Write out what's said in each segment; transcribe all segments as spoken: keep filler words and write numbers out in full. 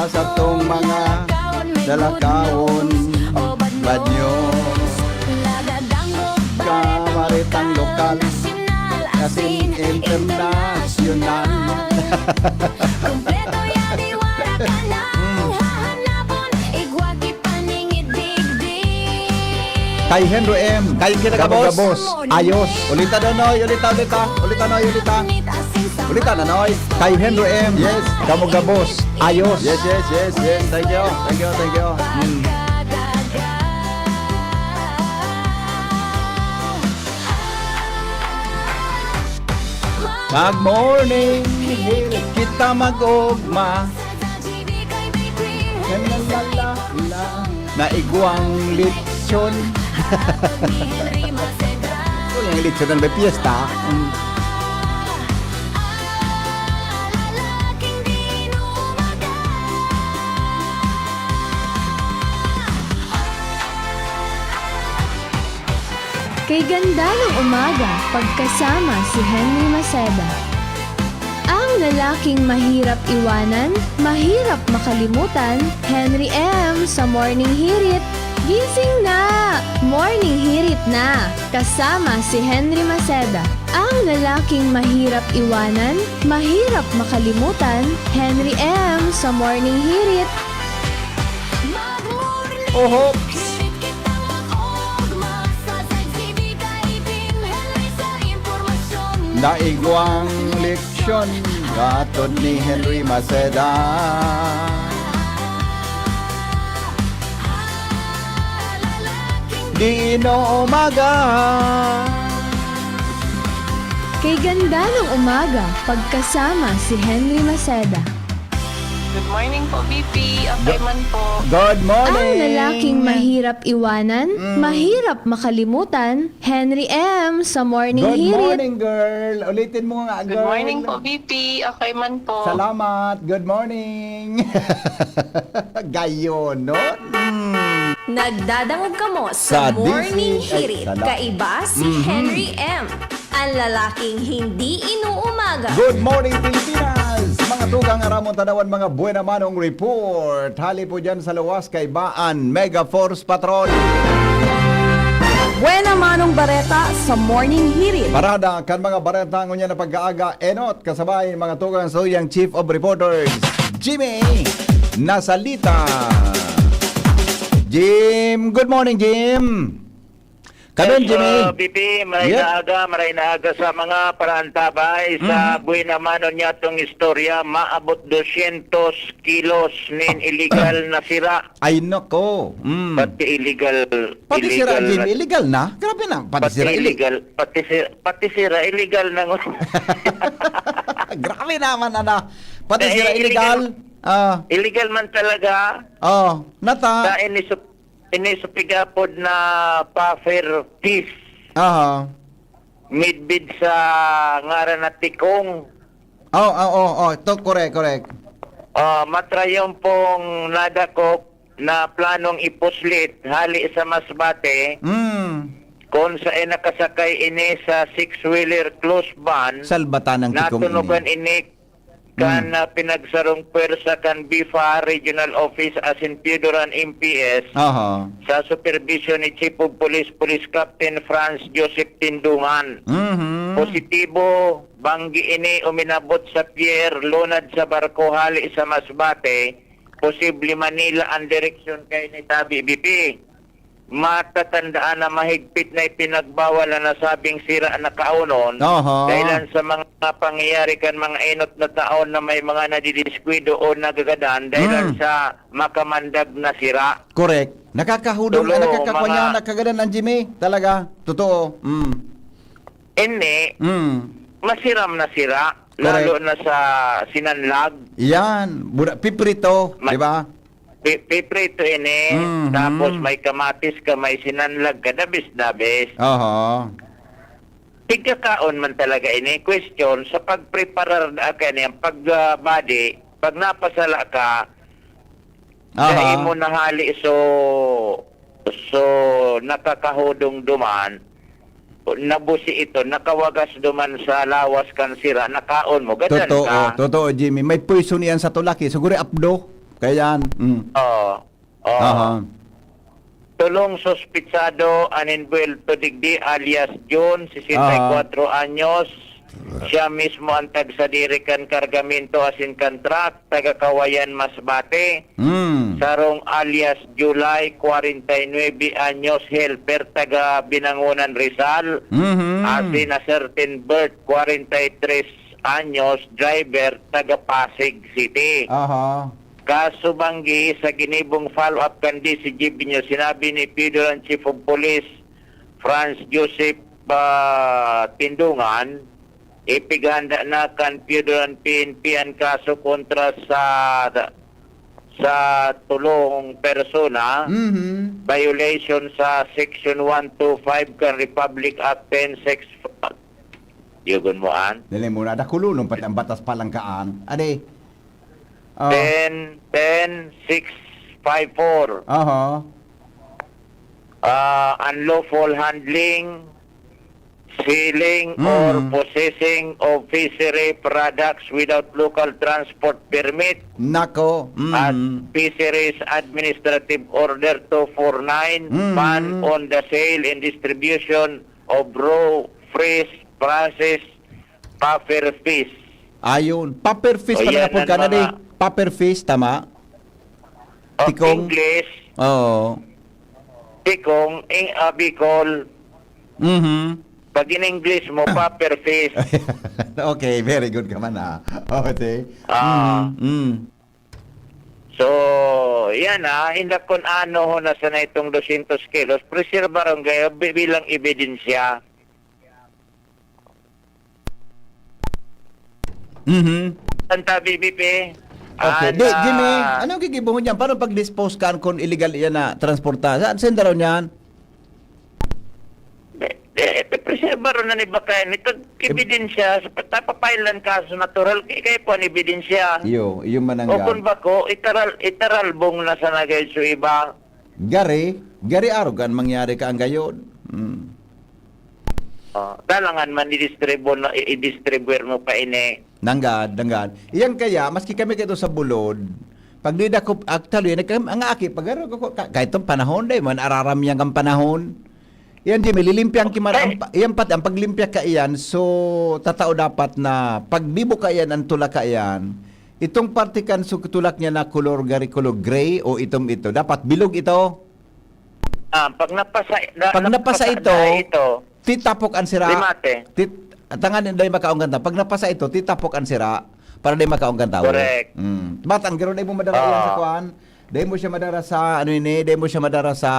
Sa tong mga dalakawon, bad news. Kamaretang lokal, asin internasyonal. Kompleto ya, di wara ka na hahanapon, igwa ki paningid digdi. Kay Henry M. Kay kinagabos. Gabos. Ayos. Ulita daw, Noy. Ulita, ulita. Ulita, Noy. Ulita. Ulita na, Noy. Kay Henry M. Yes. Kamo gabos. Ayos. Yes, yes, yes, yes. Thank you. Thank you, thank you. Mm. Mag-morning, kita mag-ugma. La, la, la, la. Naigwang lechon. Uy, ang lechon na may piyesta. Mm. Kay ganda ng umaga, pagkasama si Henry Maceda. Ang lalaking mahirap iwanan, mahirap makalimutan, Henry M sa Morning Hirit. Gising na! Morning Hirit na! Kasama si Henry Maceda. Ang lalaking mahirap iwanan, mahirap makalimutan, Henry M sa Morning Hirit. Ohops! Naigwang leksyon, gatod ni Henry Maceda. Di na umaga. Kay ganda ng umaga, pagkasama si Henry Maceda. Good morning po, V P. Okay Go- man po. Good morning. Ang lalaking mahirap iwanan, Mm. mahirap makalimutan, Henry M sa Morning Good Hirit. Morning, girl. Ulitin mo nga, Good girl. morning po, V P. Okay man po. Salamat. Good morning. Gayon, no? Mm. Nagdadangog kamo sa Sa Morning D C, ay, Hirit. Salamat. Kaiba si Mhm. Henry M. Ang lalaking hindi inuumaga. Good morning, Pilipinas! Mga tugang, aramon tanawan, mga buena manong report. Hali po dyan sa luwas, kaiba an Mega Force Patrol. Buena manong bareta sa Morning Hirit. Parada kan mga bareta ngunyan na pag-aaga, enot, kasabay mga tugang sa tuyang Chief of Reporters, Jimmy Nasalita. Jim, good morning, Jim. Kanon, Yes, Jimmy. uh, B P, maray Yep. na aga, maray na aga sa mga parantabay. Sa Mhm. buhay naman, o niya tong istorya, maabot dosyentos kilos nin illegal na sira. Ay, nako. Mm. Pati illegal, Pati sira, illegal Jimmy, na illegal na? Grabe na, pati Pati sira, ille- illegal, pati sira, pati sira, illegal na ngun. Grabe naman, ano. Pati Eh, sira, illegal. illegal. Ah. Illegal man talaga. Oh, nata. Sa inisip- Ini sa pigapod na puffer fish. Aha. Midbid sa ngaran na Tikong. Oh, oh, oh, oh. To, correct, correct. Ah, matrayon pong nadakop na planong ipuslit hali sa Masbate, Mm. kung saan nakasakay ini sa six-wheeler close van, Salbatan ng Tikong natunugan ini. ini kan, Hmm. ah, pinagsarong pwersa kan BIFA Regional Office asin PEDORAN M P S Aha. sa supervision ni Chief of Police, Police Captain Franz Joseph Tindungan. Mhm. Positibo, banggi ini uminabot sa pier, lunad sa barko hali sa Masbate, posible Manila ang direksyon kaini, tabi, B P. Matatandaan na mahigpit na ipinagbawal ang nasabing sira na kaunon Aha. dahilan sa mga pangyayari kan mga enot na taon na may mga nadidiskuwido o nagagadan dahilan Hmm. sa makamandag na sira. Correct. Nakakahudong, Tulo, nakakakwa niya, mga nakagadan ang Jimmy. Talaga. Totoo. Mm. Ini, Mm. masiram na sira, Correct. lalo na sa sinanlag. Yan. Bura-, piprito, Ma-, di ba? Pi-, piprito ini, Mhm. tapos may kamatis ka, may sinanlag ka, dabis-dabis. Oho. Tigkakaon man talaga ini. Question, sa pagpreparar na kani, ang pag, ah, body, pag napasala ka, Aha. dai mo nahali, so, so, nakakahudong duman, nabusi ito, nakawagas duman sa lawas kan sira, nakaon mo, gadan Totoo, ka. totoo, Jimmy. May poison iyan sa tulak, eh. Siguro apdo. Kaya yan, mm. Oo. Oo. Aha. Tulong suspitsado an envuelto digdi alias Jun, sesenta y cuatro anyos. Siya mismo ang tagsadiri kan kargamento asin kan truck, taga Kawayan, Masbate. Mm. Sarong alias July, kwarenta y nuebe anyos, helper, taga Binangonan, Rizal. Mhm. Asin a certain Bert, kwarenta y tres anyos, driver, taga Pasig City. Aha. Kaso banggi, sa ginibong follow-up kan D C G B News, sinabi ni P D R N Chief of Police Franz Joseph, ah, Tindungan, ipighanda na kan P D R N P N P an kaso kontra sa, sa tulong persona, Mhm. violation sa Section one two five kan Republic Act ten six. Yugon mo an? Dali muna, dakululong pati ang batas palangkaan. Ade, ah, ten, ten, six five four. Aha. Ah, unlawful handling, selling, Mm. or possessing of fishery products without local transport permit. Nako, mm. At Fisheries Administrative Order two four nine, Mm. ban on the sale and distribution of raw, fresh, processed, puffer fish. Ayun. Puffer fish O, pala yan napod ang ka na di. mga Puffer fish, tama? O, Tikong. English. Oo. Tikong, ing-, ah, Bicol. Mhm. Pag in English mo, puffer fish. Okay, very good ka man, ah. Okay. Ah. Mm, mm. So, yan, ah, inda kun ano ho na sana itong dosyentos kilos, preserbaron kayo bi-, bilang ebidensya. Mhm. Santa B B P. Okay. Di, Jimmy, ano ang gigibohon niyan? Paano pag-dispose kan kung illegal iyan na transporta? Sa, saan daw niyan? Eh, eh, preserbaron na ni baka yan. Ito, ebidensya. Sa pagpapailan kaso natural, kaya po ang ebidensya. Iyo, iyo man ang O ga- kung bako, itaral, itaralbong na sa nagay sa iba. Gari, gari arog an mangyari ka ang gayon. Mm. Oh, talangan man i-distribute na, i-, i-distribute mo pa ini. Nanggad, nanggad. Iyan kaya, maski kami kaito sa bulod, pag di dako, actually, nagka-, ang aki, pag ano, ka-, ka-, kahit tong panahon, dahil man, araram yan kang panahon. Iyan, Jimmy, lilimpyang ki man, ang pa-, iyan pati, ang paglimpya ka iyan, so, tatao dapat na, pag bibo ka iyan, ang tula ka iyan, itong parte kan su-, tulak niya na kolor, gari kolor gray o itom ito, dapat bilog ito. Ah, pag napasa, na, Pag napasa napasa ito, na ito, titapok ang sira. Limate. Tit-, tangan dai makaunggan ta. Pag napasa ito, titapok ang sira para dai makaunggan tawo. Correct. Mm. Bata, ang garo dai mo madara iyan sa Ah. kuan. Dai mo siya madara sa, ano ini, dai mo siya madara sa,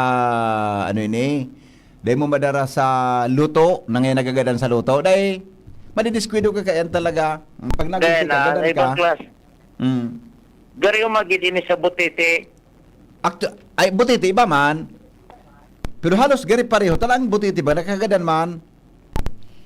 ano ini, dai mo madara sa luto, na ngayon nagagadan sa luto. Dai, madidiskwidyo ka kaiyan talaga. Mm, pag Then, nagkita, ah, gadan ibang ka. Class. Mm. Gari umagid ini sa butete. Actu-, ay, butiti iba man. Pero halos gari pareho. Talagang butiti ba? Nakagadan man.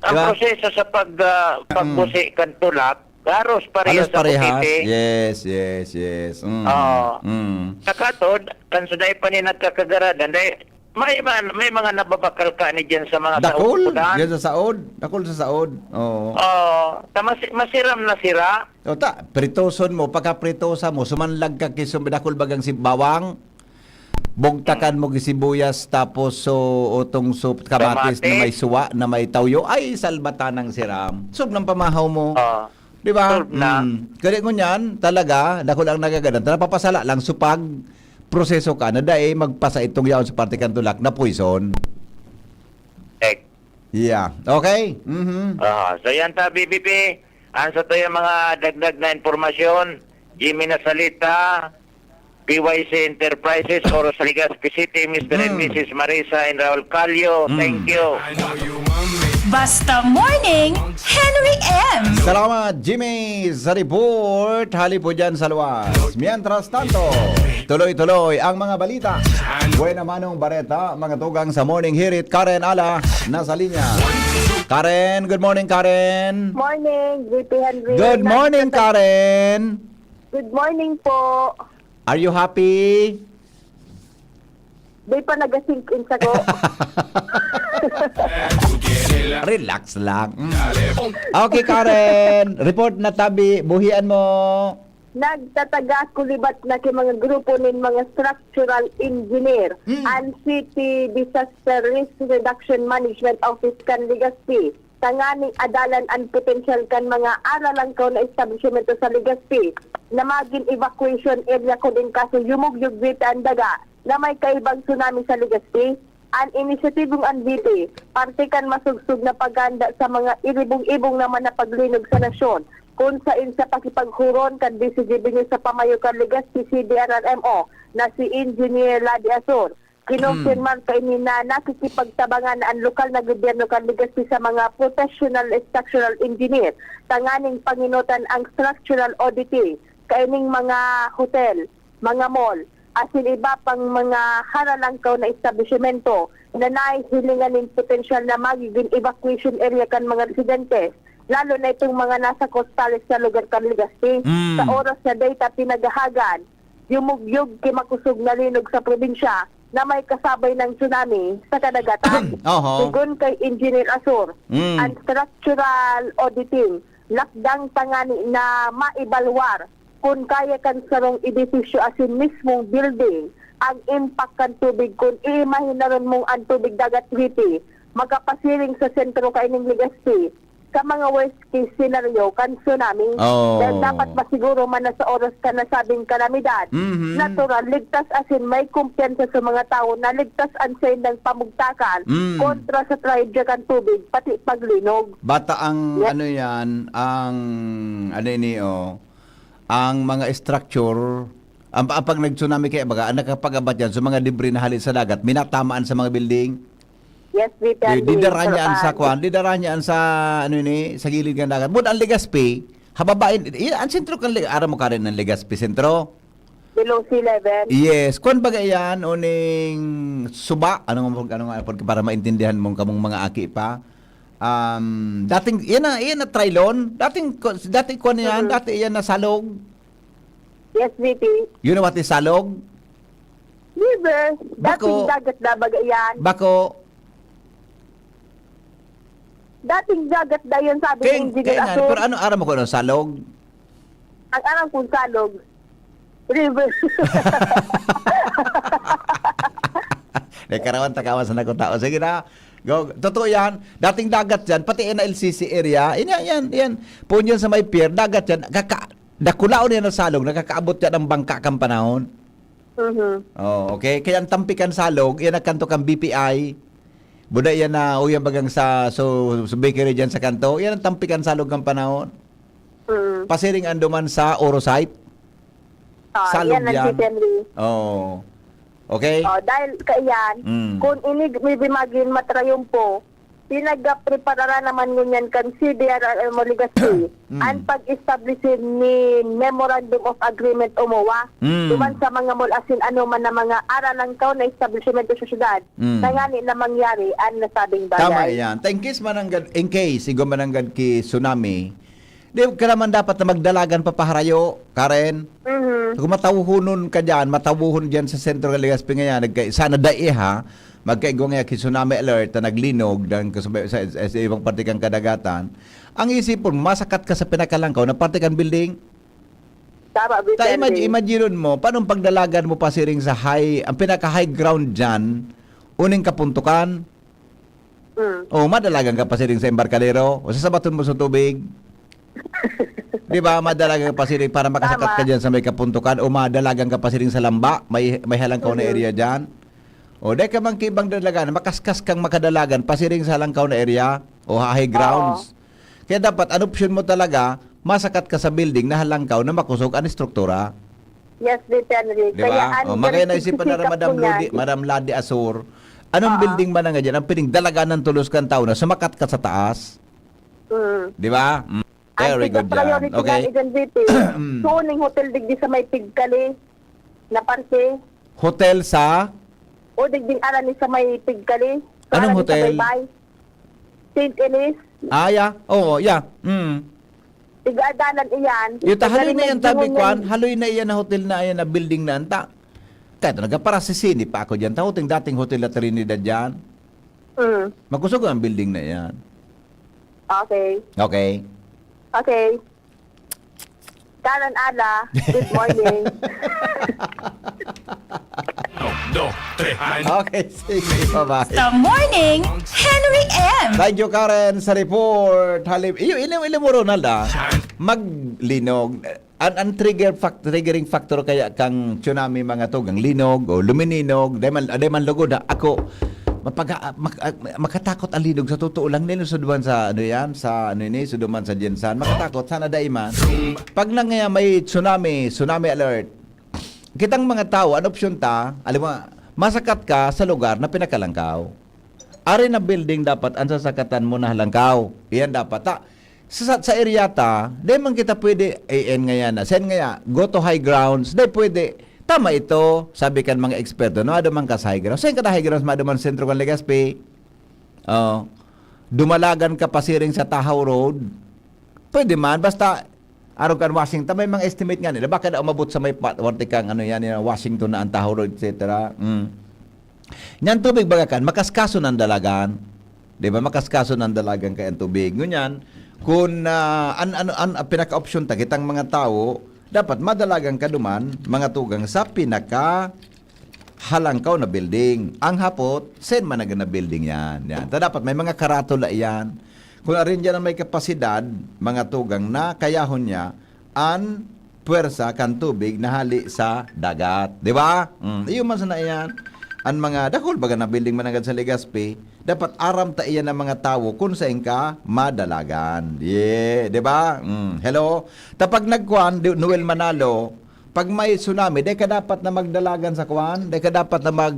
Ang Diba? proseso sa pag, ah, Mm. pagbusi kan tulak, haros pareho Halos sa parehas. butiti. Yes, yes, yes. Mm. Oo. Mm. Sa katod, kan suday pa ni nagkakagaradan, dahil may man, may mga nababakal ka ni dyan sa mga Dakol, saud-udan. Dyan sa saod. Dakol sa saod. Oo. Oo. Ta-, masi-, masiram na sira. O ta, pritoson mo, pagkapritosa mo, sumanlag ka ki sum-, dakul bagang si-, bawang, bugtakan mo ki sibuyas, tapos so, utong so, kamatis na Kamatis. may suwa, na may tawyo, ay, salbata ng siram. Sub ng pamahaw mo. Ah, Di ba? Solve na. Mm. Kaya ngunyan, talaga, dakul ang nagagadan. Napapasala lang, supag, proseso ka, na dai magpasa itong yaon sa parte kan tulak na poison. Ek. Yeah. Okay? Mhm. Ah, so yan ta, B B P. Ang sa tayo mga dagdag na impormasyon, Jimmy Nasalita, P Y C Enterprises, Oros, Legazpi City, Mister and Hmm. Missus Marisa and Raul Calio. Hmm. Thank you. Basta Morning, Henry M. Salamat, Jimmy, sa report. Hali po dyan sa luwas. Mientras tanto, tuloy-tuloy ang mga balita. Buena Manong Bareta, mga tugang sa Morning Hirit. Karen Ala, nasa linya. Karen, good morning, Karen. Morning, J P Henry. Good morning, Nasa- Karen. Good morning po. Are you happy? Di pa nagasink in sa ko. Relax lang. Mm. Okay, Karen. Report na tabi. Buhian mo. Nagtataga kulibat na ki mga grupo nin mga structural engineer Mm. an City Disaster Risk Reduction Management Office kan Legazpi, tanganing adalan an potensyal kan mga aralangkaw na establisimento sa Legazpi na magin evacuation area kun in kaso yumugyog dita an daga na may kaibang tsunami sa Legazpi. An inisyatibong Anvite, parte kan masugsog na paghanda sa mga iribong-ibong naman na paglinog sa nasyon, kun saen sa pakipaghuron kan D C G B News sa pamayo kan Legazpi C D R R M O na si Engineer Ladi Asor, kinumpirmar kaini na nakikipagtabangan na an lokal na gobyerno kan Legazpi sa mga professional structural engineer tanganing panginotan ang structural auditing kaining mga hotel, mga mall, asin iba pang mga haralangkaw na establisimento na nahihilingan nin potensyal na magigin evacuation area kan mga residentes, lalo na itong mga nasa kostales na lugar kan Legazpi. Mm. Sa oras na data pinagahagan, yumugyog ki makosog na linog sa probinsya na may kasabay ng tsunami sa kadagatan. Oho. Sigon kay Engineer Asor, Mm. ang structural auditing lakdang tangani na maibalwar kun kaya kan sarong edifisyo asin mismong building ang impact kan tubig kun iimahinaron mong an tubig dagat Viti makapasiring sa sentro kaining Legazpi sa mga worst case scenario kan tsunami. Oh. Dahil dapat masiguro man na sa oras kan nasabing kalamidad, Mhm. natural, ligtas asin may kumpiyansa sa mga tawo na ligtas an saindang pamugtakan Mm. kontra sa trahedya kan tubig, pati paglinog. Bata ang Yes. ano yan, ang ano ini, oh, ang mga structure, ang, ang pag nag-tsunami kaya baga, ang nakapag-abat yan sa mga debris na hali sa dagat, minatamaan sa mga building. Yes, Peter. Di, di dara niya an sa kwan, di dara niya an sa, ano ini, sa gilid ng dagat. Bud ang Legazpi, hababain, i-, ang sentro kan Leg-, aram mo ka rin ng Legazpi Sentro? Below sea level. Yes. Kwan baga yan, uning suba, ano nga, ano nga, para maintindihan mong kamong mga aki pa. Um, dating, yan na, yan na, Trilon. Dating, ko- dating kwan yan, Mhm. dati yan na Salog. Yes, V P. You know what is Salog? River. Bako. Dating dagat na baga yan. Bako. Dating dagat na yan, sabi ni Kaya, Engineer kaya nga, Asun. Pero ano aram mo kung ano, Salog? Ang aram kong Salog, river. Naikarawan, takawan sa nakutao. Sige na. Go. Totoo yan. Dating dagat yan, pati N L C C area. Yan, yan, yan. Punyon sa may pier, dagat yan. Kaka, dakulaon yan ang Salog. Nakakaabot yan ang bangka kang panahon. Mhm. Oh, okay. Kaya ang Tampikan Salog, yan ang kanto kang B P I. Buda yan na, o yan bagang sa, so, sa bakery dyan sa kanto. Yan ang Tampikan Salog ng panahon. Mm. Pasiring ang duman sa Orosite. Ah, Salog yan ang yan. Chicken Lee. Oo. Okay? Oh, dahil kaiyan, Mm. kung ini may bimagin matrayumpo, pinagkapreparara naman ngunyan kan C D R R M o Legazpi Mm. an pag-establish ni Memorandum of Agreement o MOA Mm. duman sa mga mall asin ano man na mga aralangkaw na establishmento sa syudad Mm. na ngani na mangyari an nasabing bagay. Tama yan. Ta in case mananggad, in case, igwa mananggad ki tsunami, di ka naman dapat na magdalagan pa paharayo, Karen. Mhm. Kung matawhonon ka dyan, matawhonon dyan sa sentro ng Legazpi ngayon, nagka, sana dai ha, magkaigwa nga ki tsunami alert na naglinog dan kasabay sa, sa, sa ibang parte kang kadagatan. Ang isipon mo, masakat ka sa pinakalangkaw na parte kang building. Tama, Ta, Vicente. Imag-, imagine mo, paano ang pagdalagan mo pasiring sa high, ang pinaka-high ground dyan, uning kapuntukan? Mm. O, madalagan ka pasiring sa embarkadero, o sasabaton mo sa tubig. Di ba? Madalagan ka pasiring para makasakat ka Tama. dyan sa may kapuntukan, o madalagan ka pasiring sa lamba, may, may halangkaw na Mhm. area dyan. O, dahil ka man kaibang dalagan, makaskas kang makadalagan, pasiring sa halangkaw na area, o high grounds. Oo. Kaya dapat, an opsyon mo talaga, masakat ka sa building na halangkaw na makusog an estruktura. Yes, Mister Henry. Di Kaya ba? an O, magkaya naisipan na nagsisikap Madam ko Ludi, yan. Madam Ladi Asor, anong Oo. building man nga dyan, ang pining dalagan ng tulos kang tao na sumakat ka sa taas? Mm. Di ba? Mm. Ang Very good yan. Priority Okay. nga, Agent V P, Mm. suning hotel digdi sa may Pigkali na parte. Hotel sa? O digding arani sa may Pigkali. Anong Arani sa hotel? Baybay. Saint Elise. Ah, yeah. Oo, yeah. Mm. Tiga-adalan iyan. Yung ta, haloy na yan, Tabi Kwan. Haloy na iyan na hotel na iyan na building na anta. Kaya ito, nagkaparasisini pa ako dyan. Tahuting dating hotel na Trinidad dyan. Mm. Makusog ang building na yan. Okay. Okay. Okay. Karen Ala, good morning. Dos, tres, ano? Okay, sige, bye-bye. The Morning Henry M. Thank you, Karen, sa report. Halim, iyo, ilim, ilim mo, Ronald, ah. Maglinog. An, an trigger fact, triggering factor kaya kang tsunami, mga tugang, linog o lumininog, dahil man, dahil man lugod, ha? Ako, mapaga, mak, ah, makatakot ang linog sa totoo lang. Nilo sa duman sa, ano yan, sa, ano ini, sa duman sa Jensan. Makatakot, sana dai man. Pag na nga may tsunami, tsunami alert, kitang mga tao, ano opsyon ta? Alam mo, masakat ka sa lugar na pinakalangkaw. Ari na building dapat ang sasakatan mo na halangkaw. Iyan dapat. Ta, sa, sa area ta, di man kita pwede, A N nga yan, sen nga ya, go to high grounds, di pwede. Tama ito, sabi kan mga eksperto, no, ado man ka sa high grounds. Saan ka na high grounds, mado man sa sentro kan Legazpi? Oh, dumalagan ka pasiring sa Tahaw Road. Pwede man, basta arog kan Washington, may mga estimate nga nila. Baka na umabot sa may pa- parte kang ano yan, yan, Washington na ang Tahaw Road, et cetera. Mm. Nyan tubig baga kan, makaskaso ng dalagan. Di ba? Makaskaso ng dalagan kaya ang tubig. Ngunyan, kung ah, an, an, an, ang pinaka-option ta, kitang mga tao, dapat madalagan ka duman, mga tugang sa pinaka halangkaw na building. Ang hapot, sen managan na building yan. Yan. Ta dapat may mga karatula yan. Kung arin dyan ang may kapasidad, mga tugang na kayahon niya, an pwersa kan tubig na hali sa dagat. Di ba? Mm, iyo man sana iyan. An mga dakul baga na building managad sa Legazpi, dapat aram ta iyan ang mga tawo kung sain ka madalagan. Yeah, di ba? Mm, hello? Tapag nagkuan, di, Noel Manalo, pag may tsunami, di ka dapat na magdalagan sa kuan, di ka dapat na mag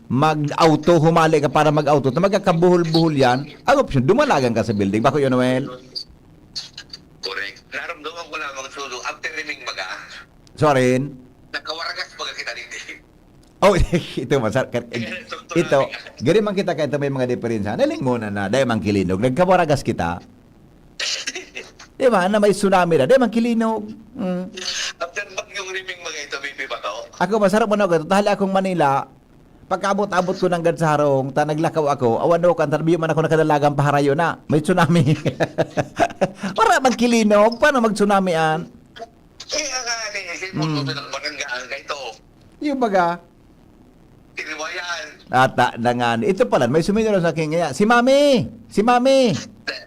mag-auto, humali ka para mag-auto, na magkakabuhol-buhol yan, ang opsyon, dumalagan ka sa building. Bako yun, Noel? Correct. Naramdaman ko lamang, Sudo, after riming baga, Sorry. nagkawaragas baga kita dito. Oh, ito masar ito. Gari man kita kahit may mga diferensya. Naling muna na, dahil mang kilinog. Nagkawaragas kita. Di ba? Na may tsunami na. Dahil mang kilinog. Mm. After bagyong riming mga ito, baby ba to? Ako, masarap mo na ako. Tahali akong Manila. Pagkaabot-abot ko nanggad sa harong, ta naglakaw ako, awan daw kan tarbiyo man ako nakadalagan paharayo na. May tsunami. Para magkilinog, paano mag-tsunami an? Eh, ang nga ni, si Mundo Hmm. ng barangay ka ito. Yung baga, Tiniwayan. ata na nga. Ito pala, may suminiro sa akin kaya, "Si Mami! Si Mami!"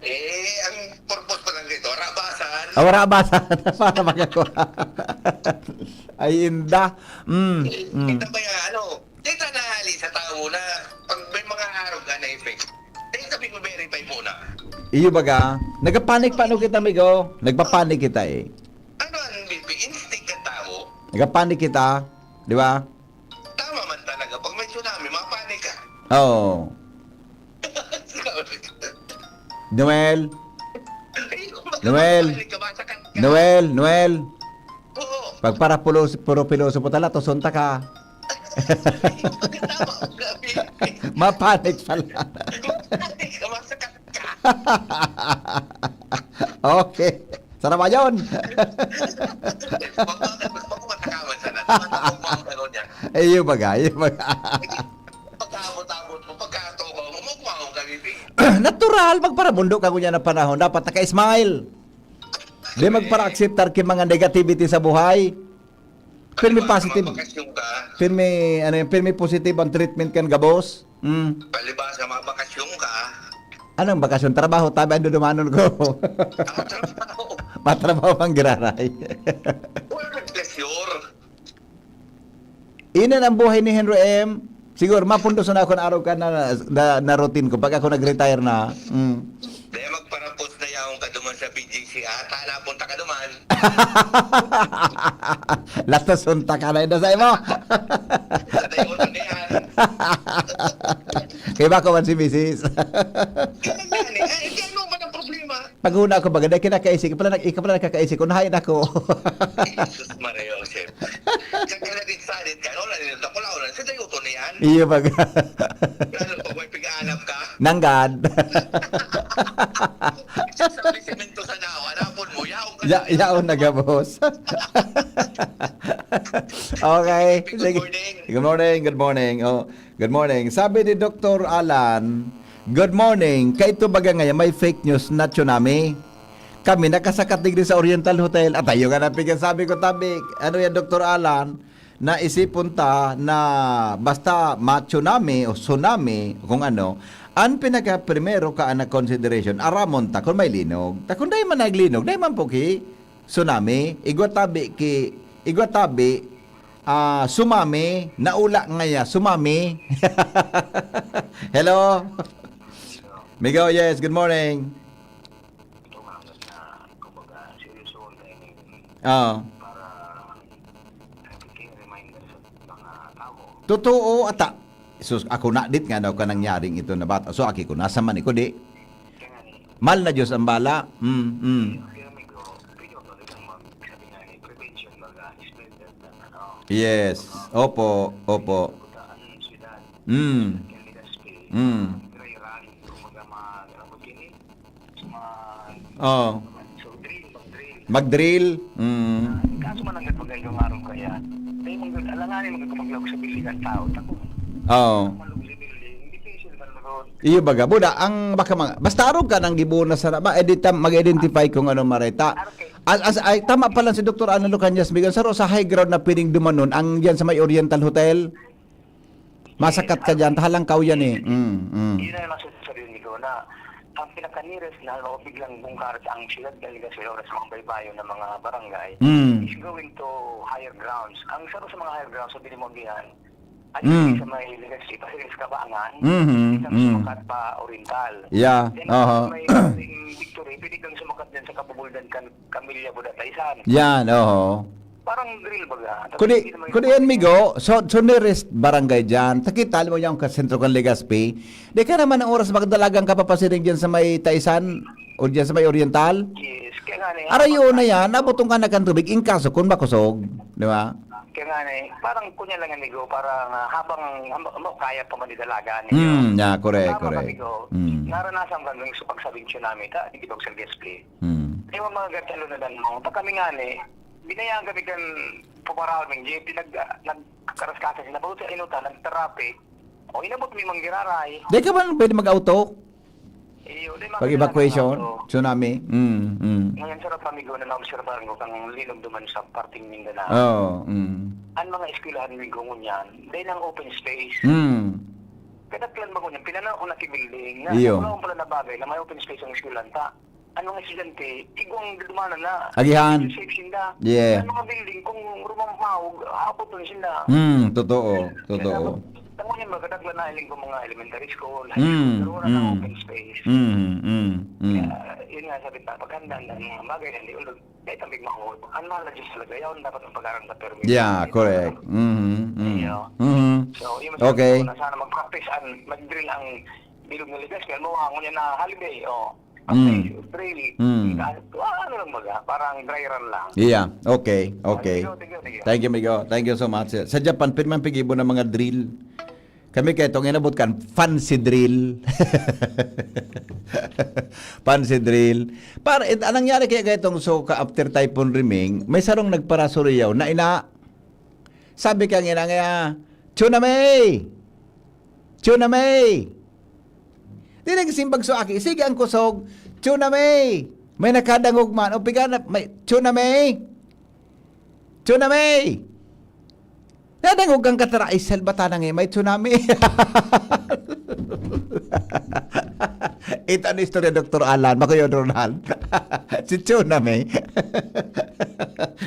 Eh, ang purpose pa lang dito, rabasan. Awara ba sa para makakuha? Ay, inda. Mm, mm. Kita ba yan, ano? Kita na hali sa tao na pag may mga arog na effect. Dahil sabi ko, verify muna. Iyo baga, nagpapanik pa no kita, amigo. Nagpapanik kita eh. Ano ang B P? Instinct ng tao. Nagpapanik kita, di ba? Tama man talaga. Pag may tsunami, mapanik ka. Oo. Noel, Ay, kung Noel. mapanik ka, masakat ka. Noel, Noel. Oo. Pag para pulos, puro pilosopo tala, to sonta ka. Tama, grabe. Mapanik pala. Mapanik ka, masakat ka. Okay. Sarap ba yun? Magmamatakawan sana. Magmamatakawan niya. Eh, yung bagay, yung bagay. Pagkaabot-abot mo, pagkatokaw mo, magmamatakawan ka, bibi. Natural, magparabundok ako niya na panahon. Dapat naka-smile. Di magpara-acceptar ki mga negativity sa buhay. Pirmi positive. Mabakasyon ka. Pirmi, ano yun, pirmi positive ang treatment kan gabos. Mm. Palibasa, mabakasyon ka. Anong bakasyon? Trabaho, tabi ang dudumanon ko. Ang trabaho. Matrabaho pang giraray. Wala nag-pleasure. Inan ang buhay ni Henry M. Siguro, mapundos na ako na araw ka na, na, na routine ko pag ako nag-retire na. Mm. Dahil magparapos na yaon ka duman sa B G C, ata napunta ka duman. Latos unta ka na yun sa imo. Sa tayo na yan. Kaya ba ako man si misis? Ganyan yan eh. Ay, hindi, ano ba ng problema? Paghuna ako baga, dahil kinakaisik, pala, ikaw pala nakakaisik, unahin ako. Jesus Maria Joseph. Sa kaya naging salit ka, wala nila, wala, wala. Sa tayo na yan. Iyo baga. Lalo pag may pag-aanap ka. Nanggad. Sa establishmento sa nao, hanapon mo, yaon ka. Ya, yaon na gabos. Okay. Good Sige. Morning. Good morning, good morning. Oh, good morning. Sabi ni Doktor Alan, "Good morning. Kaito baga ngayon may fake news na tsunami. Kami nakasakat digdi sa Oriental Hotel. At ayo nga na pigkasabi ko, tabi, ano yan, Doktor Alan, na isipon ta na basta ma-tsunami o tsunami, kung ano, ang pinaka-primero ka na consideration, aramon ta kung may linog. Ta kung dai man naglinog, dai man po ki tsunami. Igwa tabi ki, igwa tabi, ah, sumami, naula ngaya, sumami. Hello? Migo, yes, good morning. Tumangan na, kumbaga, seryoso na ini Oo. Para, eh, reminder sa mga tao. Totoo, ata. Sus, ako na dit nga daw ka nangyaring ito na bata. So, aki ko, nasa man ko, di? Kaya nga ni, Mal na Diyos ang bala. Mm, mm. Kaya may go, pwede ko talagang mag-, sabi nga ni, prevention, baga, is better than, ano, Yes. Opo, opo. Butaan, syudad. Mm. Kaya ni Gaspi, Mm. dry run, kumbaga, mag-, ano, kini, mag-, Oh. So, drill, mag-drill. Mag-drill? Mm. Kaso man hanggat magandang araw kaya, dahil mag-, alanganin, mag-, maglaog sa building ang tao. Tako. Oo. Malog sa building, hindi pa yung silver road. Iyo baga, buda, ang baka mga, basta arog ka nang gibunas na ba, edit, mag-identify kung ano mareta. Arog kay As, as, ay, tama pala si Doktor Alan Lucanias, Migo, saro sa high ground na pwedeng dumanon, ang diyan sa may Oriental Hotel. Masakat ka dyan, tahalang kaw yan eh. Mm, mm. Yun na yung masasabi ni Go na ang pinaka-nearest na halimbawa biglang bungkar ang siyudad ng Legazpi o sa mga baybayon ng mga barangay Mm. is going to higher grounds. Ang sarap sa mga higher grounds, sabi ni Mondian, at Mm. sa may Legazpi, pa sa Kabangan, Mhm, sa mm. sumakat pa Oriental. Yeah, Then, aha. may Victory, pwede kang sumakat dyan sa Kabubuldan kan Camilla Budataizan. Yan, oho. Parang drill baga. Tapos Kudi, hindi naman kudi yung yan, Migo, so, so nearest barangay dyan. Takita, alam mo yung kasentro kan Legazpi. Di ka naman ang oras magdalagan ka papasiring dyan sa may Taisan o dyan sa may Oriental. Yes, kaya nga na yan. Arayo na yan, nabutong ka na kan tubig, in kaso kung makusog, di ba? Kaya nga na eh, parang kunya lang yan, Migo, parang ah, habang, habang, habang kaya pa man idalagan ninyo. Hmm, yeah, correct, Tama ka, correct. Migo. Hmm. Naranasan ko hanggang sa pagsabing tsunami, ta, di ba, sa Legazpi? Hmm. Di ba, mga gatalo na dan mo? Pag kami nga ni, binayaan kami kan pumaraming, di pinag, ah, nagkaraskasan sila, bawat sa inutan, nagtarape. O, inabot mi manggiraray. Di ka ba pwede mag-auto? Iyo, di Pag mga evacuation, kailangan ng auto. Tsunami. Mm, mm. Ngayon, sarap, amigo, na naobserbahan ko kang linog duman sa parting Mindanao. Oo, mm. Ang mga eskwelahan, amigo, ngunyan, dahil ang open space. Mm. Kadaklan ba ngunyan, pinanaw ko na ki building, na Iyo. wala akong pala na bagay na may open space ang eskwelahan, ta. Ang mga estudyante, igwang dumanan na. Agihan. Safe sinda. Yeah. Ang mga building, kung rumamahog, aabot na sinda. Hmm, totoo. Kaya Totoo. dapat, tango niya, magkadagla na iling kung mga elementary school, high Mm, school, pero wala na mm. open space. Mm, mm, mm. Kaya, yun nga, sabi ta, paghandaan ng mga bagay na hindi ulog, kahit ang big mahal, ang mahal na Diyos talaga, yaon dapat ang pag-aaral na permit. Yeah, Ito, correct. Mm-hmm, mm. Iyo. Mm-hmm. So, yun, Okay. sabi ko na sana mag-practice and mag-drill ang bilog na ligas. Kaya mo, ang ngunyan na holiday, oh. Mm. Drill. Mm. Kahit, ah, ano lang baga, parang dry run lang. Yeah, okay, okay. Thank you, thank you, thank you. Thank you, Migo. Thank you so much. Sa Japan, pirmang pigibo ng mga drill. Kami kaya itong inabot kan, fancy drill. Fancy drill. Para, it, anong nangyari kaya, kaya itong so, ka after Typhoon Riming, may sarong nagparasuriyaw na ina, sabi ka nga na nga, "Tsunami! Tsunami!" Di nagsimbag so aki, sige ang kusog, "Tsunami!" May nakadangog man, o piga na, may, "Tsunami! Tsunami!" Nadangog kang katara, ay, salbata na nga, may tsunami. Ito ang istorya, Doktor Alan, Makuya Ronald. Si tsunami.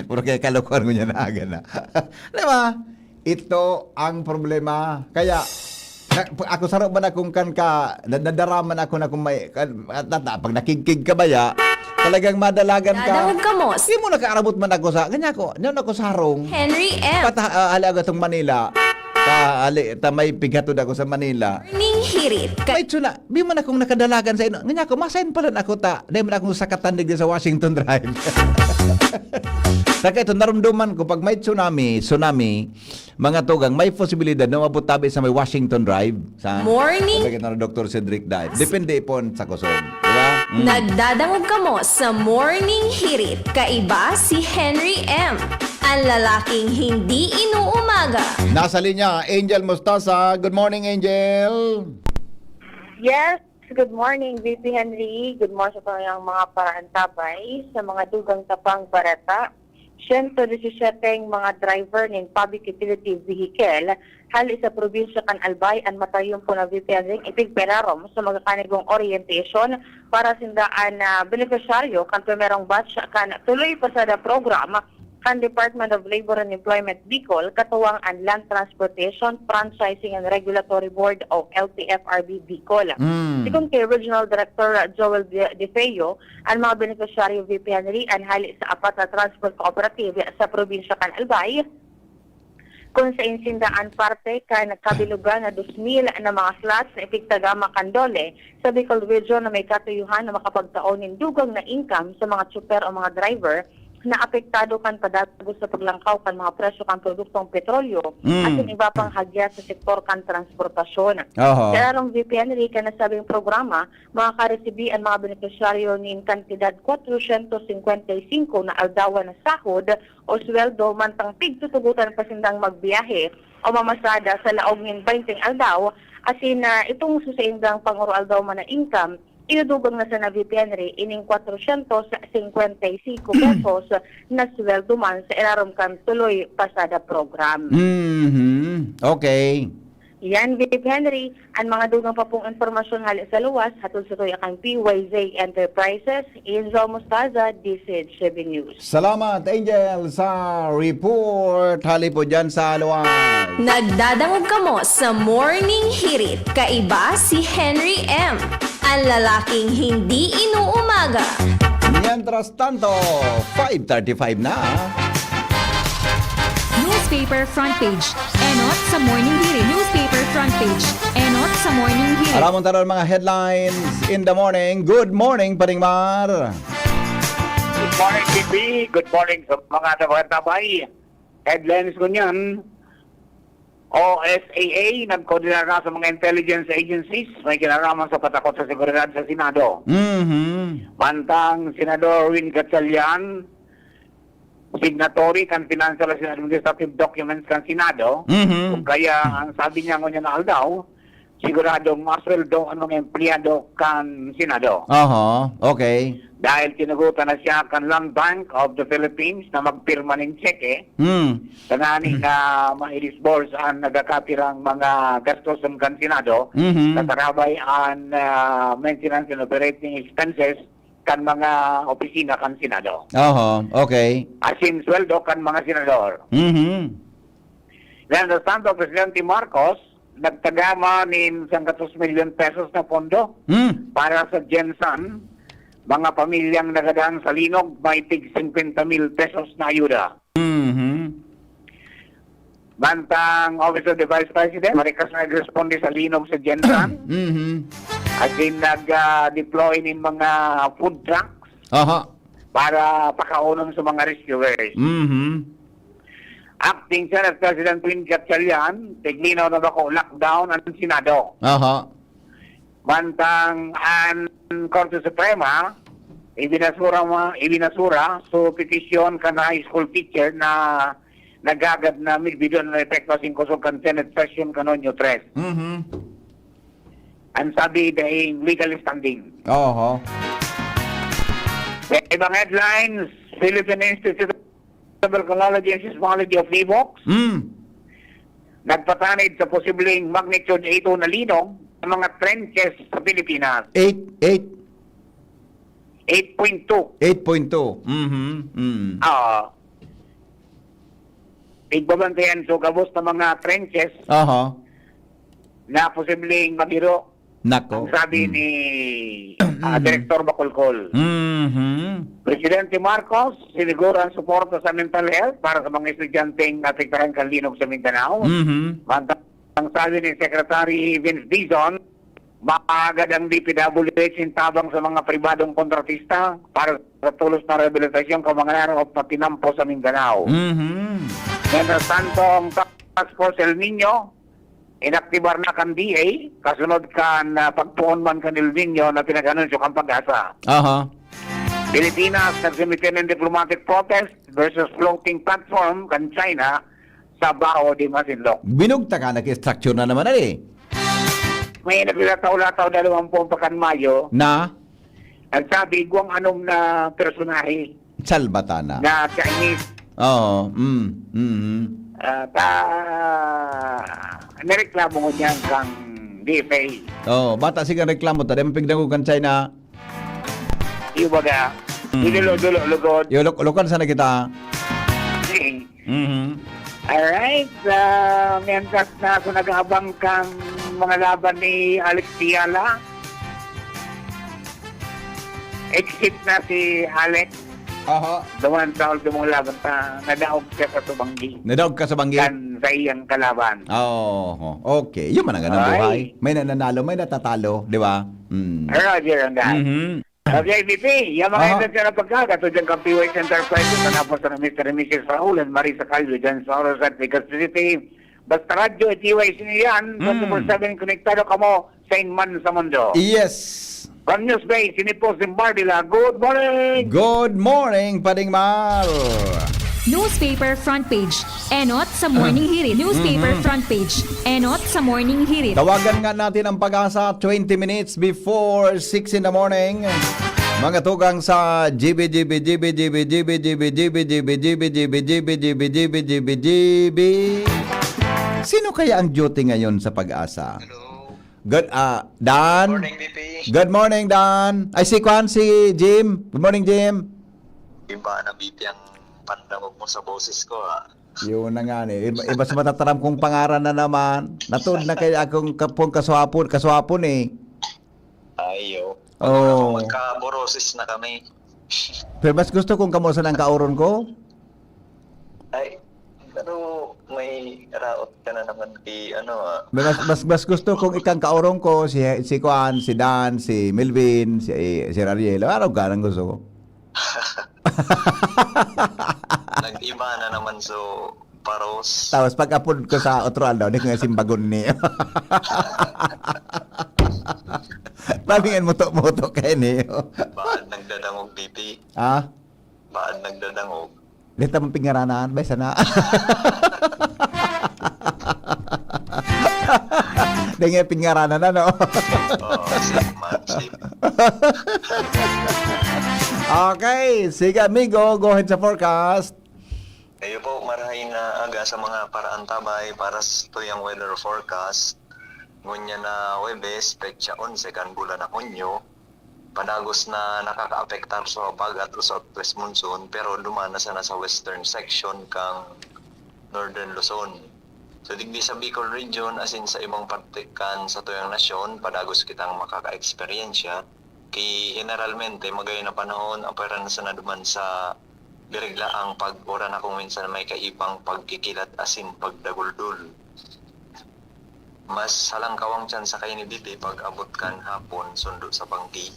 Puro kaya kalokohan ko niya na aga na. Di ba? Ito ang problema. Kaya, na, ako saro man akong kan ka, na, nadaraman ako na kung may, kan, at, at, pag nakigkig ka baya, talagang madalagan ka. Dadangog ka, Mos. Di mo nakaarabot man ako sa, kanya ko, nyan ako sa harong. Henry M. Pata, ah, hali ako itong Manila. Ta, hali, ta may pighatod ako sa Manila. Ning hirit ka. May tsuna, di man akong nakadalagan sa ino. Kanya ko, masain pala na ako ta. Di man akong sakatan digdi sa Washington Drive. Saka ito, narumduman ko, pag may tsunami, tsunami, mga tugang, may posibilidad na umabot tabi sa may Washington Drive. Sa Morning. Sabi ka na Doktor Cedric Dive. Depende ipon sa kusog. Di ba? Mm. Nagdadangog kamo sa Morning Hirit. Kaiba si Henry M. Ang lalaking hindi inuumaga. Nasa linya, Angel Mostaza. Good morning, Angel. Yes, Good morning, V P Henry. Good morning sa tanang mga paraantabay. Sa mga dugang tapang barata, siyento disisiete mga driver nin public utility vehicle hali sa probinsya kan Albay an matayumpo na V P Henry ipigperarom sa magkakanigong orientation para sindaan na benepisyaryo kan primerong batch kan Tuloy Pasada Program kan Department of Labor and Employment Bicol, katuwang an Land Transportation, Franchising and Regulatory Board o L T F R B Bicol. Mm. Sigon kay Regional Director Joel De, De Feo, an mga benepisyaryo V P Henry an hali sa apat na transport cooperative sa probinsya kan Albay, kun sain sinda an parte kan kabilugan na dos mil na mga slots na ipigtagama kan DOLE sa Bicol Region na may katuyuhan na makapagtao nin dugang na income sa mga tsuper o mga driver na apektado kan padagos sa paglangkaw kan mga presyo kan produktong petrolyo Mm. asin iba pang hagya sa sektor kan transportasyon. Oho. Sa arong V P Henry, kan nasabing programa, makakaresibi an mga benepisyaryo nin kantidad kwatrosyentos singkwenta y singko na aldawan na sahod o sweldo mantang pigtutugotan pa sindang magbiyahe o mamasada sa laog nin baynte aldaw, asin na itong sa saindang pangoroaldaw man na income, idudugang na sana V P Henry ining kwatrosyentos singkwenta y singko pesos na sweldo man sa irarom kan Tuloy Pasada Program. Mhm. Okay. Yan, V P Henry, an mga dugang pa pong impormasyon hali sa luwas, hatod sa tuya kan P Y Z Enterprises, Angel Mostaza, D C H seven News. Salamat, Angel, sa report. Hali po dyan sa luwas. Nagdadangog kamo sa Morning Hirit. Kaiba si Henry M, an lalaking hindi inuumaga. Mientras tanto, five thirty-five na. Newspaper front page. Enot sa Morning Hirit. Newspaper front page. Enot sa Morning Hirit. Aramon tanan mga headlines in the morning. Good morning, Paring Mar. Good morning, P P. Good morning sa mga taga-Tabay. Headlines ko niyan, O S A A, nagkoordinar na sa mga intelligence agencies may kinalaman sa patakot sa seguridad sa Senado. Mhm. Mantang Senador Win Gatchalian, signatory kan financial and administrative documents kan Senado, Mhm. kung kaya ang sabi niya ngunyan na aldaw, siguradong masweldo ang mga empleyado kan Senado. Aha, okay. Dahil tinugutan na siya kan Land Bank of the Philippines na magpirma nin tseke Hmm. tanganing na ma-disburse ang nagkakapirang mga gastos kan Senado, Mhm. katarabay an, ah, maintenance and operating expenses kan mga opisina kan Senado. Aha, okay. Asin sweldo kan mga senador. Mhm. Mientras tanto, Presidente Marcos nagtagama nin sanggatos milyon pesos na pondo Hmm. para sa GenSan. Mga pamilyang nagadan sa linog, may tig singkwenta mil pesos na ayuda. Mhm. Mantang Office of the Vice President, marikas na nagresponde sa linog sa GenSan. Mhm. Asin nag, ah, deploy nin mga food trucks Aha. para pakaunon sa mga rescuers. Mhm. Acting Senate President Win Gatchalian, tiglinaw na bako lockdown ang Senado. Aha. Mantang an Korte Suprema, ibinasura ma-, ibinasura so petisyon kan high school teacher na naghagad na midbidon na epekto asin kosog kan Senate session kan Hunyo tres. Mhm. Ang sabi, daing legal standing. Oho. Sa ibang headlines, Philippine Institute of Volcanology and Seismology o PHIVOLCS, Mm. nagpatanid sa posibleng magnitude eight o na linog sa mga trenches sa Pilipinas. Eight, eight. Eight point two. Eight point two. Mhm. Mm. Ah. Pigbabantayan so gabos na mga trenches Aha. na posibleng mabiro. Nako. Ang sabi Mm. ni, ah, Mm. Director Bacolcol. Mhm. Presidente Marcos, siniguro ang suporta sa mental health para sa mga estudyanteng naapektahan kan linog sa Mindanao. Mhm. Mantang sabi ni Secretary Vince Dizon, maagad ang D P W H nin tabang sa mga pribadong kontratista para sa tulos na rehabilitasyon kan mga narong at matinampo sa Mindanao. Mhm. Mientras tanto, ang Task Force El Niño, inaktibar na kan D A, kasunod kan, ah, pagpoon man kan El Niño na pinag-anunsyo kan PAGASA. Aha. Pilipinas nagsumite nin diplomatic protest versus floating platform kan China sa Bao de Masinloc. Binugtak na, nag-structure na naman, ali. may naglalataw-lataw dalawang buwan pa kan Mayo. Na? Nagsabi, igwang anom na personahe Salbatana. Na Chinese. Oo, mm, mm. At, ah, nireklamo ngunyan kang D F A. Oo, bata sigang reklamo ta, dai man pigdangog kan China. Iyo baga, Mm. idolo-dolo lugod. Iyo, luk-, lukad sana kita. Eh. Mhm. Alright, ah, mientras na ako nag-aabang kang mga laban ni Alex Fiala, exit na si Alex. Aha. Duman sa ultimong laban pa, nadaog siya sa tumanggi. Nadaog ka sa banggi? Kan sa iyang kalaban. Oo, okay. Yun man ang ganang Ay. buhay. May nananalo, may natatalo, di ba? Mm. Roger ang daan. Mhm. Okay, V P, yung mga Aha. ito na pagkagat, o dyan kang P Y S Enterprises, na napos na Mister and Missus Raul and Marisa Calio, dyan sa Oros at Legazpi City. Basta radyo, at T Y S niyo yan, Mm. twenty-four seven konektado kamo, saan man sa mundo. Yes. From News Bay, sini po si Bardila. Good morning! Good morning, Pading Mar! Newspaper front page, enot sa Morning Hirit. Newspaper Mhm. front page, enot sa Morning Hirit. Tawagan nga natin ang Pag-asa, twenty minutes before six in the morning. Mga tugang sa G B, G B, G B, G B, G B, G B, G B, G B, G B, G B, G B, G B, G B, G B, G B. Sino kaya ang duty ngayon sa Pag-asa? Hello. Good, ah, Dan? Morning, V P. Good morning, Dan. Ay, si Kwan, si Jim. Good morning, Jim. Iba na, V P, ang pandangog mo sa boses ko, ah. Yun na nga, eh. Iba, iba sa matataram kong pangaran na naman. Natod na kay akong kapong kaswapon, kaswapon, eh. Ayo. Oo. Magkaboroses na kami. Pero mas gusto kong kamo sa nang kaoron ko. Ay, pero may raot ka na naman kay ano, ah. Mas, mas, mas gusto kong ikang kaoron ko, si, si Kuan, si Dan, si Melvin, si, si Rariel. Araw ka nang gusto ko. Nag-iba na naman, so, paros. Tapos pag-apod ko sa otro aldaw, di ko nga simbagon niyo. Mamingan mo to, mo to kayo niyo. Bakit nagdadangog, B P? Ha? Bakit nagdadangog? Dito mong pingaranan, bay, sana. Dahil nga pingaranan, ano? Oo, same man, same. Okay, sige, amigo, go ahead sa forecast. Kayo po, marahay na aga sa mga paraantabay para sa tuyang weather forecast. Ngunyan na Huwebes, petsa onse kan bulan na Hunyo, padagos na nakakaapektar sa habagat o southwest monsoon, pero duman na sana sa western section kan Northern Luzon. So, digdi sa Bicol Region, asin sa ibang parte kan satuyang nasyon, padagos kitang makakaeksperyensya. Kay generalmente, magayon na panahon, apwera na sana duman sa birig laang pag-uran na kung minsan may kaibang pagkikilat asin pagdaguldol. Mas halangkaw ang tsansa kaini, B P, pag-abot kan hapon, sundo sa banggi.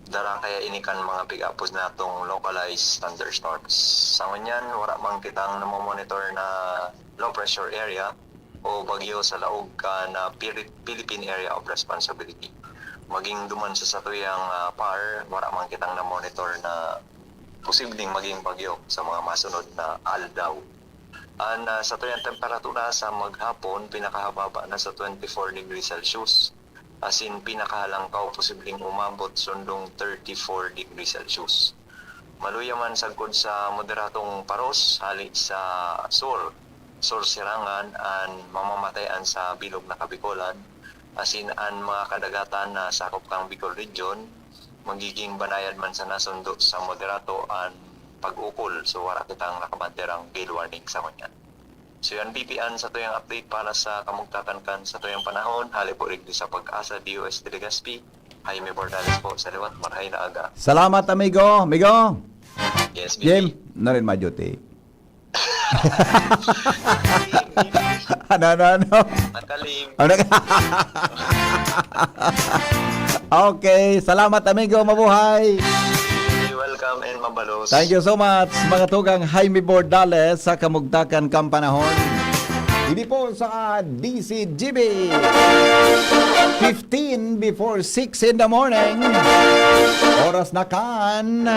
Dara kaya ini kan mga pig-apos natong localized thunderstorms. Sa ngunyan, wala man kitang namomonitor na low pressure area o bagyo sa laog kan, ah, Piri-, Philippine Area of Responsibility. Maging duman sa satuyang, ah, PAR, wala man kitang namonitor na posibleng maging bagyo sa mga masunod na aldaw. An, ah, satuyang temperatura sa maghapon, pinakahababa na sa twenty-four degrees Celsius, asin pinakahalangkaw posibleng umabot sundong thirty-four degrees Celsius. Maluya man sagkod sa moderadong paros hali sa sur, sur sirangan an mamamatayan sa bilog na Kabikolan, asin an mga kadagatan na sakop kan Bicol Region, magiging banayad man sana sundo sa moderato an pag-ukol. So, wala kitang nakabanderang gale warning sa ngunyan. So, yan, B P, an satuyang update para sa kamugtakan kan satuyang panahon. Hali po digdi sa Pag-asa, D O S Legazpi. Jaime Bordales po sa liwat. Marahay na aga. Salamat, amigo. Amigo. Yes, B P. Jim, na rin ma-duty. Ano, ano, ano? Nakalim. Ano ka? Okay, salamat, amigo. Mabuhay. You're welcome and mabalos. Thank you so much, mga tugang Jaime Bordales sa kamugtakan kan panahon. Ini po sa D C G B. Fifteen before six in the morning. Oras na kan,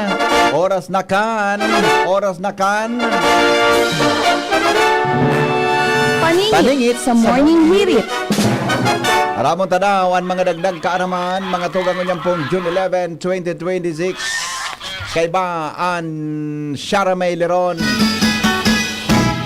oras na kan, oras na kan. Paningit Paningit sa sa Morning Hirit. Aramon ta daw an mga dagdag kaaraman, mga tugang, ngunyan pong June eleven, twenty twenty-six. Kaiba an Sharamay Leron.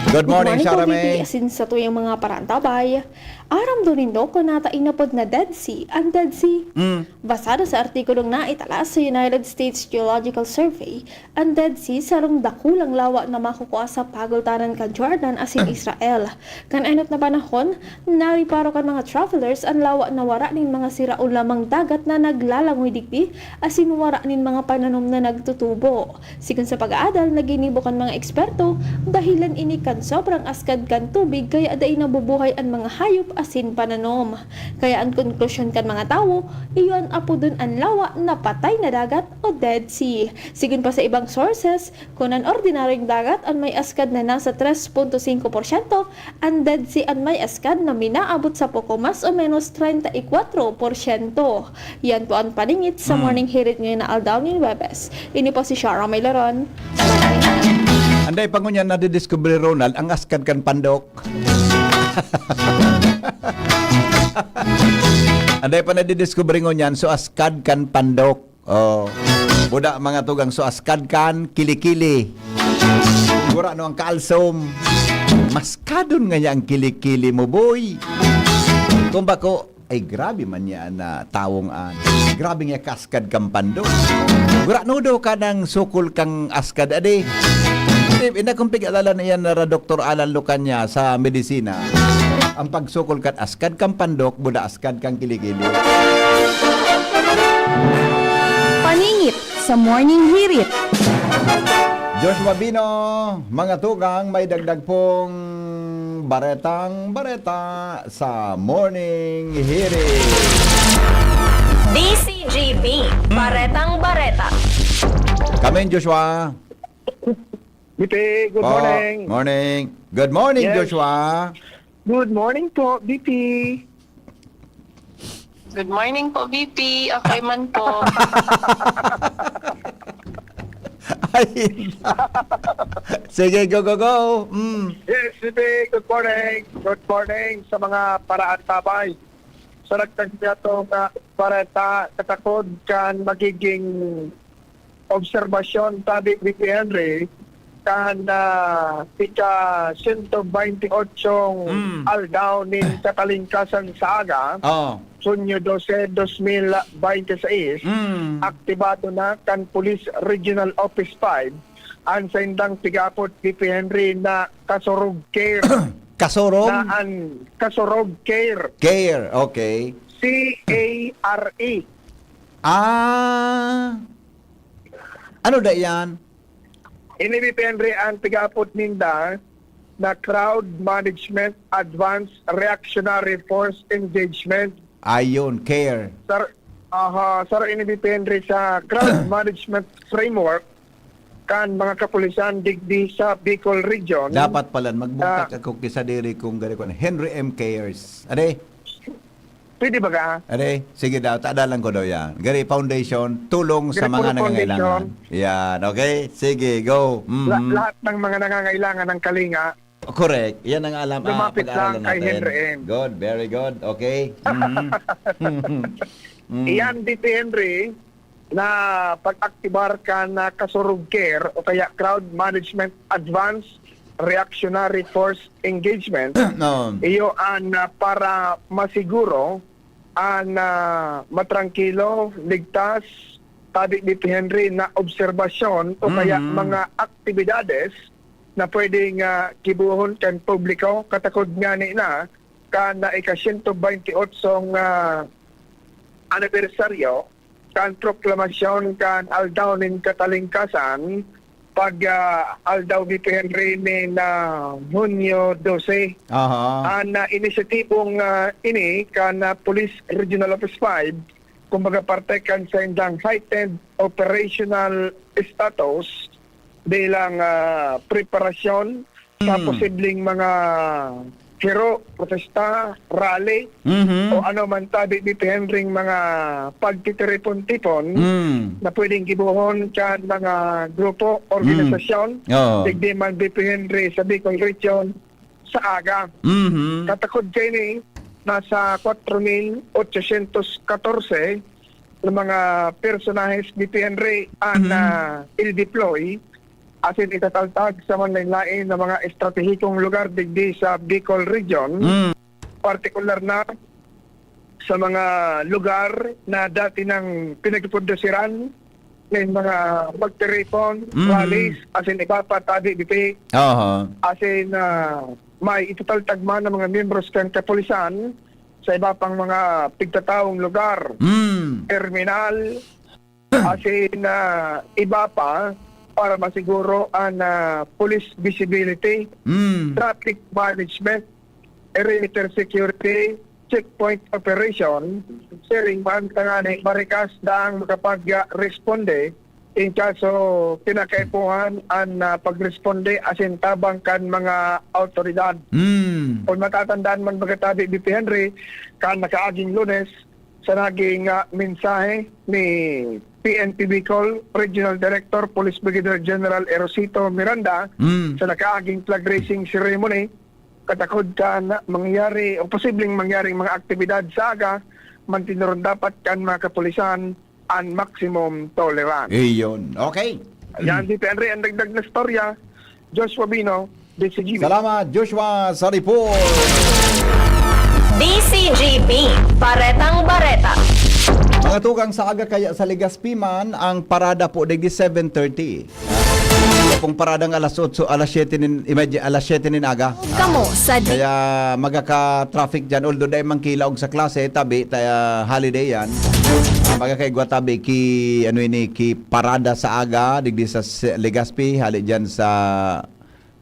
Good morning, Good morning po, Sharamay. B P, asin sa tuyang mga paraantabay. Aram do nindo kun nata inapod na Dead Sea, an Dead Sea? Mm. Basado sa artikulong naitala sa United States Geological Survey, an Dead Sea sarong dakulang lawa na makukua sa pagultanan kan Jordan asin Israel. Kan enot na panahon, nariparo kan mga travelers an lawa na wara nin mga sira o lamang dagat na naglalangoy digdi asin wara nin mga pananom na nagtutubo. Sigon sa pag-aadal na ginibo kan mga eksperto, dahilan ini kan sobrang askad kan tubig kaya dai nabubuhay an mga hayop asin pananom. Kaya an konklusyon kan mga tawo, iyo an apodon an lawa na patay na dagat o Dead Sea. Sigon pa sa ibang sources, kun an ordinaryong dagat an may askad na nasa tres punto singko porsyento, an Dead Sea an may askad na minaabot sa poko mas o menos treinta y cuatro porsyento. Yan po an paningit sa Mm. Morning Hirit ngayon na aldaw nin Huwebes. Ini po si Shara Maylaron. Anday pa ngunyan nadidiscover, Ronald, ang askad kan pandok. Anday pa nadidiscover ngunyan, so askad kan pandok. Oh. Buda mga tugang, so askad kan kilikili. Gura no ang kaalsom. Maskadon nga niya ang kilikili mo, boy. Kung bako, ay grabe man niya na tawong an. Grabe nga kaskad kang pandok. Gura no do ka ng sukol kang askad, ade. Ina kung pig-alala na yan na Doktor Alan Lucania sa medisina. Ang pagsukol kan askad kang pandok, buda askad kang kilikili. Paningit sa Morning Hirit. Joshua Bino, mga tugang, may dagdag pong baretang bareta sa Morning Hirit. D C G B, Baretang Bareta. Kami, Joshua. Bipi, good Po. Morning. Morning. Good morning, Yes. Joshua. Good morning po, B P. Good morning po, B P. Okay man po. Ay, sige, go, go, go. Mm. Yes, B P, good morning. Good morning sa mga paraantabay. Sa nagtagdato nga bareta, katakod kan magiging obserbasyon, sabi ni Henry, kan, ah, ika-sento baynte otsong Mm. aldaw nin katalingkasan sa aga, Oo. Hunyo dose, dos mil baynte sais, Mm. aktibado na kan Police Regional Office five an saindang tig-apod ni Henry na Kasurog Care. Kasurog? Na an Kasurog Care. Care, okay. C A R E. Ah. Ano da yan? Ini depende ang tig-apod ninda na Crowd Management Advanced Reactionary Force Engagement. Ayon, care. Sir, aha, sir, ini depende sa Crowd Management Framework kan mga kapulisan digdi sa Bicol Region. Dapat pala, magbugtak Ah. ako kisa diri kung gari ko na. Henry M Cares. Ade? Pwede ba ka? Ade, sige daw, tadalan ko daw yan. Gari Foundation, tulong sa Gari mga Puro nangangailangan. Foundation. Yan, okay? Sige, go. La-, Mhm. lahat ng mga nangangailangan ng kalinga, Correct. Yan ang alam, ah, Lumapit pag-aaralan lang kay natin. Henry M. Good, very good. Okay. Mhm. Mm. Iyan, D P Henry, na pag-aktibar kan Kasurog Care o kaya Crowd Management Advanced Reactionary Force Engagement, No. iyo an, ah, para masiguro an, ah, matrangkilo, ligtas, sabi ni Henry, na obserbasyon o kaya Mhm. mga aktibidades na pwedeng, ah, gibohon kan publiko, katakod ngani na kan, ah, ika-sento baynte otsong, ah, anibersaryo kan proklamasyon kan Aldaw nin Katalingkasan, pag, ah, aldaw ni Henry nin, ah, Hunyo dose. Aha. An, ah, inisyatibong, ah, ini kan, ah, Police Regional Office five, kumbaga parte kan saindang heightened operational status bilang, ah, preparasyon sa Mm. posibleng mga hero, protesta, rally, Mhm. o ano man tabi ni Henry mga pagtitiripon-tipon Mm. na pwedeng gibohon kan mga grupo, Mm. organisasyon, Oo. digdi man ni Henry sa Bicol Region sa aga. Mhm. Katakod kaini, nasa kwatro mil otsosyentos katorse na mga personahes ni P N R an, Mhm. ah, i-deploy asin itataltad sa manlaen-laen na mga estratehikong lugar digdi sa Bicol Region, Mm. partikular na sa mga lugar na dati nang pinagpupundosiran nin mga pagtiripon, Mhm. rallies, asin iba pa, tabi, Bipi. Aha. Asin, ah, may itataltad man ang mga miyembros kan kapulisan sa iba pang mga pigtatawong lugar, Mm. terminal, asin, ah, iba pa, para masiguro an, ah, police visibility, Mm. traffic management, perimeter security, checkpoint operation, siring man tangani marikas daang makapag-responde in kaso kinakaipuhan an, ah, pagresponde asin tabang kan mga awtoridad. Mm. Kun matatandaan man, baga tabi, Bipi Henry, kan nakaaging Lunes, sa naging, ah, mensahe ni P N P Bicol Regional Director Police Brigadier General Erosito Miranda, Mm. sa nakaaging flag raising ceremony, katakod kan mangyari o posibleng mangyaring mga aktibidad sa aga, mantinuron dapat kan mga kapulisan an maximum tolerance. Iyon. Okay. Yan, Bipi Henry, ang dagdag na storya, Joshua Bino, D C G B. Salamat, Joshua, sa report. D C G B, Baretang Bareta. Mga tugang, sa aga kaya sa Legazpi man ang parada po digdi seven thirty. Kung paradang alas otso, alas siyete nin, imagine, alas siyete nin aga. Kamo sa di- Kaya magaka-traffic dyan. Although dai man kilaog sa klase, tabi, ta, holiday yan. Magakaigwa tabi ki, ano ini, ki parada sa aga, digdi sa se-, Legazpi, hali dyan sa,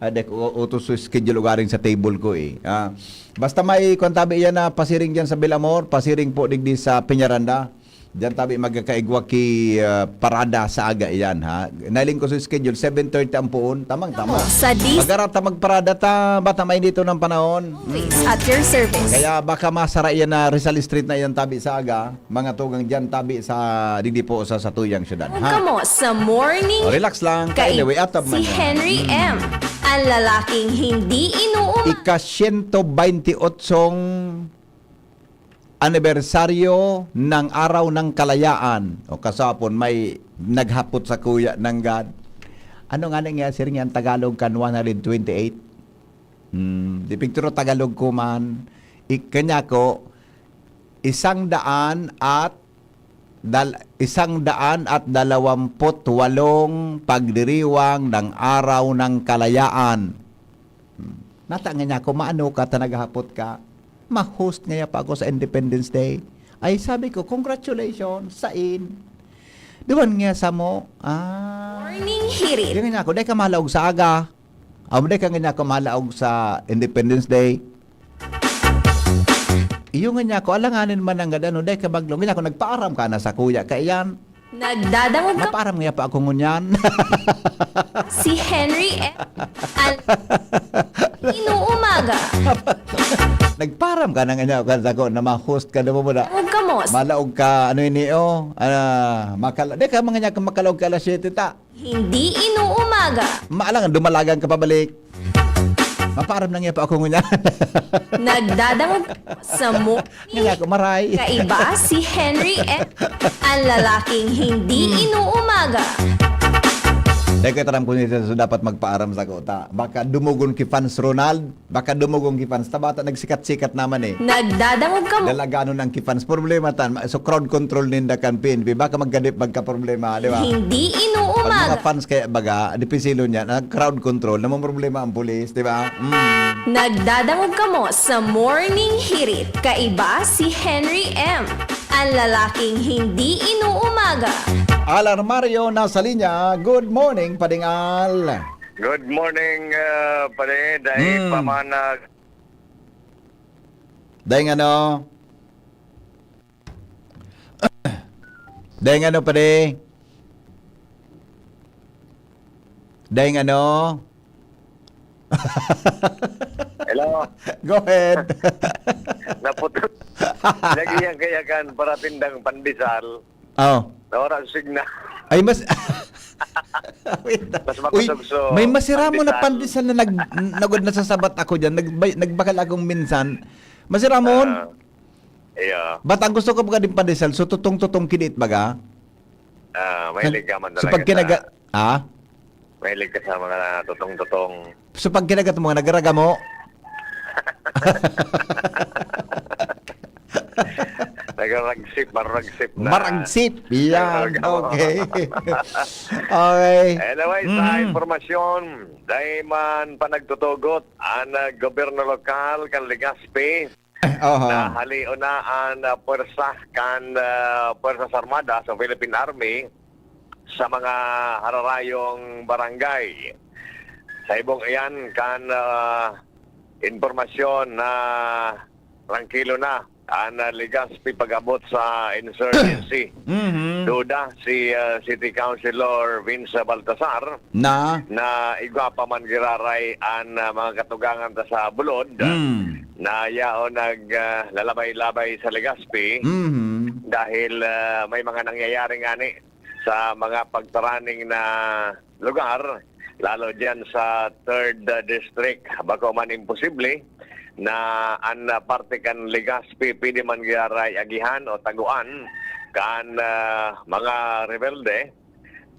ah, dek, u-, utos sa schedule ugaring sa table ko eh. Ah, basta may, kwan tabi yan na pasiring dyan sa Belamor, pasiring po digdi sa Peñaranda. Diyan tabi magkakaigwa ki, ah, parada sa aga iyan, ha? Nailing ko sa schedule, seven thirty ang puon. Tamang tama. Sa dis- Magarata magparada ta, bata may dito ng panahon. Always at your service. Kaya baka masara iyan na Rizal Street na iyan tabi sa aga. Mga tugang diyan tabi sa, digdi po sa, sa tuyang syudad, ha? Kamo sa morning. Oh, relax lang. Kay Anyway, atab man si yan. Henry Mm. M. Ang lalaking hindi inuuma- Ika-siyento baynte otsong anibersaryo ng Araw ng Kalayaan. O kasapon, may naghapot sa kuya ng God. Ano nga nga, sir, nga ang Tagalog kan one hundred twenty-eight? Hmm, di pigturo Tagalog ko man. I-, kanya ko, isang daan at dal-, isang daan at dalawamput walong pagdiriwang ng Araw ng Kalayaan. Hmm. Nata nga niya, kung maano ka, ta naghahapot ka, ma-host ngaya pa ako sa Independence Day. Ay, sabi ko, "Congratulations, sain?" Duman nga sa mo, ah, Morning Hirit. Di nga niya ako, "Dai ka malaog sa aga." Amo, "Dai ka nga niya ako malaog sa Independence Day." Iyo nga niya ako, alanganin man ang gad-, ano, "Dai ka maglaog." Nga niya ako, "Nagpaaram ka na sa kuya, kaiyan." Nagdadangog ka. Mapaaram nga pa ako ngunyan. Si Henry M. Al-, inuumaga. Nagparam ka na nga niya, kan sako, na ma-host ka na mo muna. Huwag ka, mos. Malaog ka, ano ini, oh? Ah, makala-, di ka, mga niya, makalaog ka alas siyete ta. Hindi inuumaga. Maalang, dumalagan ka pabalik. Mapaaram na nga pa ako ngunyan. Nagdadangog sa mo. Nga ako, maray. Kaiba si Henry M. Ang lalaking hindi Hmm. inuumaga. Dahil ko itaram ko niya, so dapat magpaaram sa kota. Baka dumugon ki fans Ronald, baka dumugon ki fans. Tabata nagsikat-sikat naman eh. Nagdadangog ka mo. Dalaganon ang ki fans. Problema tan, ma-, so crowd control ninda kan P N P. Baka magkadip, magkaproblema, di ba? Hindi Pag inuumaga. mga fans kaya baga, dipisilo niya, nag-crowd control, namang problema ang pulis, di ba? Mm. Nagdadangog kamo sa Morning Hirit. Kaiba si Henry M. Ang lalaking hindi inuumaga. Al Armario nasa linya. Good morning, Pading Al. Good morning, ah, pare. Dahil Hmm. pamanag. Dahil ano? Dahil ano, pare? Dahil ano? Hello? Go ahead. Naputol. Lagi yan kaya kan paratindang pandesal. Oh. Nawara ang signal. Ay, mas, wait. Mas Uy, makusog so may masira mo na pandesal. pandesal na nag-, nagod nasasabat ako dyan. Nagbay-, nagbakal akong minsan. Masir Amon? Ah, iya. Ba't ang gusto ko baga din pandesal? So, tutong-tutong kiniit baga? Ah, mahilig ka man So, talaga pag kinaga-, sa, ah? Mahilig ka sa mga tutong-tutong. So, pag kinagat mo, nagaragamo? Nagaragsip, maragsip na. Maragsip, yan. Nagaragsip. Okay. Okay. Anyway, sa Mm. impormasyon, dai man pa nagtutugot ang, ah, gobyerno lokal kan Legazpi. Oho. Na halion na ang, ah, pwersa kan, ah, Pwersas Armadas o Philippine Army sa mga hararayong barangay. Sa ibong iyan kan, ah, impormasyon na trangkilo na ang, ah, Legazpi pag-abot sa insurgency. Mhm. Duda si, ah, City Councilor Vince Baltasar Na? na igwa pa man giraray ang, ah, mga katugangan ta sa bulod Mm. na yaon nag, ah, lalabay-labay sa Legazpi Mhm. dahil, ah, may mga nangyayari ngani sa mga pagtaraning na lugar, lalo diyan sa third, ah, district. Bako man imposible na an, ah, parte kan Legazpi pwede man giraray agihan o taguan kan, ah, mga rebelde.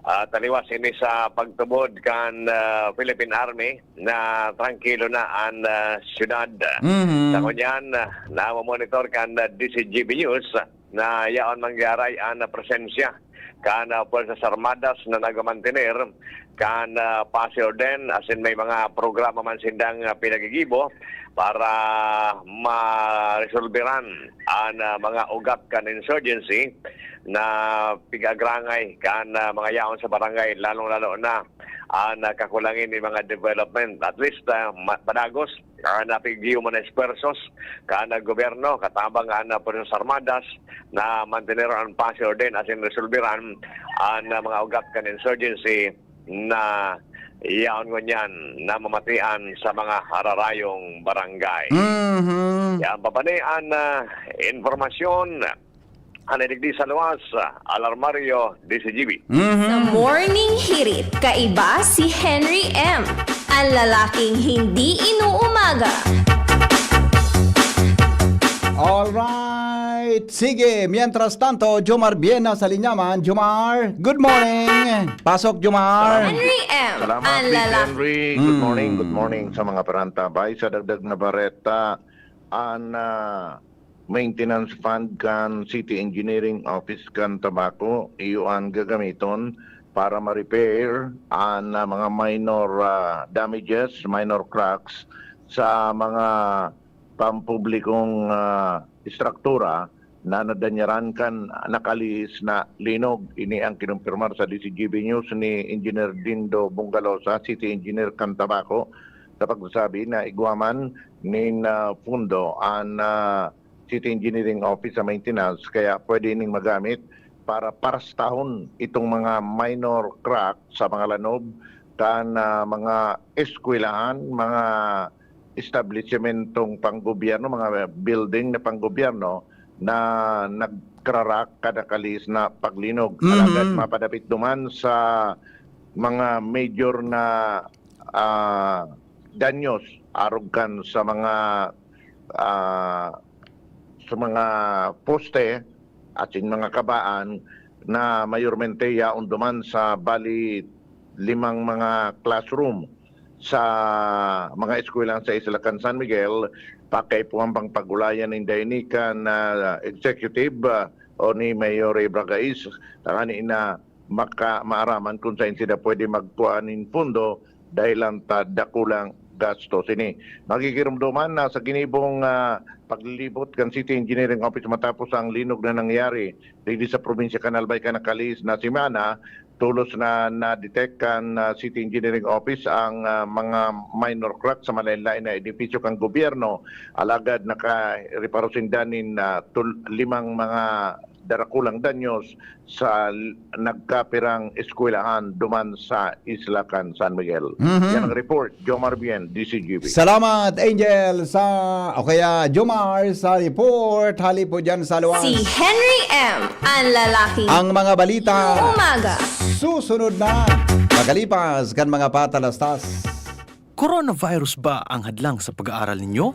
Ah, taliwas ini sa pagtubod kan, ah, Philippine Army na trangkilo na an, ah, syudad. Mhm. Sa ngunyan, ah, namomonitor kan, ah, D Z G B News na yaon man giraray an presensya kan, ah, Puwersas Armadas na nagmamantener kan, ah, pasi orden, asin may mga programa man sindang, ah, pinagigibo para maresolberan an, ah, mga ugat kan insurgency na pig-agrangay kan, ah, mga yaon sa barangay, lalong-lalo na an, ah, kakulangin nin mga development. At least, ah, ma-, padagos, ah, napigyo man esfuerzos kan, ah, gobyerno, katabang an, ah, Puwersas Armadas na mantener an pasi orden asin resolberan an, ah, mga ugat kan insurgency na yaon ngunyan na mamatian sa mga hararayong barangay. Mhm. Yan, papani an, ah, impormasyon. An digdi sa luwas, Alarmario, D Z G B. Mhm. Sa Morning Hirit, kaiba si Henry M, ang lalaking hindi inuumaga. Alright. Sige, mientras tanto, Jomar Bien na sa linya man. Jomar, good morning. Pasok, Jomar. Salam-, Henry M, salamat, ang Miss lalaki. Henry. Good Mm. morning, good morning sa mga parantabay. Sa dagdag na bareta, an, ah, maintenance fund kan City Engineering Office kan Tabaco, iyo an gagamiton para ma-repair an, ah, mga minor, ah, damages, minor cracks sa mga pampublikong, ah, estruktura na nadanyaran kan nakalihis na linog. Ini ang kinumpirmar sa D Z G B News ni Engineer Dindo Bungalosa, City Engineer kan Tabaco, sa pagsasabi na igwa man nin, ah, pundo an, ah, City Engineering Office sa maintenance, kaya pwede ning magamit para parastahon itong mga minor crack sa mga lanob kan, ah, mga eskwelahan, mga establisimentong panggobyerno, mga building na panggobyerno na nagkararak kada kalihis na paglinog. Mhm. Alagad mapadapit duman sa mga major na, ah, danyos arog kan sa mga, ah, sa mga poste asin mga kabaan na mayormente yaon duman sa bali limang mga classroom sa mga eskwelahan sa isla kan San Miguel, pakaipuhan pang pag-ulayan ninda ini kan, ah, executive, ah, o ni Mayor Ray Bragais, tangani na maka-, maaraman kung saen sila pwede magkua nin pundo dahelan ta dakulang gastos ini. Magigiromdoman na sa ginibong, ah, paglilibot kan City Engineering Office matapos ang linog na nangyari digdi sa probinsya kan Albay kan nakalihis na semana, tolos na na-detect kan, ah, City Engineering Office ang, ah, mga minor crack sa malaen-laen na edipisyo kan gobyerno. Alagad nakareparo sinda nin, ah, tul-, limang mga darakulang danyos sa l-, nagkapirang eskwelahan duman sa isla kan San Miguel. Mhm. Yan ang report, Jomar Bien, D Z G B. Salamat, Angel, sa, o kaya Jomar, sa report. Hali po dyan sa luwas. Si Henry M, ang lalaki. Ang mga balita. Umaga. Susunod na. Makalipas kan mga patalastas. Coronavirus ba ang hadlang sa pag-aaral ninyo?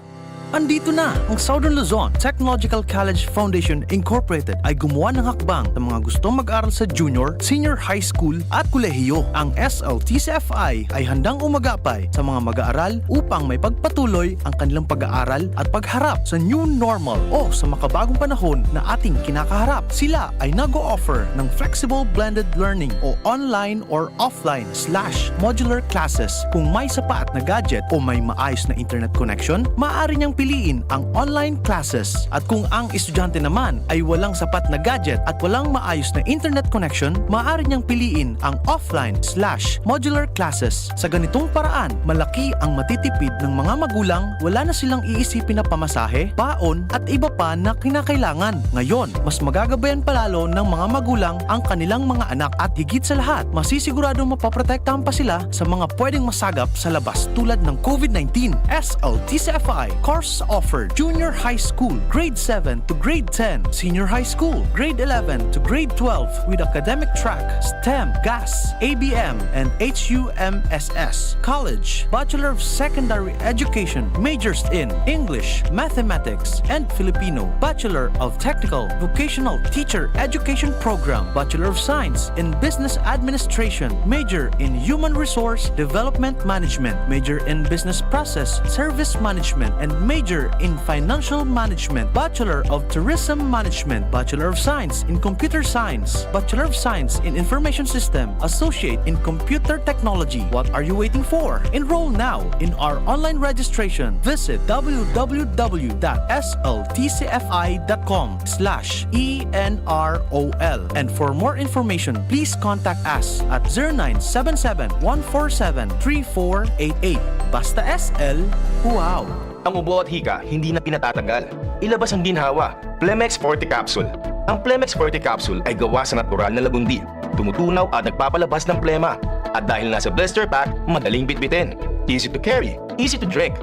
Andito na ang Southern Luzon Technological College Foundation Incorporated ay gumawa ng hakbang sa mga gustong mag-aral sa junior, senior high school at kolehiyo. Ang S L T C F I ay handang umagapay sa mga mag-aaral upang may pagpatuloy ang kanilang pag-aaral at pagharap sa new normal o sa makabagong panahon na ating kinakaharap. Sila ay nag-o-offer ng flexible blended learning o online or offline slash modular classes. Kung may sapat na gadget o may maayos na internet connection, maaari niyang piliin ang online classes. At kung ang estudyante naman ay walang sapat na gadget at walang maayos na internet connection, maaari niyang piliin ang offline slash modular classes. Sa ganitong paraan, malaki ang matitipid ng mga magulang, wala na silang iisipin na pamasahe, baon, at iba pa na kinakailangan. Ngayon, mas magagabayan pa lalo ng mga magulang ang kanilang mga anak at higit sa lahat, masisiguradong mapoprotektahan pa sila sa mga pwedeng masagap sa labas tulad ng COVID nineteen. S L T C F I course offered: Junior High School, Grade seven to Grade ten, Senior High School, Grade eleven to Grade twelve, with academic track, STEM, GAS, A B M, and H U M S S. College, Bachelor of Secondary Education, majors in English, Mathematics, and Filipino, Bachelor of Technical Vocational Teacher Education Program, Bachelor of Science in Business Administration, major in Human Resource Development Management, major in Business Process Service Management, and major in Financial Management, Bachelor of Tourism Management, Bachelor of Science in Computer Science, Bachelor of Science in Information System, Associate in Computer Technology. What are you waiting for? Enroll now in our online registration. Visit w w w dot s l t c f i dot com slash e n r o l. And for more information, please contact us at zero nine seven seven, one four seven, three four eight eight. Basta S L, wow! Ang ubo at hika hindi na pinatatagal. Ilabas ang ginhawa. Plemex Forte Capsule. Ang Plemex Forte Capsule ay gawa sa natural na lagundi. Tumutunaw at nagpapalabas ng plema. At dahil nasa blister pack, madaling bitbitin. Easy to carry, easy to drink.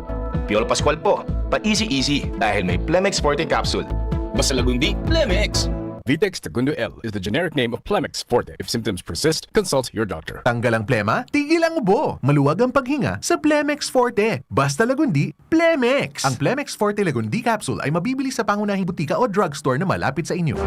Piolo Pascual po, pa-easy-easy dahil may Plemex Forte Capsule. Basta lagundi, Plemex! Vitex Tagundo L is the generic name of Plemex Forte. If symptoms persist, consult your doctor. Tanggal ang plema, tigil ang ubo. Maluwag ang paghinga sa Plemex Forte. Basta lagundi, Plemex! Ang Plemex Forte Lagundi Capsule ay mabibili sa pangunahing butika o drugstore na malapit sa inyo.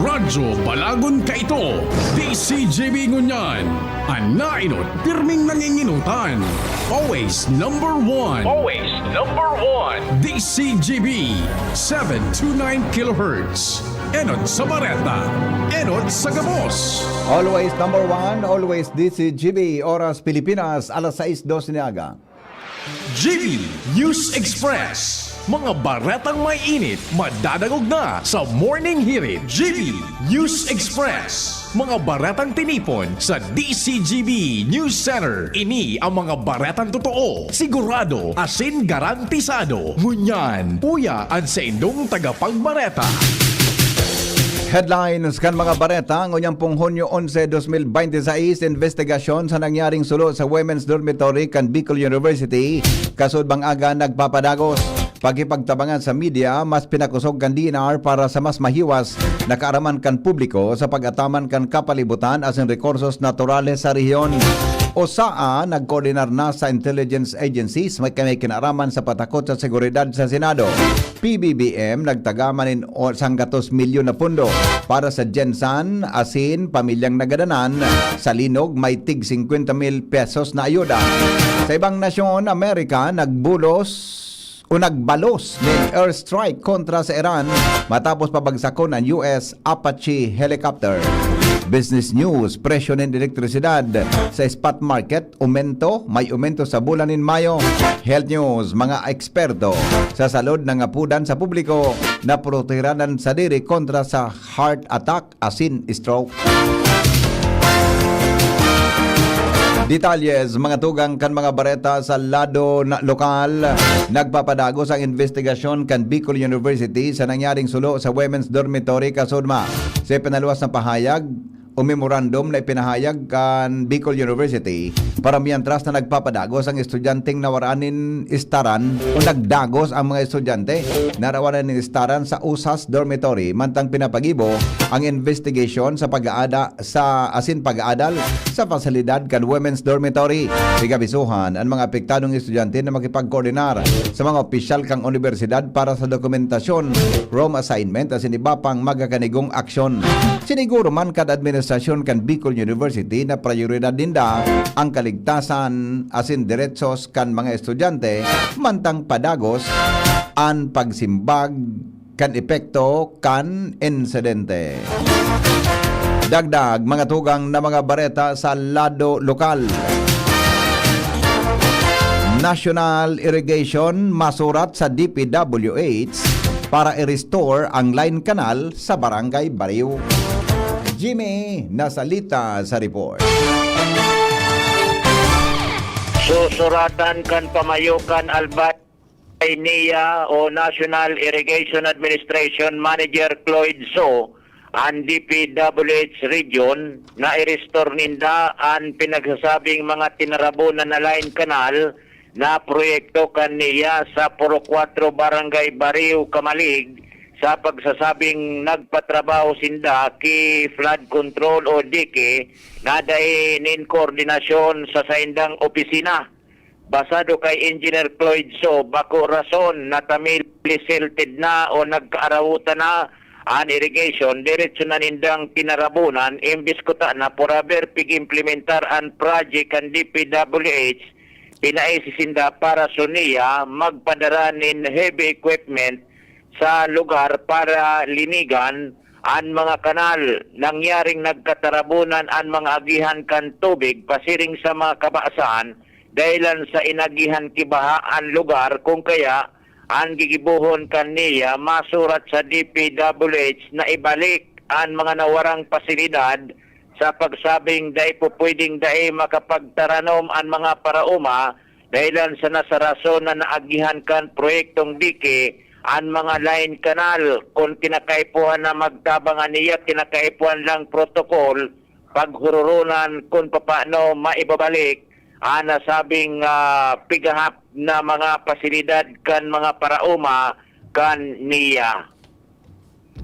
Radyo Balagon kaito, D C G B ngunyan. An naenot, pirming nangingenotan. Always number one. Always number one. D C G B, seven two nine kilohertz. Enot sa bareta, enot sa gabos. Always number one, always D C G B. Oras Pilipinas, alas sais dos na aga. G B News Express. Mga baretang may init, madadangog na sa Morning Hirit. G B News Express. Mga baretang tinipon sa D C G B News Center. Ini ang mga baretang totoo, sigurado, asin garantisado. Ngunyan, uya an saindong tagapagbareta. Headlines kan mga bareta, ngunyan pong Hunyo onse, dos mil bente seis, investigasyon sa nangyaring sulo sa Women's Dormitory kan Bicol University, kasudbang aga nagpapadagos. Pakipagtabangan sa media, mas pinakosog kan D N R para sa mas mahiwas na kaaraman kan publiko sa pag-ataman kan kapalibutan asin rekursos naturales sa rehiyon. OSAA nagkoordinar na sa intelligence agencies may, may kinaaraman sa patakot sa seguridad sa Senado. P B B M nagtagama nin o-, sanggatos milyon na pondo para sa GenSan asin pamilyang nagadanan sa linog may tig singkwenta mil pesos na ayuda. Sa ibang nasyon, Amerika, nagbulos o nagbalos nin airstrike kontra sa Iran matapos pabagsakon an U S Apache helicopter. Business news: presyo nin elektrisidad sa spot market umento, may umento sa bulan nin Mayo. Health news: mga eksperto sa salud nangapodan sa publiko na protehiran an sadiri kontra sa heart attack asin stroke. Detalles, mga tugang kan mga bareta sa lado na lokal. Nagpapadagos ang investigasyon kan Bicol University sa nangyaring sulo sa women's dormitory kasudma. Sa ipinaluwas na pahayag, memorandum na ipinahayag kan Bicol University para mientras na nagpapadagos ang estudyanteng nawaraan nin istaran o nagdagos ang mga estudyante na nawaraan nin istaran sa usas dormitory, mantang pinapagibo ang investigation sa pag-aada sa asin pag-aadal sa pasilidad kan women's dormitory. Pigabisuhan an mga apektadong estudyante na makipagkoordinar sa mga opisyal kan unibersidad para sa dokumentasyon, room assignment asin iba pang magakanigong aksyon. Siniguro man kan administrasyon kan Bicol University na prayoridad ninda ang kaligtasan asin deretsos kan mga estudyante, mantang padagos an pagsimbag kan epekto kan insidente. Dagdag mga tugang na mga bareta sa lado lokal. National Irrigation masurat sa D P W H para i-restore ang line canal sa Barangay Bariw. Jimmy Nasalita sa report. Susuratan kan pamayokan Albay NIA o National Irrigation Administration Manager Cloyd So an D P W H Region na i-restore ninda an pinagsasabing mga tinarabonan na line canal na proyekto kan NIA sa Purok Cuatro, Barangay Bariw, Camalig, sa pagsasabing nagpatrabaho sinda ki flood control o dike na dai nin koordinasyon sa saindang opisina. Basado kay Engineer Cloyd So, bako rason na ta-mill silted na o nagkaarawotan na an irrigation, diretso na nindang tinarabonan, imbis kuta na forever pig-implementar an project kan D P W H, pinaisi sinda para sa NIA magpadara nin heavy equipment sa lugar para linigan an mga kanal. Nangyaring nagkatarabonan an mga agihan kan tubig pasiring sa mga kabasan dahilan sa inagihan ki baha an lugar, kung kaya an gigibohon kan NIA masurat sa D P W H na ibalik an mga nawarang pasilidad sa pagsabing dai po pwedeng dai makapagtaranom an mga paraoma dahilan sa nasarason na naagihan kan proyektong dike an mga line canal. Kun kinakaipuhan na magtabang an NIA, kinakaipuhan lang protocol, paghuroronan kun papaano maibabalik an nasabing, ah, pigahap na mga pasilidad kan mga paraoma kan NIA.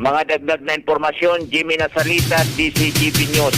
Mga dagdag na impormasyon, Jimmy Nasalita, D C G P News.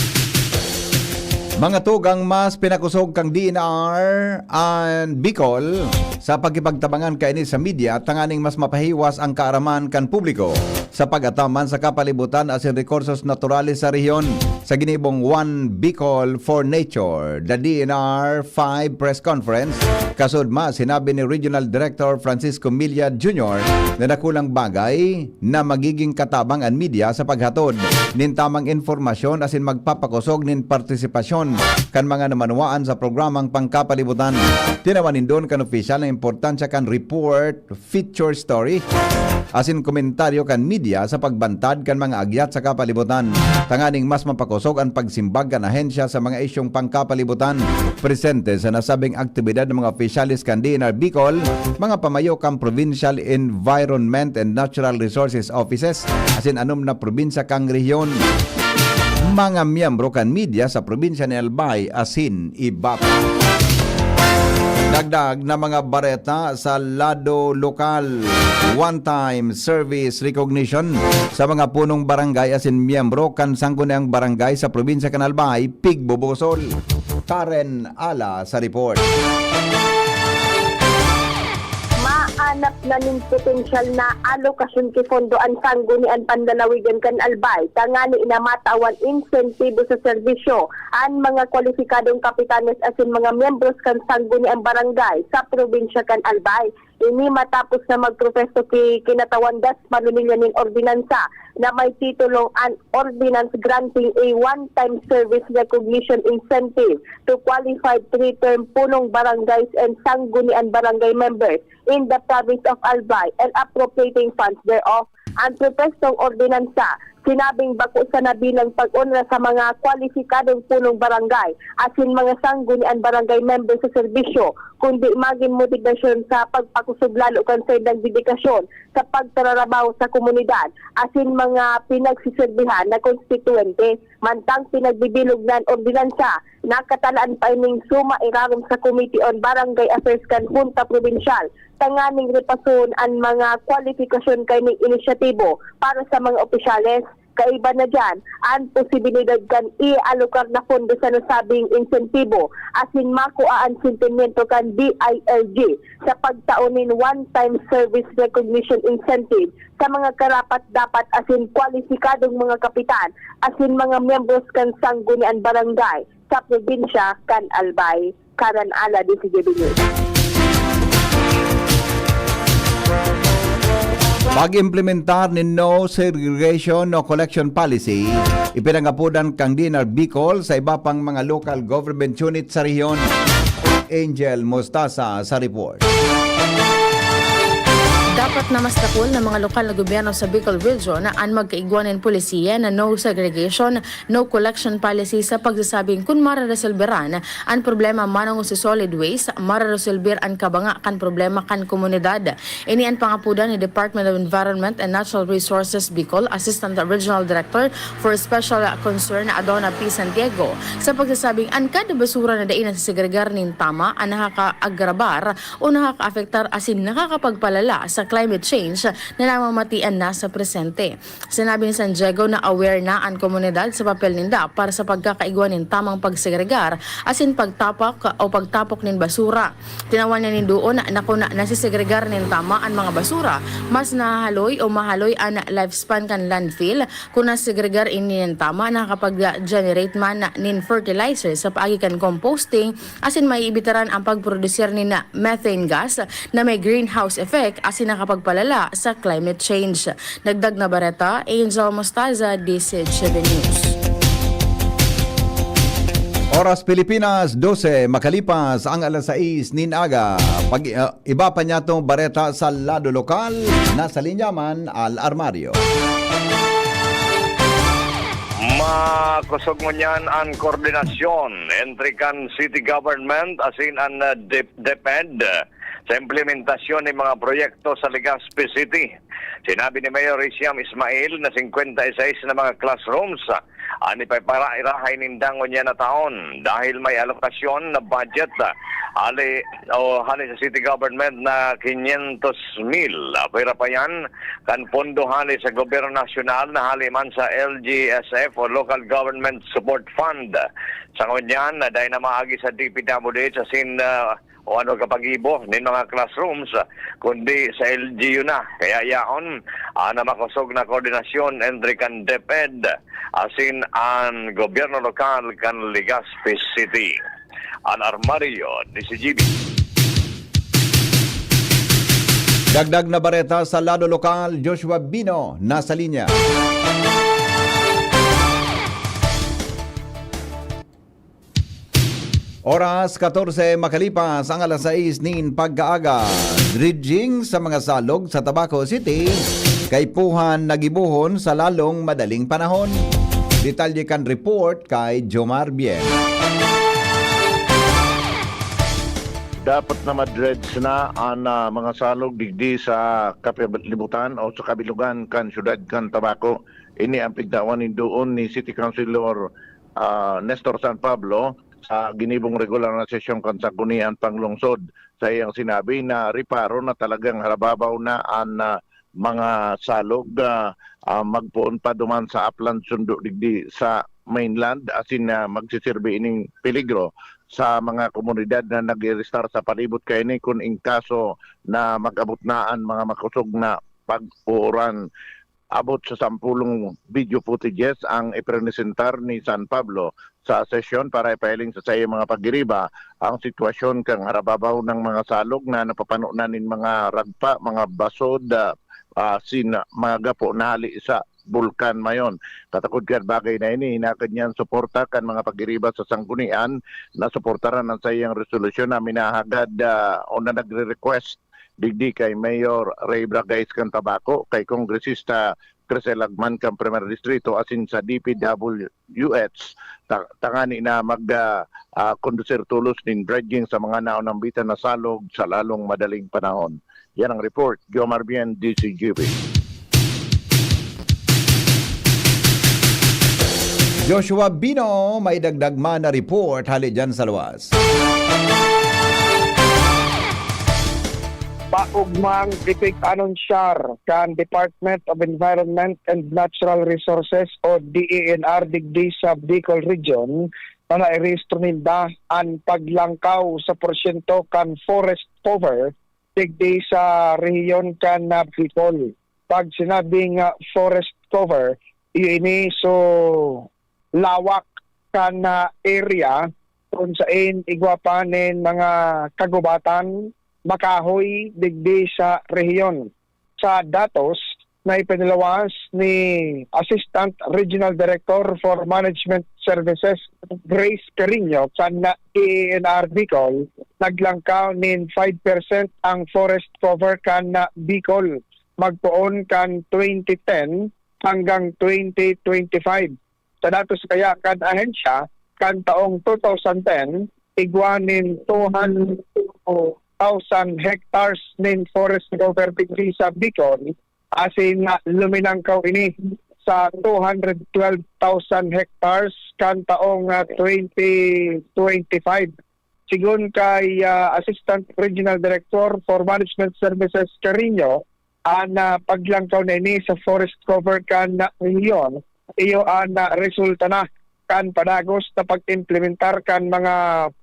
Mga tugang, mas pinakosog kan D N R an Bicol sa pakikipagtabangan kaini sa media tanganing mas mapahiwas ang kaaraman kan publiko sa pag-ataman sa kapalibutan asin rekursos naturales sa rehiyon. Sa ginibong One Bicol for Nature, the D N R five press conference, kasudma sinabi ni Regional Director Francisco Milla Junior na dakulang bagay na magiging katabang an media sa paghatod nin tamang impormasyon asin magpapakosog nin partisipasyon kan mga namanwaan sa programang pangkapalibutan. Tinawan nindon kan opisyal na importansya kan report, feature story, asin komentaryo kan media sa pagbantad kan mga agyat sa kapalibutan, tanganing mas mapakosog an pagsimbag kan ahensya sa mga isyong pangkapalibutan. Presente sa nasabing aktibidad ang mga opisyales kan D N R Bicol, mga pamayo kan Provincial Environment and Natural Resources Offices, asin anom na probinsya kan rehiyon, mga miyembro kan media sa probinsya ni Albay, asin iba pa. Dagdag na mga bareta sa lado lokal. One-time service recognition sa mga punong barangay asin miyembro kan Sangguniang Barangay sa probinsya kan Albay, pigbubusol. Karen Ala sa report. Maanap na nin potensyal na alokasyon ki pondo an Sangguniang Panlalawigan kan Albay, tangani na matawan insentibo sa serbisyo an mga kwalipikadong kapitanes asin mga miyembros kan Sangguniang Barangay sa probinsya kan Albay. Ini matapos na magprotesto ki kinatawan das manunilya nin ordinansa na may titulong an Ordinance Granting a One-Time Service Recognition Incentive to qualified three-term punong barangays and sanggunian barangay members in the province of Albay and appropriating funds thereof. An propestong ordinansa Sinabing bako sana bilang pag-onra sa mga kwalipikadong punong barangay asin mga sanggunian barangay member sa serbisyo, kundi magin motigasyon sa pagpakusog lalo kan saindang dedikasyon sa pagtararabaho sa komunidad asin mga pinagsiserbihan na konstituwente. Mantang pinagbibilog na an ordinansa, nakatalaan pa ining suma irarom sa Committee on Barangay Affairs kan Hunta Probinsyal tanganing repasohon an mga kwalipikasyon kaining inisyatibo para sa mga opisyales. Kaiba na diyan, an posibilidad kan ialokar na pondo sa nasabing insentibo asin makua an sentimiento kan D I L G sa pagtao nin one-time service recognition incentive sa mga karapat-dapat asin kwalipikadong mga kapitan asin mga miyembros kan sanggunian barangay sa probinsya kan Albay. Karan Ala, D C G B News. Pag-implementar nin no segregation, no collection policy, ipinangapodan kan D N R Bicol sa iba pang mga local government unit sa rehiyon. Angel Mostaza sa report. Dapat na mas dakul na mga lokal na gobyerno sa Bicol Region an magkaigwa nin polisiya na no segregation, no collection policy sa pagsasabing kun mararesolberan an problema manongod sa solid waste, mararesolber an kabanga kan problema kan komunidad. Ini an pangapodan ni Department of Environment and Natural Resources Bicol Assistant Regional Director for Special Concern Adona P. Santiago sa pagsasabing an kada basura na dai nasesegregar nin tama an nakakaagrabar o nakakaapektar asin nakakapagpalala sa climate change na namamatian na sa presente. Sinabi ni Santiago na aware na an komunidad sa papel ninda para sa pagkakaigwa nin tamang pagsegregar asin pagtapak o pagtapok nin basura. Tinawan niya nin duon na kun nasesegregar nin tama an mga basura, mas nahahaloy o mahaloy an lifespan kan landfill. Kun nasesegregar ini nin tama, nakakapag-generate man nin fertilizer sa paagi kan composting asin maiibitaran ang pagprodusir nin methane gas na may greenhouse effect asin nakapagpalala sa climate change. Dagdag na bareta, Angel Mostaza, D C H seven News. Oras Pilipinas, dose makalipas ang alas sais nin aga. Pag, ah, iba pa niya tong bareta sa lado lokal, nasa linya man, Al Armario. Makosog ngunyan an koordinasyon entre kan city government asin an, ah, dep-, DepEd sa implementasyon nin mga proyekto sa Legazpi City. Sinabi ni Mayor Riciam Ismail na singkwenta y seis na mga classrooms an ipaparairahay ninda ngunyan na taon dahil may alokasyon na budget, ah, hali, o hali sa city government na quinientos mil. Pwera pa yan kan pondo hali sa gobyerno nasyonal na hali man sa L G S F o Local Government Support Fund. Sa ngunyan, na dai na maagi sa D P W H asin, ah, o ano kapagibo nin mga classrooms, kundi sa L G U na. Kaya yaon, ah, na makosog na koordinasyon entre kan DepEd asin an gobyerno lokal kan Legazpi City. Al Armario, D C G B. Dagdag na bareta sa lado lokal, Joshua Bino, nasa linya. Oras, katorse makalipas ang alas sais nin pagkaaga. Dredging sa mga salog sa Tabaco City, kaipuhan na gibohon sa lalong madaling panahon. Detalye kan report kay Jomar Bien. Dapat na madredge na an, ah, mga salog digdi sa kapalibutan o sa kabilugan kan siyudad kan Tabaco. Ini ang pigtawan nin duon ni City Councilor, ah, Nestor San Pablo sa ginibong regular na sesyon kan Sanggunian Panglungsod. Sa iyang sinabi na reparo na talagang harababaw na an, ah, mga salog, ah, ah, magpoon pa duman sa upland sundo digdi sa mainland, asin, ah, magsisirbi ining peligro sa mga komunidad na nag-irestar sa palibot kaini kun in kaso na mag-abot na an mga makosog na pag-uuran. Abot sa sampulong video footages ang iprenesentar ni San Pablo sa sesyon para ipahiling sa saiyang mga pagiriba ang sitwasyon kan harababaw ng mga salog na napapano na nin mga ragpa, mga basod, ah, ah, sin-, mga gapo na hali sa bulkan mayon. Katakod kan bagay na ini, hinagad niyan suporta kan mga pagiriba sa sanggunian na suportaran ang saiyang resolusyon na minahagad, ah, o na nagre-request digdi kay Mayor Ray Bragais kan Tabaco, kay Kongresista Crisel Agman kan Primero Distrito, asin sa D P W H, ta-, tangani na mag, ah, ah, kondusir tolos nin dredging sa mga naonambitan na salog sa lalong madaling panahon. Yan ang report. Jomar Bien, D Z G B. Joshua Bino, may dagdag man na report hali dyan sa luwas. Paugmang tipig anunsyar kan Department of Environment and Natural Resources o D E N R digdi sa Bicol Region na nairehistro ninda an paglangkaw sa porsyento kan forest cover digdi sa rehiyon kan, ah, Bicol. Pag sinabing, ah, forest cover, iyo ini so lawak kan, ah, area kung sain igwa pa nin mga kagubatan, makahoy digdi sa rehiyon. Sa datos na ipinalawas ni Assistant Regional Director for Management Services, Grace Carino, kan E N R Bicol, naglangkaw nin five percent ang forest cover kan Bicol magpoon kan twenty ten hanggang twenty twenty-five. Sa datos kaya kan ahensya, kan taong two thousand ten, igwa nin two hundred thousand hectares nin forest cover digdi sa Bicol, asin na luminangkaw ini sa two hundred twelve thousand hectares kan taong, ah, twenty twenty-five. Sigon kay, ah, Assistant Regional Director for Management Services Carino, an, ah, paglangkaw na ini sa forest cover kan rehiyon, iyo an, ah, resulta na kan padagos na pag-implementar kan mga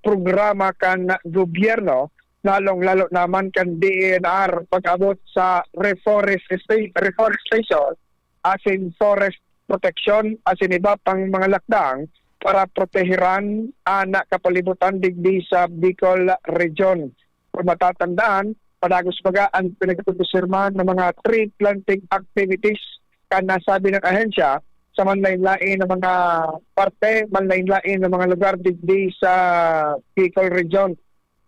programa kan gobyerno, lalong-lalo naman kan D E N R pag-abot sa reforestation, reforestation asin forest protection asin iba pang mga lakdang para proteheran an kapalibutan digdi sa Bicol Region. Kung matatandaan, padagos baga an pinagpupusirman ng mga tree planting activities kan nasabi ng ahensya sa manlain-lain na mga parte, manlain-lain na mga lugar digdi sa Bicol Region.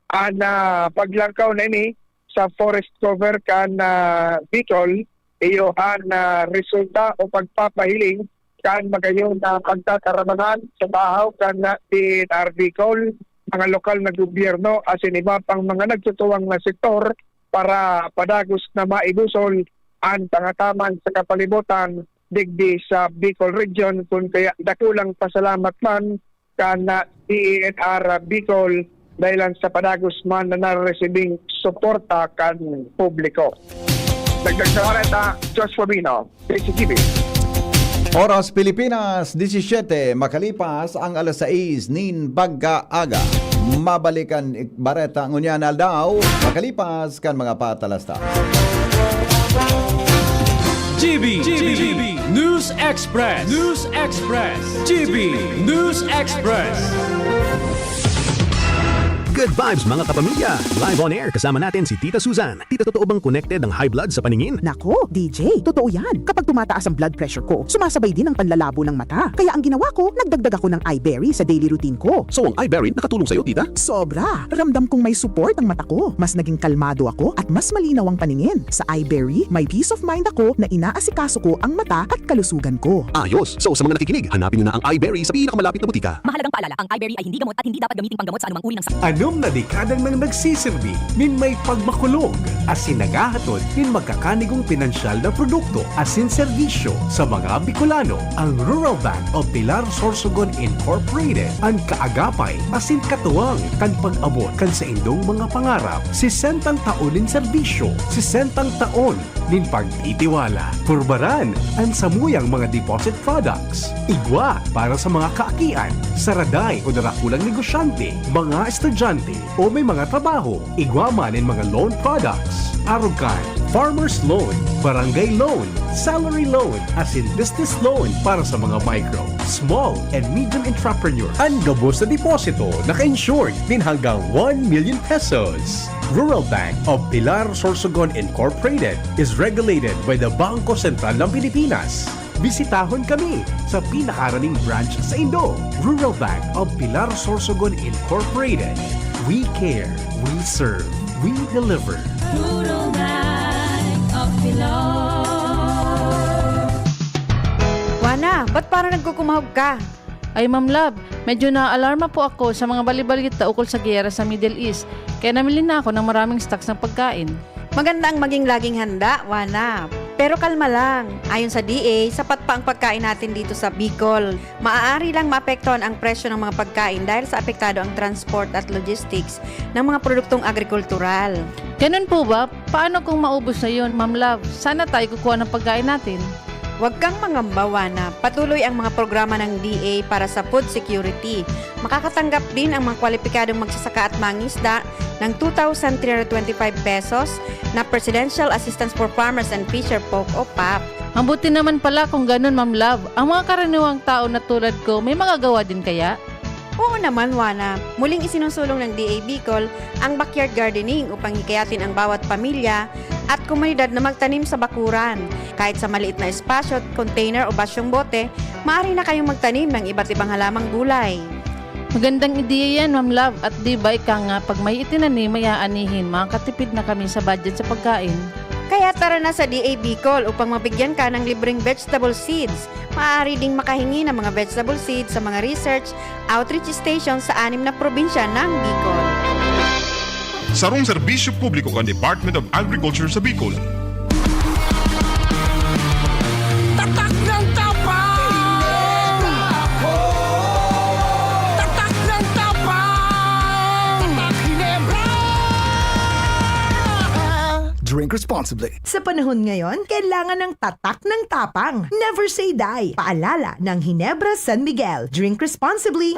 An, ah, paglangkaw na ini sa forest cover kan, ah, Bicol, iyo an, ah, resulta o pagpapahiling kan magayon na pagtatarabahan sa bahaw kan, ah, D N R Bicol, mga lokal na gobyerno, asin iba pang mga nagtutuwang na sektor para padagos na maibusol an pangataman sa kapalibutan digdi sa Bicol Region. Kun kaya, dakulang pasalamat man kan D E N R Bicol dahilan sa padagos man na naresibing suporta kan publiko. Dagdag sa bareta, Joshua Bino, D Z G B. Oras Pilipinas, disisyete, makalipas ang alas sais nin pagkaaga. Mabalik an bareta ngunyan aldaw, makalipas kan mga patalastas. G B, G B, News Express, News Express, G B, News Express. Good vibes, mga kapamilya! Live on air, kasama natin si Tita Susan. Tita, totoo bang connected ang high blood sa paningin? Nako, D J, totoo yan. Kapag tumataas ang blood pressure ko, sumasabay din ang panlalabo ng mata. Kaya ang ginawa ko, nagdagdag ako ng Eye Berry sa daily routine ko. So, ang Eye Berry nakatulong sa'yo, Tita? Sobra! Ramdam kong may support ang mata ko. Mas naging kalmado ako at mas malinaw ang paningin. Sa Eye Berry, may peace of mind ako na inaasikaso ko ang mata at kalusugan ko. Ayos! So, sa mga nakikinig, hanapin nyo na ang Eye Berry sa pinakamalapit na butika. Mahalagang paalala, ang Eye Berry ay hindi gamot at hindi dapat gamiting panggamot sa anumang uri ng sakit. Anom na dekada nang nagsisirbi nin may pagmakulog asin naghahatod nin magkakanigong pinansyal na produkto asin serbisyo sa mga Bicolano. Ang Rural Bank of Pilar Sorsogon Incorporated, an kaagapay asin katuwang kan pag-abot kan saindong mga pangarap. Sesentang taon nin serbisyo, sesentang taon nin pagtitiwala. Purbaran an samuyang mga deposit products. Igwa para sa mga kaakian, saraday o darakulang negosyante, mga estudyante, o may mga trabaho. Igwa man nin mga loan products. Arog kan farmer's loan, barangay loan, salary loan, asin business loan para sa mga micro, small, and medium entrepreneur. An gabos na deposito naka-insured nin hanggang one million pesos. Rural Bank of Pilar Sorsogon Incorporated is regulated by the Bangko Sentral ng Pilipinas. Bisitahon kami sa pinakaraning branch saindo. Rural Bank of Pilar Sorsogon Incorporated. We care, we serve, we deliver. Wana, ba't parang nagkukumahog ka? Ay, Ma'am Love, medyo naaalarma po ako sa mga balibalita ukol sa giyera sa Middle East, kaya namili na ako ng maraming stocks ng pagkain. Maganda ang maging laging handa, Wana. Pero kalma lang. Ayon sa D A, sapat pa ang pagkain natin dito sa Bicol. Maaari lang maapektuhan ang presyo ng mga pagkain dahil sa apektado ang transport at logistics ng mga produktong agrikultural. Ganun po ba? Paano kung maubos na yun, Ma'am Love? Saan na tayo kukuha ng pagkain natin? Huwag kang mangamba, Wana. Patuloy ang mga programa ng D A para sa food security. Makakatanggap din ang mga kwalipikadong magsasaka at mangisda ng two thousand three hundred twenty-five pesos na Presidential Assistance for Farmers and Fisher Folk o pap. Mabuti naman pala kung ganun, Ma'am Love. Ang mga karaniwang tao na tulad ko, may magagawa din kaya? Oo naman, Wana. Muling isinusulong ng D A Bicol ang backyard gardening upang hikayatin ang bawat pamilya at komunidad na magtanim sa bakuran. Kahit sa maliit na espasyo, container o basyong bote, maaari na kayong magtanim ng iba't ibang halamang gulay. Magandang ideya yan, Ma'am Love. At di ba ika nga, pag may itinanim, may aanihin, makakatipid na kami sa budget sa pagkain. Kaya tara na sa D A Bicol upang mabigyan ka ng libreng vegetable seeds. Maaari ding makahingi ng mga vegetable seeds sa mga research outreach station sa anim na probinsya ng Bicol. Sarong serbisyo publiko kan Department of Agriculture sa Bicol. Tatak ng tapang! Tatak ng tapang! Tatak Ginebra! Drink responsibly. Sa panahon ngayon, kailangan ng tatak ng tapang. Never say die. Paalala ng Ginebra San Miguel. Drink responsibly.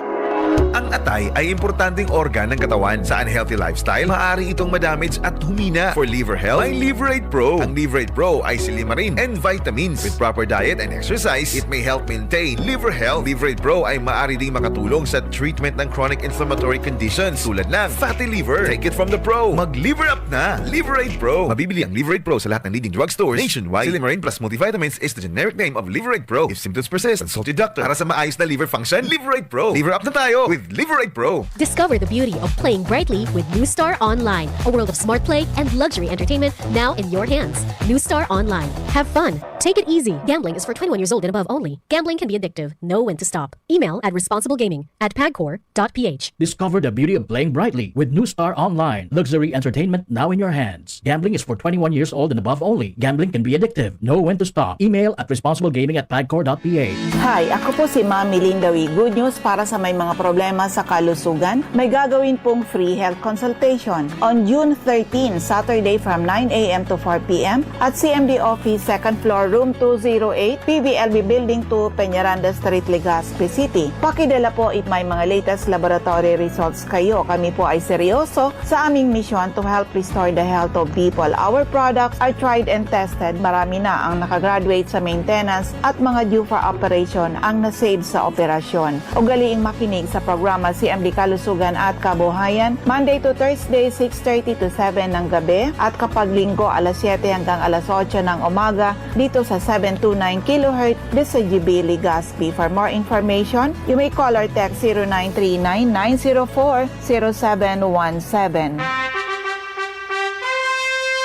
Ang atay ay importanteng organ ng katawan. Sa unhealthy lifestyle, maaari itong madamage at humina. For liver health, may Liverate Pro. Ang Liverate Pro ay silimarin and vitamins. With proper diet and exercise, it may help maintain liver health. Liverate Pro ay maaari ding makatulong sa treatment ng chronic inflammatory conditions tulad ng fatty liver. Take it from the pro. Mag-liver up na! Liverate Pro. Mabibili ang Liverate Pro sa lahat ng leading drugstores nationwide. Silimarin plus multivitamins is the generic name of Liverate Pro. If symptoms persist, consult your doctor. Para sa maayos na liver function, Liverate Pro. Liver up na tayo with Liverate Pro. Discover the beauty of playing brightly with New Star Online, a world of smart play and luxury entertainment now in your hands. New Star Online. Have fun. Take it easy. Gambling is for twenty-one years old and above only. Gambling can be addictive. Know when to stop. Email at responsiblegaming at pagcor dot ph. Discover the beauty of playing brightly with New Star Online. Luxury entertainment now in your hands. Gambling is for twenty-one years old and above only. Gambling can be addictive. Know when to stop. Email at responsiblegaming at pagcor dot ph. Hi, ako po si Ma'am Melinda Wee. Good news para sa may mga problema sa kalusugan. May gagawin pong free health consultation on June thirteen, Saturday from nine a m to four p m at C M D Office, second floor, room two zero eight, P V L B Building two, Peñaranda Street, Legazpi City. Pakidala po if may mga latest laboratory results kayo. Kami po ay seryoso sa aming misyon to help restore the health of people. Our products are tried and tested. Marami na ang nakagraduate sa maintenance at mga due for operation ang na-save sa operasyon. Ugaliing makinig sa programa C M D Kalusugan at Kabuhayan, Monday to Thursday, six thirty to seven ng gabi, at kapag Linggo, alas siyete hanggang alas otso ng umaga, dito sa seven two nine kilohertz, D Z G B Legazpi. For more information, you may call or text zero nine three nine nine zero four zero seven one seven.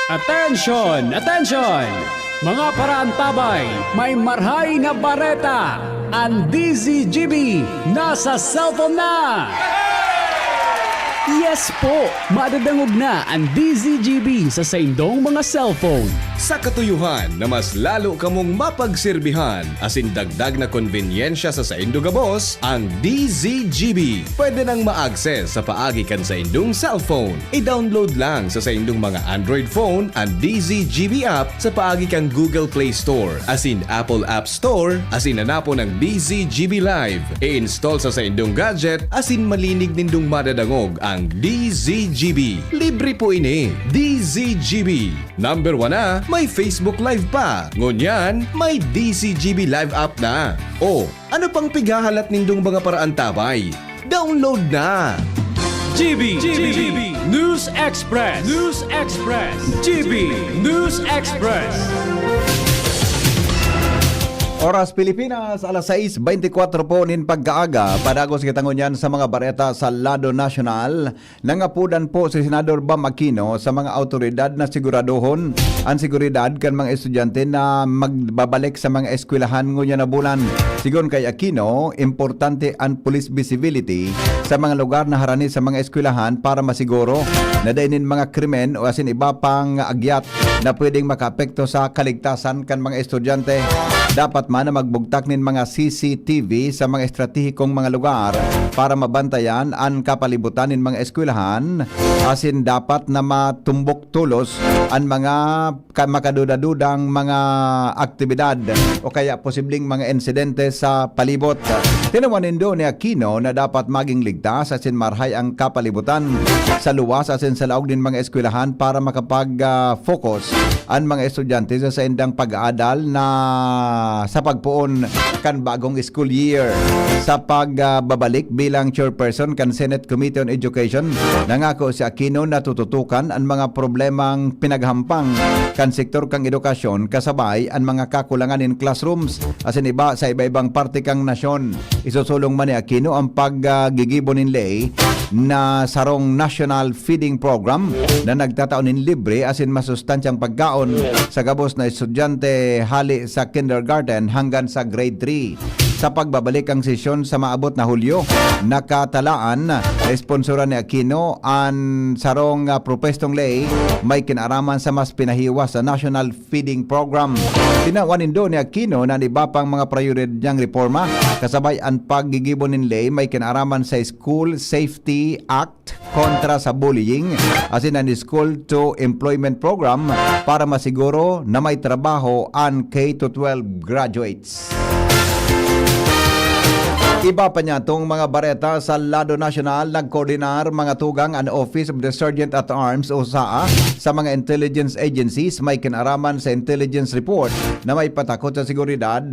Attention! Attention! Mga paraantabay, may marhay na bareta! Ang D Z G B nasa cellphone na! Yes po! Madadangog na ang D Z G B sa saindong mga cellphone. Sa katuyuhan na mas lalo kamong mapagserbihan asin dagdag na konbenyensya sa saindo gabos, ang D Z G B. Pwede nang ma-access sa paagi kan saindong cellphone. I-download lang sa saindong mga Android phone an D Z G B app sa paagi kan Google Play Store asin Apple App Store asin hanapon ang D Z G B Live. I-install sa saindong gadget asin malinig nindong madadangog ang D Z G B. Libre po ini. D Z G B. Number one na, may Facebook Live pa. Ngunyan, may D Z G B Live app na. O, ano pang pighahalat nindong mga paraantabay? Download na! G B, G B, News Express, News Express, G B News Express. Oras Pilipinas, alas sais beintikwatro po nin pagkaaga. Padagos kita ngunyan sa mga bareta sa lado nasyonal. Nangapodan po si Senador Bam Aquino sa mga awtoridad na siguradohon an seguridad kan mga estudyante na magbabalik sa mga eskwelahan ngunyan na bulan. Sigon kay Aquino, importante an police visibility sa mga lugar na harani sa mga eskwelahan para masiguro na dai nin mga krimen o asin iba pang agyat na pwedeng makaapekto sa kaligtasan kan mga estudyante. Dapat man na magbugtak nin mga C C T V sa mga estratehikong mga lugar para mabantayan an kapalibutan nin mga eskwelahan, asin dapat na matumbok tolos an mga ka-, makaduda-dudang mga aktibidad o kaya posibleng mga insidente sa palibot. Tinawan nindo ni Aquino na dapat maging ligtas asin marahay ang kapalibutan sa luwas asin sa laog nin mga eskwelahan para makapag, ah, focus an mga estudyante sa saindang pag-aadal na sa pagpoon kan bagong school year. Sa pagbabalik bilang chairperson kan Senate Committee on Education, nangako si Aquino na tututukan an mga problemang pinaghampang kan sektor kan edukasyon kasabay an mga kakulangan nin classrooms asin iba sa iba-ibang parte kan nasyon. Isusulong man ni Aquino ang paggigibo nin ley na sarong national feeding program na nagtatao nin libre asin masustansyang pagkaon sa gabos na estudyante hali sa kindergarten hanggang sa grade three. Sa pagbabalik ang sesyon sa maabot na Hulyo, nakatalaan na esponsoran ni Aquino an sarong, ah, propwestong ley may kinaraman sa mas pinahiwas na national feeding program. Tinawan nindo ni Aquino na an iba pang mga prayoridad niyang reforma, kasabay an paggigibo nin ley may kinaraman sa School Safety Act kontra sa bullying, asin an School to Employment Program para masiguro na may trabaho an K to twelve graduates. Iba pa niya tong mga bareta sa lado nasyonal, nagkoordinar mga tugang an Office of the Sergeant at Arms o SAA sa mga intelligence agencies may kinaraman sa intelligence report na may patakot sa seguridad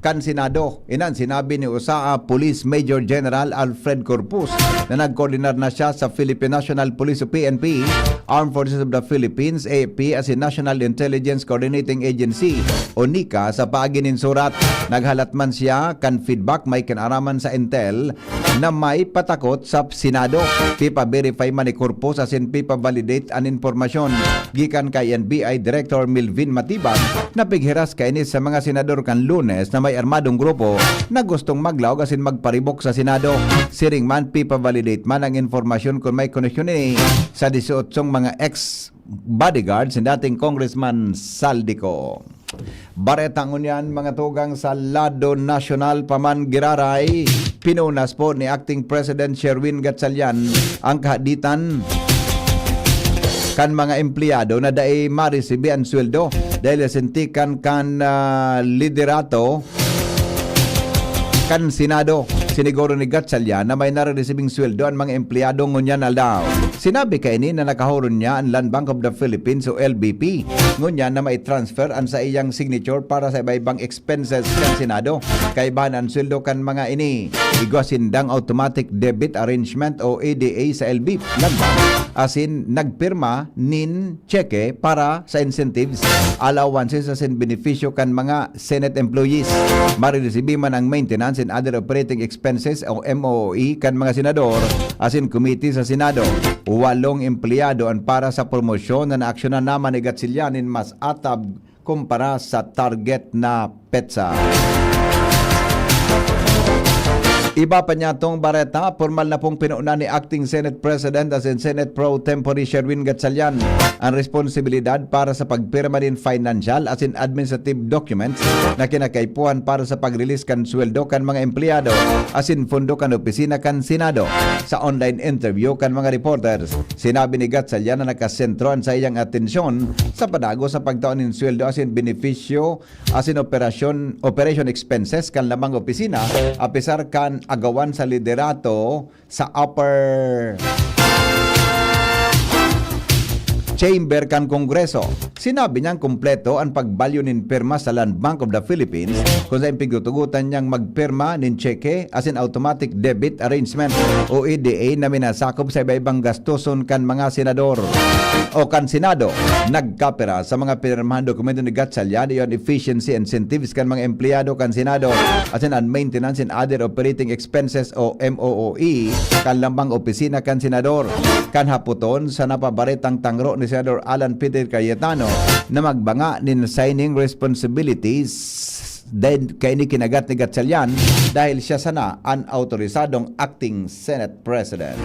kan Senado. Inan sinabi ni SAA Police Major General Alfred Corpus na nagkoordinar na siya sa Philippine National Police o P N P, Armed Forces of the Philippines, A F P, asin National Intelligence Coordinating Agency o nika sa paagi nin surat. Naghalat man siya kan feedback may kinaraman sa intel na may patakot sa Senado. Pipa-verify man ni Corpus asin pipa-validate an impormasyon gikan kay N B I Director Melvin Matibag na pighiras kaini sa mga senador kan Lunes na may armadong grupo na gustong maglaog asin magparibok sa Senado. Siring man, pipa-validate man ang impormasyon kun may koneksyon ini sa disyotsyong mga ex-bodyguards ni dating Congressman Saldico. Bareta ngunyan, mga tugang, sa lado nasyonal pa man giraray, pinunas po ni Acting President Sherwin Gatchalian ang kahaditan kan mga empleyado na dai maresibi an sweldo dahil sa sintikan kan, ah, liderato kan Senado. Siniguro ni Gatchalian na may nareresibing sweldo an mga empleyado ngunyan na aldaw. Sinabi kaini na nakahoron niya an Land Bank of the Philippines o L B P ngunyan na mai-transfer an saiyang signature para sa iba-ibang expenses kan Senado. Kaibahan an sweldo kan mga ini, igwa sindang automatic debit arrangement o A D A sa L B P, Land Bank, asin nagpirma nin tseke para sa incentives, allowances asin benepisyo kan mga Senate employees. Mariresibi man ang maintenance and other operating expenses o M O E kan mga senador asin committee sa Senado. Walong empleyado an para sa promosyon na naaksyonan naman ni Gatchalian nin mas atab kumpara sa target na petsa. Iba pa niya tong bareta, pormal na pong pinuna ni Acting Senate President asin Senate Pro Tempore Sherwin Gatchalian ang responsibilidad para sa pagpirma nin financial asin administrative documents na kinakaipuhan para sa pag-release kan sweldo kan mga empleyado asin pondo kan opisina kan Senado. Sa online interview kan mga reporters, sinabi ni Gatchalian na nakasentro an saiyang atensyon sa padagos sa pagtao nin sweldo asin benepisyo asin operasyon, operation expenses kan lamang opisina, apisar kan agawan sa liderato sa upper chamber kan Kongreso. Sinabi niyang kumpleto an pagbalyo nin pirma sa Land Bank of the Philippines, kun saen pigtutugotan niyang magpirma nin tseke asin automatic debit arrangement o E D A na minasakop sa iba-ibang gastoson kan mga senador o kan Senado. Nagkapira sa mga pinirmahan dokumento ni Gatchalian, iyo an efficiency incentives kan mga empleyado kan Senado asin an maintenance and other operating expenses o M O O E kan lambang opisina kan Senador. Kan hapoton sa napabaretang tangro ni Senador Alan Peter Cayetano na magbanga nin signing responsibilities, dahil kaini kinagat ni Gatchalian dahil siya sana an autorisadong acting Senate President.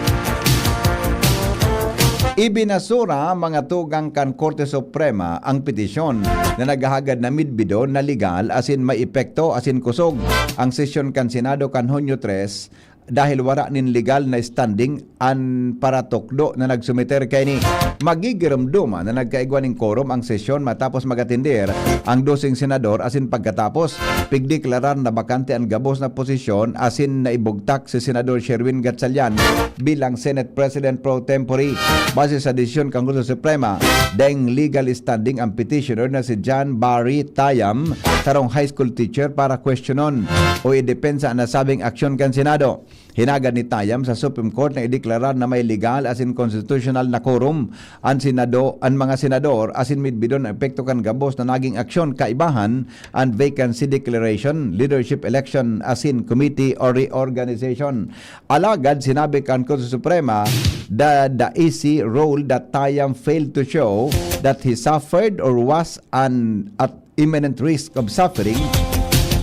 Ibinasura mga tugang kan Korte Suprema ang petisyon na naghahagad na midbidon na legal asin may epekto asin kusog ang sesyon kan Senado kan Hunyo tres dahil wara nin legal na standing an paratukdo na nagsumiter kaini. Magigiromdoma na nagkaigwa nin quorum ang sesyon matapos mag-atender ang doseng senador asin pagkatapos, pigdeklarar na bakante an gabos na posisyon asin naibugtak si Senador Sherwin Gatchalian bilang Senate President pro tempore. Base sa desisyon kan Korte Suprema, daing legal standing ang petitioner na si John Barry Tayam, sarong high school teacher, para kwestiyonon o idepensa an nasabing aksyon kan Senado. Hinagad ni Tayam sa Supreme Court na ideklarar na may legal asin constitutional na quorum an Senado, an mga senador, asin midbidon ang epekto kan gabos na naging aksyon, kaibahan an vacancy declaration, leadership election, asin committee or reorganization. Alagad sinabi kan Korte Suprema, the, the E C ruled that Tayam failed to show that he suffered or was an at imminent risk of suffering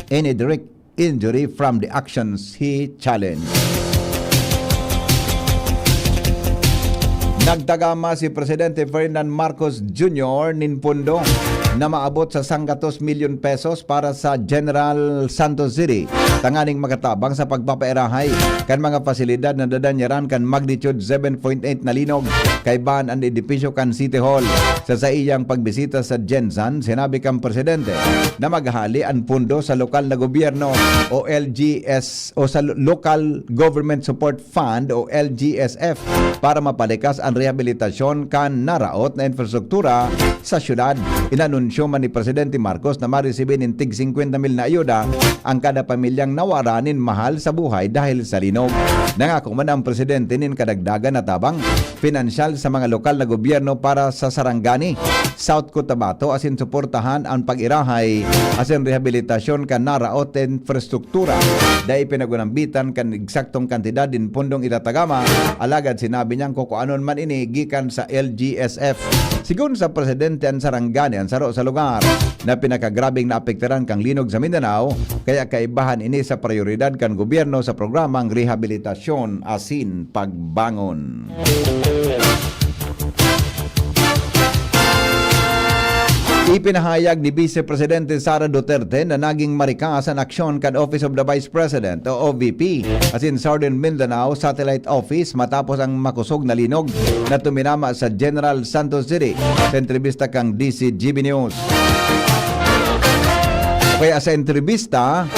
any direct injury from the actions he challenged. Nagtagama si Presidente Ferdinand Marcos Junior nin pondo na maabot sa sanggatos milyon pesos para sa General Santos City, tanganing makatabang sa pagpapairahay kan mga pasilidad na dadanyaran kan magnitude seven point eight na linog kaibahan an edipisyo kan City Hall. Sa saiyang pagbisita sa GenSan, sinabi kan presidente na maghahali an pondo sa lokal na gobyerno o L G S o sa Lo-, Local Government Support Fund o L G S F para mapalikas an rehabilitasyon kan naraot na infrastruktura sa syudad. Inanunsyo man ni Presidente Marcos na maresibi nin tig singkwenta mil na ayuda ang kada pamilyang nawara nin mahal sa buhay dahil sa linog. Nangako man ang presidente nin kadagdagan na tabang pinansyal sa mga lokal na gobyerno para sa Sarangani, South Cotabato asin suportahan an pag-irahay asin rehabilitasyon kan naraot na infrastruktura. Dai pinagunambitan kan eksaktong kantidad nin pondong itatagama, alagad sinabi niyang kukuanon man ini gikan sa L G S F. Sigon sa presidente, an Sarangani an saro sa lugar na pinakagrabeng naapektaran kan linog sa Mindanao, kaya kaibahan ini sa prayoridad kan gobyerno sa programang rehabilitasyon asin pagbangon. Ipinahayag ni Vice Presidente Sara Duterte na naging marikas an aksyon kan Office of the Vice President o O V P asin Southern Mindanao Satellite Office matapos ang makusog na linog na tuminama sa General Santos City. Sa entrevista kan D C G B News, kaya sa entrevista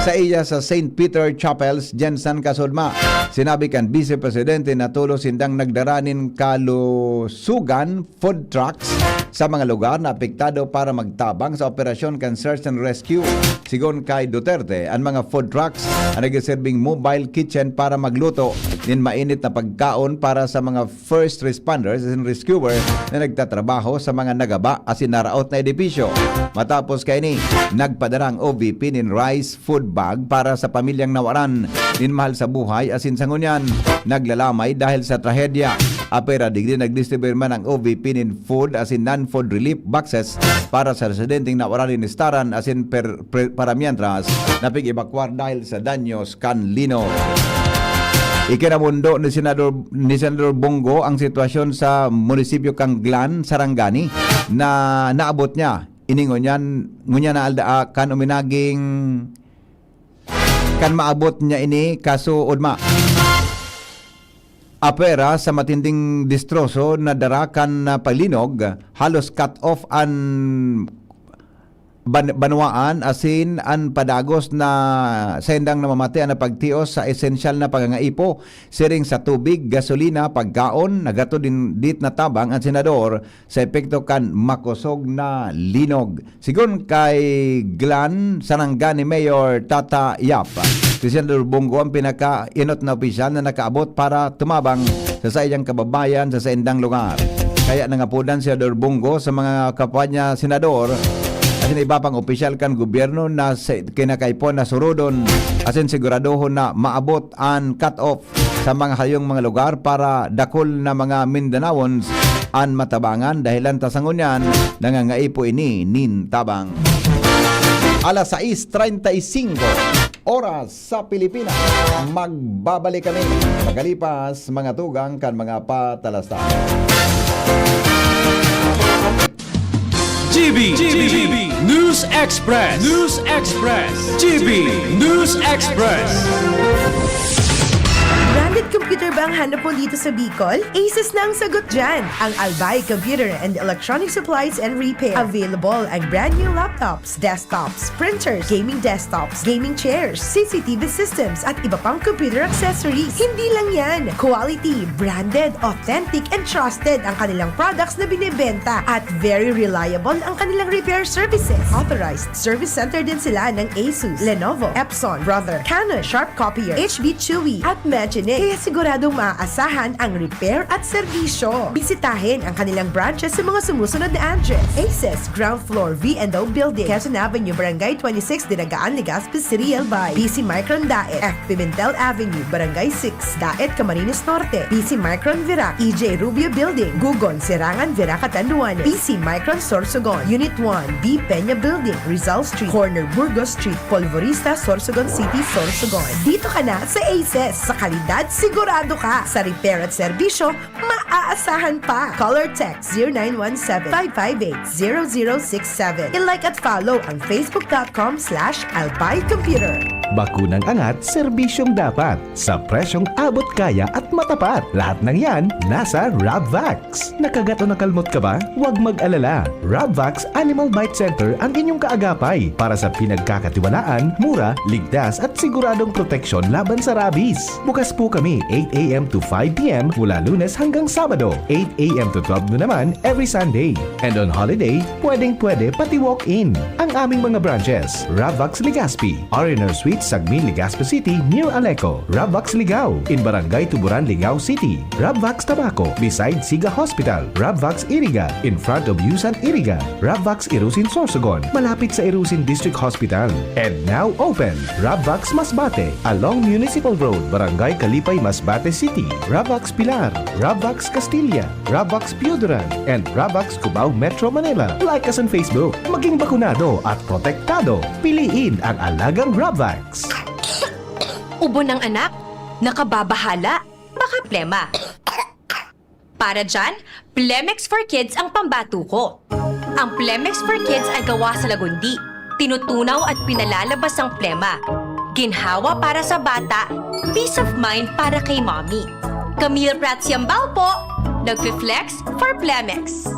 sa iya sa Saint Peter Chapels, GenSan, Kasudma, sinabi kan Vice Presidente na tolos sindang nagdara nin kalusugan food trucks sa mga lugar na apektado para magtabang sa operasyon kan search and rescue. Sigon kay Duterte, an mga food trucks an nagsiserbing mobile kitchen para magluto nin mainit na pagkaon para sa mga first responders and rescuer na nagtatrabaho sa mga nagaba asin naraot na edipisyo. Matapos kaini, nagpadara ang O V P nin rice food bag para sa pamilyang nawaran nin mahal sa buhay asin sa ngunyan naglalamay dahil sa trahedya. Apera digdi, nagdistribuyar man ang O V P nin food asin non-food relief boxes para sa residenteng nawaran nin estaran asin per-, pre-, para mientras napig-ebakwar dahil sa danyos kan linog. Ikinamundo ni Senador, ni Senador Bong Go ang sitwasyon sa munisipyo kan Glan, Sarangani, na naabot niya. Ini ngunyan, ngunyan na alda, ah, kan uminaging, kan maabot niya ini kasuodma. Apwera sa matinding destroso na dara kan, ah, palinog, halos cut off an ban-, banwaan asin an padagos na saindang namamati an napagtios sa esensyal na pangangaipo, siring sa tubig, gasolina, pagkaon, naghatod din dit na tabang an senador sa epekto kan makosog na linog. Sigon kay Glenn, sanangga ni Mayor Tata Yap, si Senador Bong Go ang pinakaenot na opisyal na nakaabot para tumabang sa saiyang kababayan sa saindang lugar. Kaya nangapodan si Senador Bong Go sa mga kapwa niya senador asin iba pang opisyal kan gobyerno na sa kinakaipuhan na surodon asin siguradohon na maabot an cut-off sa mga hayong mga lugar para dakul na mga Mindanaoans an matabangan, dahelan ta sa ngunyan nangangaipo ini nin tabang. Alas sais treinta y cinco, oras sa Pilipinas. Magbabalik kami pagkalipas mga tugang kan mga patalastas. G B, G B, News Express, News Express, G B, News Express. Branded computer ba ang hanap mo dito sa Bicol? Asus na ang sagot dyan. Ang Albay Computer and Electronic Supplies and Repair. Available ang brand new laptops, desktops, printers, gaming desktops, gaming chairs, C C T V systems, at iba pang computer accessories. Hindi lang yan. Quality, branded, authentic, and trusted ang kanilang products na binebenta at very reliable ang kanilang repair services. Authorized service center din sila ng Asus, Lenovo, Epson, Brother, Canon, Sharp Copier, H B Chewy, at Magine. Kaya siguradong maaasahan ang repair at serbisyo. Bisitahin ang kanilang branches sa mga sumusunod na address: Aces, ground floor, V and O Building, Quezon Avenue, Barangay twenty-six, Dinagaan, Legazpi City, Albay. B C Micron Daet, F Pimentel Avenue, Barangay six, Daet, Camarines Norte. B C Micron Virac, E J Rubio Building, Gugon, Serangan, Virac, Catanduanes. B C Micron Sorsogon, Unit one, B Peña Building, Rizal Street, corner Burgos Street, Polvorista, Sorsogon City, Sorsogon. Dito ka na sa Aces. Sa kalidad, sigurado ka. Sa repair at serbisyo, maaasahan pa. Call or text zero nine one seven, five five eight, zero zero six seven. I-like at follow ang facebook dot com slash albay computer. Bakunang angat, serbisyong dapat, sa presyong abot kaya at matapat. Lahat ng yan, nasa Rabvax. Nakagat o nakalmot ka ba? Huwag mag-alala. Rabvax Animal Bite Center ang inyong kaagapay para sa pinagkakatiwalaan, mura, ligtas at siguradong proteksyon laban sa rabies. Bukas po kami eight a m to five p m mula Lunes hanggang Sabado, eight a m to twelve noon naman every Sunday. And on holiday, pwedeng-pwede pati walk-in. Ang aming mga branches, Ravax Legazpi, R and R Suite, Sagmin, Legazpi City, near Aleco, Ravax Ligao, in Barangay Tuburan, Ligao City, Ravax Tabaco, beside Siga Hospital, Ravax Iriga, in front of Yusan Iriga, Ravax Irusin Sorsogon, malapit sa Irusin District Hospital. And now open, Ravax Masbate, along Municipal Road, Barangay Kalipay, Masbate City, Ravax Pilar, Ravax Castilla, Ravax Pioduran, and Ravax Cubao, Metro Manila. Like us on Facebook. Maging bakunado at protektado. Piliin ang alagang Ravax. Ubo ng anak, nakababahala, baka plema. Para dyan, Plemex for Kids ang pambato ko. Ang Plemex for Kids ay gawa sa lagundi, tinutunaw at pinalalabas ang plema. Ginhawa para sa bata, peace of mind para kay mommy. Camille Prats Yambao po, nagfi-flex for Plemex.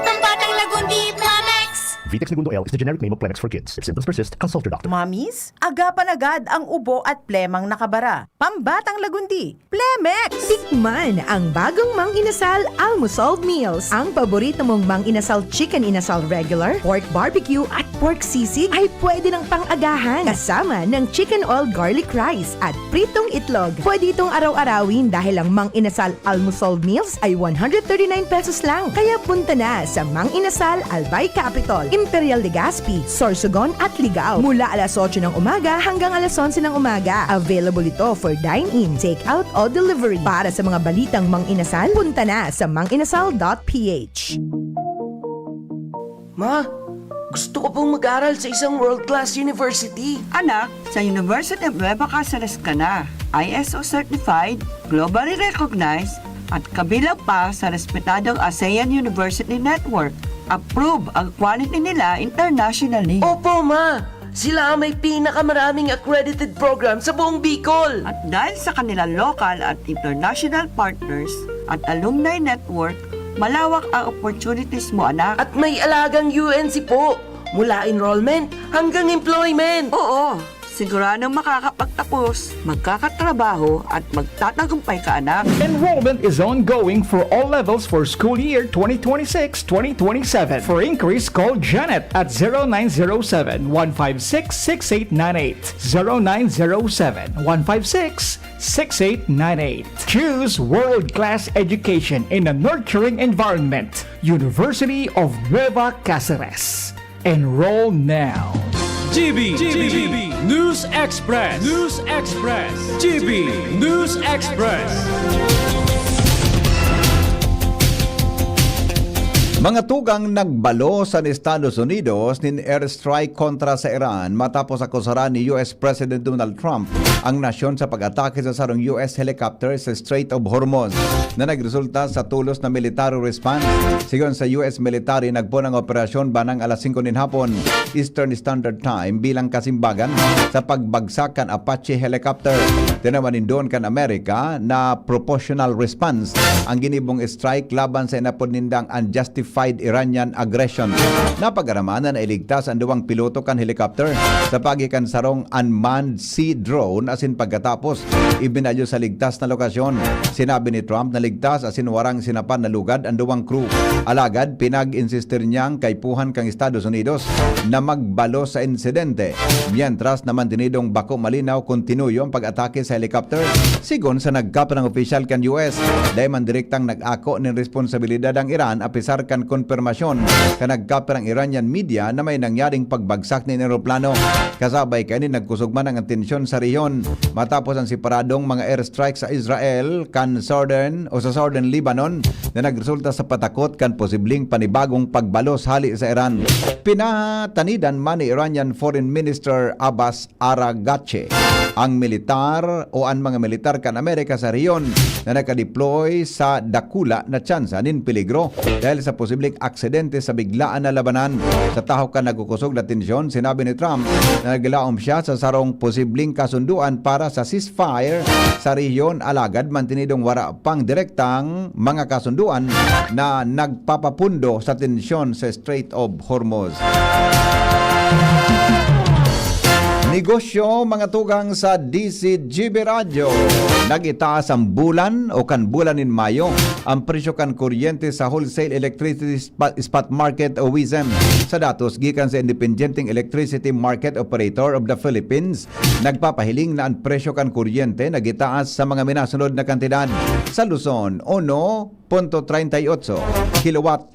Pambatang lagundi, Plemex! Vitex Negundo L is the generic name of Plemex for Kids. If symptoms persist, consult your doctor. Mommies, agapan agad ang ubo at plemang nakabara. Pambatang lagundi, Plemex! Tikman ang bagong Mang Inasal Almusal Meals. Ang paborito mong Mang Inasal Chicken Inasal Regular, Pork Barbecue at Pork Sisig ay pwede ng pang-agahan kasama ng Chicken Oil Garlic Rice at pritong itlog. Pwede itong araw-arawin dahil ang Mang Inasal Almusal Meals ay one hundred thirty-nine pesos lang. Kaya punta na sa Mang Inasal, Albay Capitol, Imperial Legazpi, Sorsogon at Ligao mula alas otso ng umaga hanggang alas onse ng umaga. Available ito for dine-in, take-out o delivery. Para sa mga balitang Mang Inasal, punta na sa manginasal dot p h. Ma, gusto ko pong mag-aral sa isang world-class university. Anak, sa University of Nueva Caceres ka na. I S O certified, globally recognized, at kabilang pa sa respetadong ASEAN University Network. Approve ang quality nila internationally. Opo, ma! Sila ang may pinakamaraming accredited program sa buong Bicol. At dahil sa kanilang local at international partners at alumni network, malawak ang opportunities mo, anak. At may alagang U N C po. Mula enrollment hanggang employment. Oo, siguradong makakapagtapos, magkakatrabaho at magtatagumpay ka, anak. Enrollment is ongoing for all levels for school year twenty twenty-six twenty twenty-seven. For inquiries, call Janet at zero nine zero seven, one five six, six eight nine eight. Zero nine zero seven, one five six, six eight nine eight. Choose world-class education in a nurturing environment. University of Nueva Cáceres. Enroll now. G B, G B, News Express, News Express, G B News Express. Mga tugang, nagbalos an Estados Unidos nin airstrike kontra sa Iran matapos akusaran ni U S President Donald Trump ang nasyon sa pag-atake sa sarong U S helicopter sa Strait of Hormuz, na nagresulta sa tulos na military response. Sigon sa U S military, nagpoon ang operasyon banang alas singko nin hapon, Eastern Standard Time, bilang kasimbagan sa pagbagsak kan Apache helicopter. Tinawan nin duon kan Amerika na proportional response ang ginibong strike laban sa inapod nindang unjustified Iranian aggression. Napag-araman na nailigtas an duwang piloto kan helicopter sa paagi kan sarong unmanned sea drone, asin pagkatapos, ibinalyo sa ligtas na lokasyon. Sinabi ni Trump na ligtas asin warang sinapan na lugad an duwang crew. Alagad, pinag-insistir niyang kaipuhan kan Estados Unidos na magbalos sa insidente, mientras na mantinidong bako malinaw kun tinuyo an pag-atake sa helicopter. Sigon sa nagkapirang opisyal kan U S, dai man direktang nag-ako nin responsabilidad ang Iran, apisar kan konpirmasyon kan nagkapirang Iranian media na may nangyaring pagbagsak nin eroplano. Kasabay kaini, nagkusog man ang tensyon sa rehiyon matapos ang separadong mga airstrike sa Israel kan southern o sa southern Lebanon, na nagresulta sa patakot kan posibleng panibagong pagbalos hali sa Iran. Pinatanidan man ni Iranian Foreign Minister Abbas Araghchi ang militar o an mga militar kan Amerika sa rehiyon na nakadeploy sa dakula na tsansa nin peligro dahil sa posibleng aksidente sa biglaan na labanan. Sa tahaw kan nagkukusog na tensyon, sinabi ni Trump na naglaom siya sa sarong posibleng kasunduan para sa ceasefire sa rehiyon, alagad mantinidong wara pang direktang mga kasunduan na nagpapapundo sa tensyon sa Strait of Hormuz. Negosyo, mga tugang, sa D C G B Radyo. Nag-itaas ang bulan o kan bulan nin Mayo ang presyo kan kuryente sa Wholesale Electricity Spot, Spot Market o WESM. Sa datos gikan sa Independenteng Electricity Market Operator of the Philippines, nagpapahiling na an presyo kan kuryente nag-itaas sa mga minasunod na kantidad. Sa Luzon, uno punto treinta y ocho kilowatt.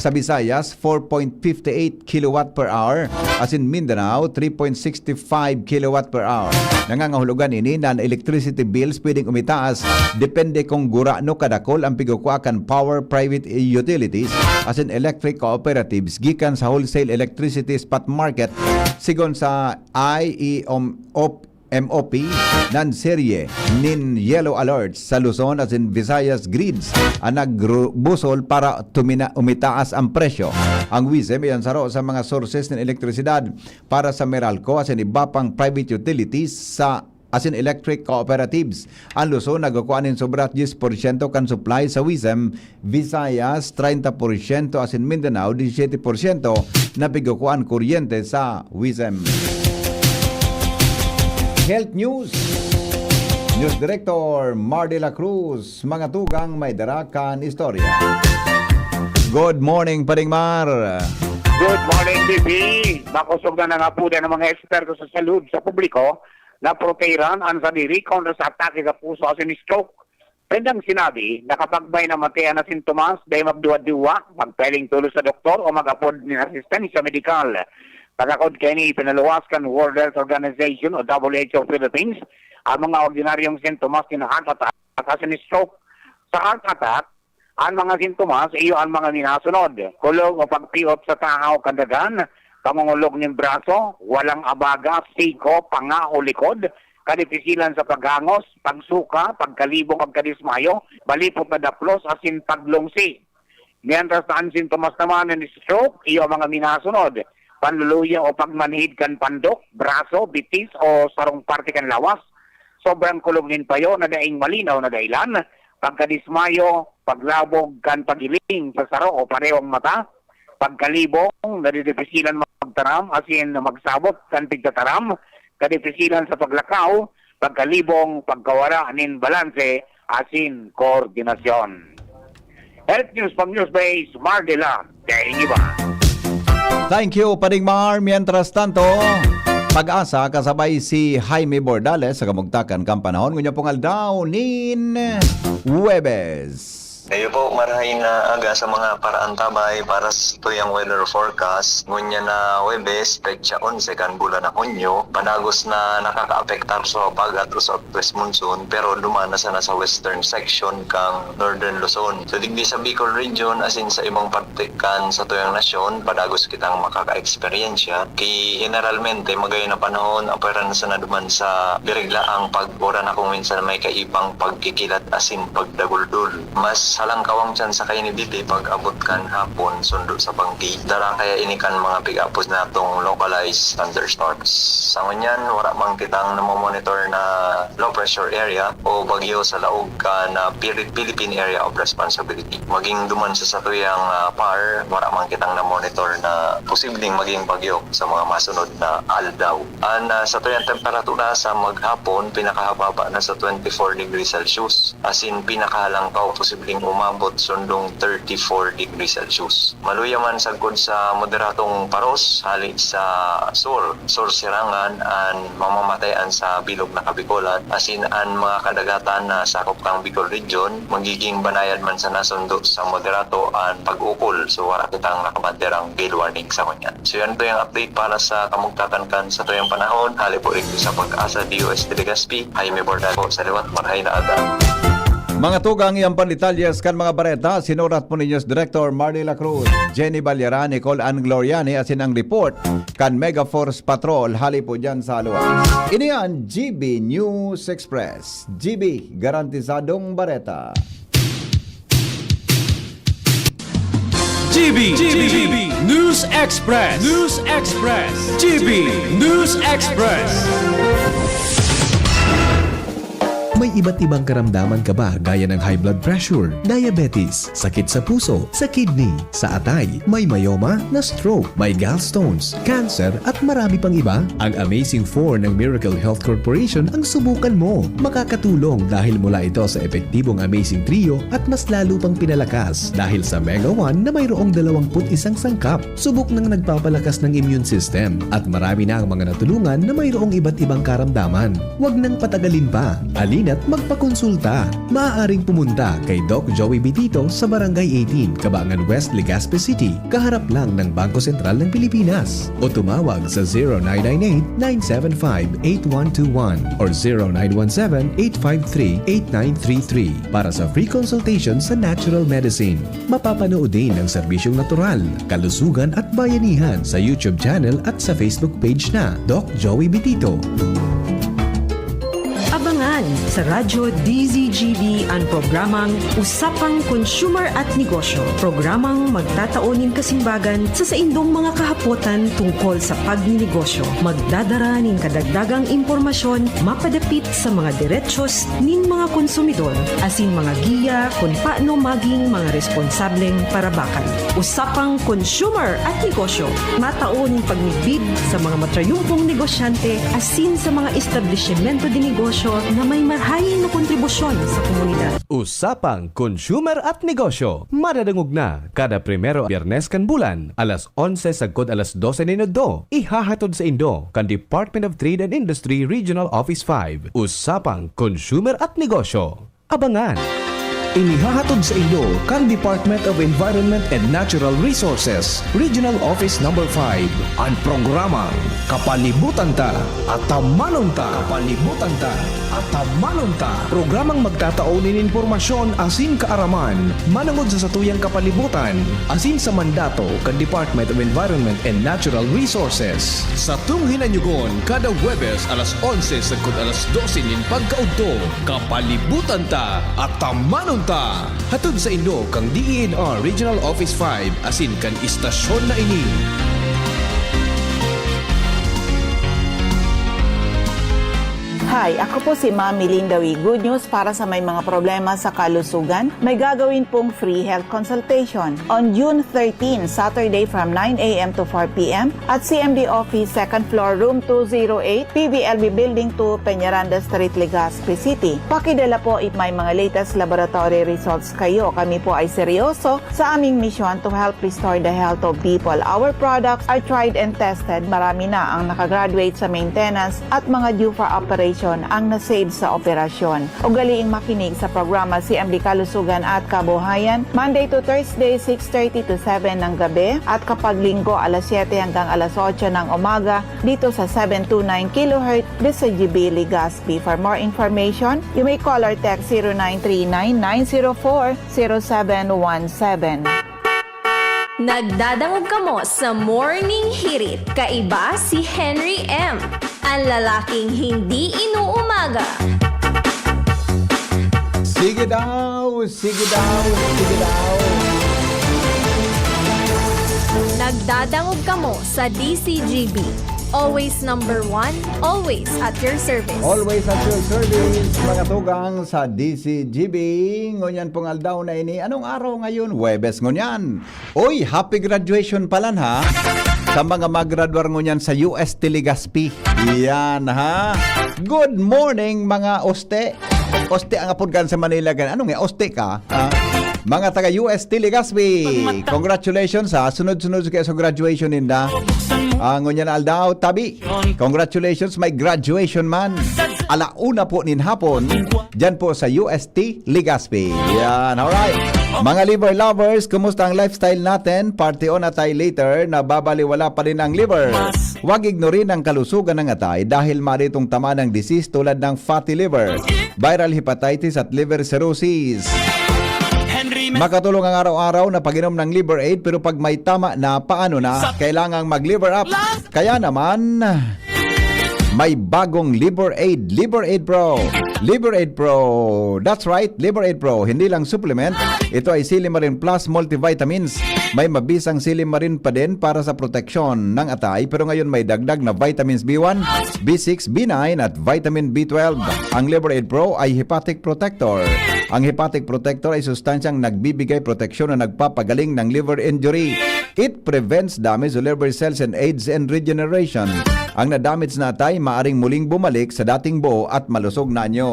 Sa Visayas, four point fifty eight kilowatt per hour, asin Mindanao, three point sixty five kilowatt per hour. Nangangahulugan ini na an electricity bills pwedeng umitaas depende kung gurano kadakul ang pigkukua kan power private utilities asin electric cooperatives gikan sa wholesale electricity spot market, sigon sa I E M O P M O P, nan serye nin yellow alerts sa Luzon asin Visayas grids an nagbusol para tumina-, umitaas ang presyo. Ang WESM iyan saro sa mga sources nin elektrisidad para sa Meralco asin iba pang private utilities sa asin electric cooperatives. Ang Luzon nagkukua nin sobra diyes porsyento kan supply sa WESM, Visayas, treinta porsyento, asin Mindanao, disisyete porsyento na pigkukuan kuryente sa WESM. Health News. News Director Mar de la Cruz, mga tugang may dara kan istorya. Good morning, Paring Mar. Good morning, P P. Makosog na nangapuda ng mga eksperto sa salud sa publiko na protehiran an sadiri kontra sa atake sa puso asin stroke. Prendang sinabi na kapag may namatian na sintomas, dai magduwa-duwa, magpailing tolos sa doktor o mag-apod nin asistensya medikal. Pagkakod kaini, ipinaluwas kan World Health Organization o W H O Philippines ang mga ordinaryong sintomas nin heart attack asin stroke. Sa heart attack, an mga sintomas iyo an mga minasunod: kulog o pagpiot sa tahaw kan dagan, pangongolog nin braso, walang abaga, siko, panga o likod, kadipisilan sa paghangos, pagsuka, pagkalibong, pagkadismayo, malipot na daplos, asin paglungsi. Mientras na an sintomas naman nin stroke, iyo ang mga minasunod: panluluya o pagmanhid kan pandok, braso, bitis o sarong parte kan lawas, sobrang kulog nin payo na daing malinaw na dahilan, pagkadismayo, paglabog kan paghiling sa saro o parehong mata, pagkalibong, nadidipisilan mag taram asin magsabot kan pigtataram, kadipisilan sa paglakaw, pagkalibong, pagkawara nin balanse asin koordinasyon. Health News from News Base, Mardela, Daingiba. Thank you, Pading Mar. Mientras tanto, Pag-asa kasabay si Jaime Bordales sa kamugtakan kan panahon ngunyan pong aldaw nin Huwebes. Kayo po, marahay na aga sa mga paraantabay para sa tuyang weather forecast. Ngunyan na Huwebes, petsa onse kan bulan na Hunyo, padagos na nakakaapektar sa habagat o southwest monsoon, pero duman na sana sa western section kan Northern Luzon. So, digdi sa Bicol Region, asin sa ibang parte kan satuyang nasyon, padagos kitang makaka-eksperyensya. Ki generalmente, magayon na panahon, apwera na sana duman sa biriglaang pag-uran, ako minsan may kaibang pagkikilat asin pagdaguldol. Mas halangkaw an tsansa kaini digdi pag-abot kan hapon, sundo sa banggi. Dara kaya ini kan mga pig-apod natong localized thunderstorms. Sa ngunyan, wara man kitang namomonitor na low pressure area o bagyo sa laog kan Philippine Area of Responsibility. Maging duman sa satuyang ah, par, wara man kitang na-monitor na posibleng maging bagyo sa mga masunod na aldaw. An ah, satuyang temperatura sa maghapon, pinakahababa na sa twenty-four degrees Celsius, asin pinakahalangkaw posibleng umabot sundong thirty-four degrees Celsius. Maluya man sagkod sa moderadong paros hali sa sur, sur sirangan an mamamatayan sa bilog na Kabikolan, asin an mga kadagatan na sakop kan Bicol Region, magiging banayad man sana sundo sa moderato an pag-ukol. So, wara kitang nakabanderang gale warning sa ngunyan. So, yan po yung update para sa kamugtakan kan satuyang panahon. Hali po rin sa Pag-asa D O S Telegaspi, Jaime Bordan po sa liwat, marahay na aga. Mga tugang, iyan pan detalyes kan mga bareta, sinurat po ninyo si Director Marley La Cruz, Jenny Balyara, Nicole Ann Gloriani, asin ang report kan Mega Force Patrol hali po dyan sa Aluas. Ini an G B News Express. G B, garantisadong bareta. G B, G B, News Express, News Express, G B News Express. May iba't ibang karamdaman ka ba gaya ng high blood pressure, diabetes, sakit sa puso, sa kidney, sa atay, may myoma, na-stroke, may gallstones, cancer, at marami pang iba? Ang Amazing four ng Miracle Health Corporation ang subukan mo. Makakatulong dahil mula ito sa epektibong Amazing Trio at mas lalo pang pinalakas dahil sa Mega one na mayroong dalawampu't isang sangkap. Subok nang nagpapalakas ng immune system at marami na ang mga natulungan na mayroong iba't ibang karamdaman. Huwag nang patagalin pa. Halina't magpakonsulta. Maaaring pumunta kay Doc Joey Bitito sa Barangay eighteen, Kabangan West, Legazpi City, kaharap lang ng Bangko Sentral ng Pilipinas. O tumawag sa zero nine nine eight, nine seven five, eight one two one or zero nine one seven, eight five three, eight nine three three para sa free consultation sa natural medicine. Mapapanood din ang serbisyong natural, kalusugan at bayanihan sa YouTube channel at sa Facebook page na Doc Joey Bitito. Abangan sa Radyo D Z G B an programang Usapang Consumer at Negosyo, programang magtatao nin kasimbagan sa saindong mga kahapotan tungkol sa pagninegosyo. Magdadara nin kadagdagang impormasyon mapadapit sa mga derechos nin mga konsumidor, asin mga giya kun paano maging mga responsableng parabakan. Usapang Consumer at Negosyo, matao nin pagmidbid sa mga matrayumpong negosyante asin sa mga establisimento de negosyo na may marahay na kontribusyon sa komunidad. Usapang Consumer at Negosyo, madadangog na kada primero Biyernes kan bulan, alas onse sagkod alas dose nin udto. Ihahatod saindo kan Department of Trade and Industry Regional Office five. Usapang Consumer at Negosyo. Abangan! Inihahatod saindo kan Department of Environment and Natural Resources, Regional Office Number five, an programang Kapalibutan Ta, Atamanon Ta. Kapalibutan Ta, Atamanon Ta. Programang magtatao nin impormasyon asin kaaraman manongod sa satuyang kapalibutan asin sa mandato kan Department of Environment and Natural Resources. Satong hinanyugon kada Huwebes alas onse sagkod alas dose nin pagkaudto. Kapalibutan Ta, Atamanon Ta. Hatod saindo kan D E N R Regional Office five asin kan istasyon na ini. Hi, ako po si Ma'am Melinda Wee. Good news para sa may mga problema sa kalusugan. May gagawin pong free health consultation on June thirteen, Saturday from nine a m to four p m at C M D Office, second floor, room two zero eight, P B L B Building two, Peñaranda Street, Legazpi City. Pakidala po if may mga latest laboratory results kayo. Kami po ay seryoso sa aming misyon to help restore the health of people. Our products are tried and tested. Marami na ang nakagraduate sa maintenance at mga due for operation ang na-save sa operasyon. Ugaliing makinig sa programa C M D Kalusugan at Kabuhayan, Monday to Thursday, six thirty to seven ng gabi, at kapag Linggo, alas siyete hanggang alas otso ng umaga, dito sa seven two nine kilohertz, D C G B Legazpi. For more information, you may call or text zero nine three nine nine zero four zero seven one seven. Nagdadangog kamo sa Morning Hirit. Kaiba si Henry M, ang lalaking hindi inuumaga. Sige daw, sige daw, sige daw. Nagdadangog kamo sa D C G B. Always number one, always at your service. Always at your service, mga tugang sa D C G B. Ngunyan pong aldaw na ini. Anong araw ngayon? Huwebes ngunyan. Uy, happy graduation pala ha. Sa mga magradwar ngunyan sa U S T Legazpi. Yan ha. Good morning, mga oste. Oste ang apod kan sa Manila kan. Ano nga, oste ka? Ha? Mga taga U S T Legazpi, congratulations ha. Sunod-sunod kayo sa graduation ninda. Ah, ngunyan na aldaw, tabi. Congratulations, may graduation man. Alauna po nin hapon, dyan po sa U S T Legazpi. Yan, alright. Mga liver lovers, kumusta ang lifestyle natin? Party on atay later, nababaliwala pa rin ang liver. Huwag ignorin ang kalusugan ng atay dahil maritong tama ng disease tulad ng fatty liver, viral hepatitis at liver cirrhosis. Makatulong ang araw-araw na pag-inom ng Liver Aid, pero pag may tama na, paano na? Kailangang mag-liver up. Kaya naman, may bagong Liver Aid, Liver Aid Pro. Liver Aid Pro. That's right, Liver Aid Pro. Hindi lang supplement, ito ay Silimarin Plus multivitamins. May mabisang silimarin pa din para sa proteksyon ng atay, pero ngayon may dagdag na vitamins B one, B six, B nine at vitamin B twelve. Ang Liver Aid Pro ay hepatic protector. Ang hepatic protector ay sustansyang nagbibigay proteksyon na nagpapagaling ng liver injury. It prevents damage to liver cells and aids in regeneration. Ang na-damage na atay maaring muling bumalik sa dating buo at malusog na anyo.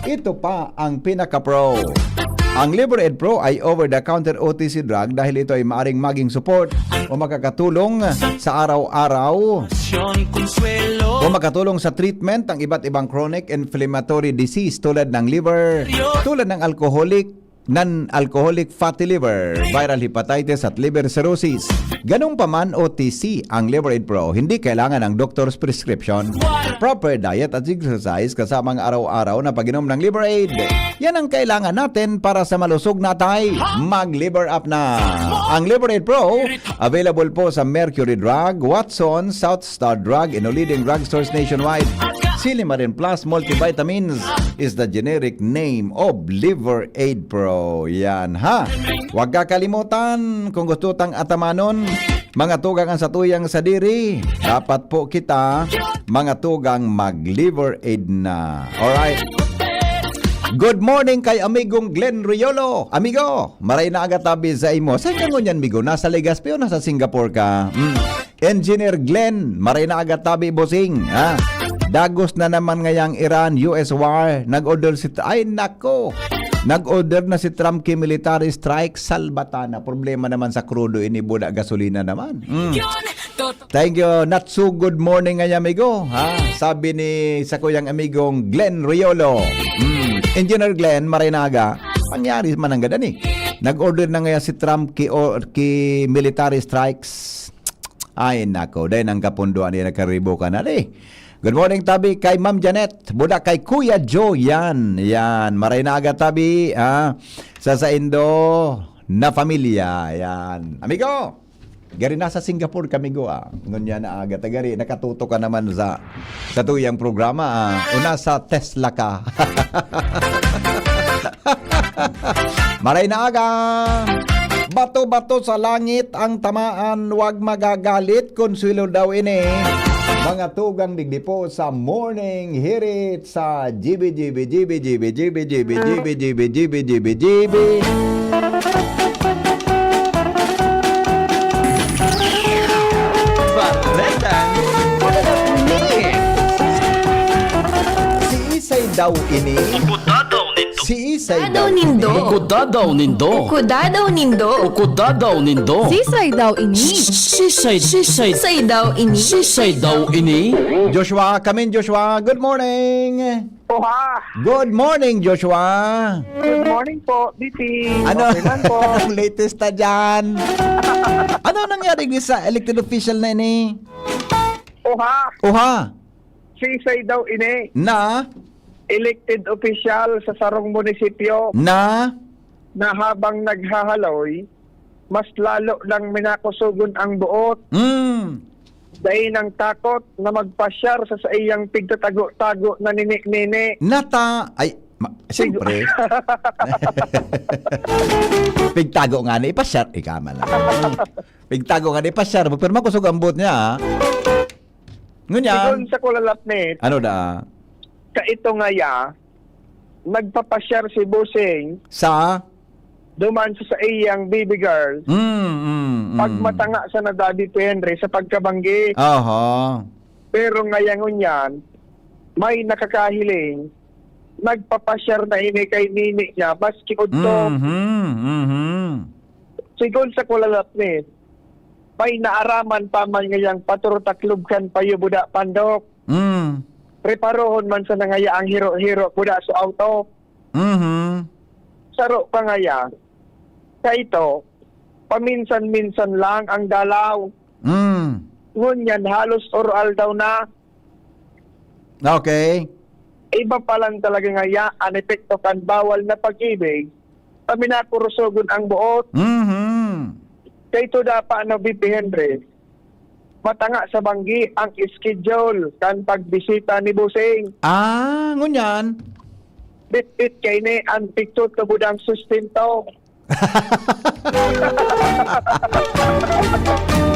Ito pa ang pinaka-pro. Ang Liver Aid Pro ay over-the-counter O T C drug dahil ito ay maaring maging support o makakatulong sa araw-araw o makatulong sa treatment ng iba't ibang chronic inflammatory disease tulad ng liver, tulad ng alcoholic, non-alcoholic fatty liver, viral hepatitis at liver cirrhosis. Ganun pa man, O T C ang Liver Aid Pro, hindi kailangan ng doctor's prescription. Proper diet at exercise kasama ang araw-araw na pag-inom ng Liver Aid. Yan ang kailangan natin para sa malusog na atay. Mag-liver up na! Ang Liver Aid Pro, available po sa Mercury Drug, Watson, South Star Drug, and leading drugstores nationwide. Silimarin Plus Multivitamins is the generic name of Liver Aid Pro. Yan ha. Huwag kakalimutan, kung gusto tang atamanon, mga tugang ang satuyang sadiri, dapat po kita, mga tugang, mag-Liver Aid na. Alright. Good morning kay amigong Glenn Riolo. Amigo, maray na aga tabi sa imo. Saan ka ngunyan, migo? Nasa Legazpi o nasa Singapore ka? Hmm. Engineer Glenn, maray na aga tabi, bossing. Ha? Dagos na naman ngayang Iran, U S war. Nag-order si... Ay, nako! Nag-order na si Trump ki military strike. Salbatana. Problema naman sa krudo ini, buda gasolina naman. Mm. Thank you. Not so good morning, ay amigo. Ha? Sabi ni sa kuyang amigong Glenn Riolo. Mm. Engineer Glenn, maray na aga. Pangyari man ang gadan eh. Nag-order na ngaya si Trump ki, o, ki military strikes. Ay, nako. Dahil ang kapunduan niya nagkaribo ka na, eh. Good morning, tabi, kay Ma'am Janet. Buda kay Kuya Joe, yan. Yan. Maray na aga, tabi, ah, sa saindo na familia. Yan. Amigo, gari nasa Singapore kami, go, ah. Ngunya na aga, tagari, nakatuto ka naman sa, sa tuyang programa, ah. O nasa Tesla ka. Maray na aga! Bato-bato sa langit ang tamaan, wag magagalit, konsuelo daw ini. Mga tugang digdi po sa Morning Hirit sa G B, G B, G B, G B, G B, G B, G B, G B, G B, G B, G B. Bareta. Si Isay daw ini. Si Isay Dadaw daw nindo. ini. Uko dadaw nindo. Uko dadaw nindo. Uko dadaw nindo. Sisay daw ini. Sisay, sisay. Sisay daw ini. Sisay daw ini. Joshua, come in, Joshua. Good morning. Oha. Good morning, Joshua. Good morning po, B T. Ano? Okay man po. Anong latest na dyan? Ano nangyari ni sa elected official na ini? Oha. Oha. Sisay daw ini. Na? Elected official sa sarong munisipyo. Na? Na habang naghahaloy, mas lalo nang minakusugon ang buot. Mm. Dai nang takot na magpasyar sa saiyang pigtatago-tago na nini-nini. Nata-, ay, ma-, Sig- siyempre. Pigtago nga ni ipasyar, ika man lang. Pigtago nga ni ipasyar, pero makusog ang buot niya, ha? Ngunyan, Sigon sa kulalapnit, ano da? Kaito ngaya, nagpapasyar si Busing Sa? duman sa saiyang baby girl. Mm, mm, mm. Pag matanga sa nadadi Henry sa pagkabanggi. Aha. Pero ngaya ngunyan, may nakakahiling, nagpapasyar na ini kay nini niya, maski udto. Mhm, mhm. Sigon sa kulalapnit, may naaraman pa man ngayang paturutaklob kan payo buda pandok. Mm. Preparohon man sana ngaya ang hiro-hiro buda sa auto. Mhm. Saro pa ngaya, kaito, paminsan-minsan lang ang dalaw. Mm. Ngunyan halos oro-aldaw na. Okay. Iba pa lang talaga ngaya an epekto kan bawal na pag-ibig, paminakurusogon ang buot. Mhm. Kaito dapat na, B P Henry, matanga sa banggi ang schedule kan pagbisita ni Busing. Ah, ngunyan. Bitbit kaini an pigtutubod ang sustento.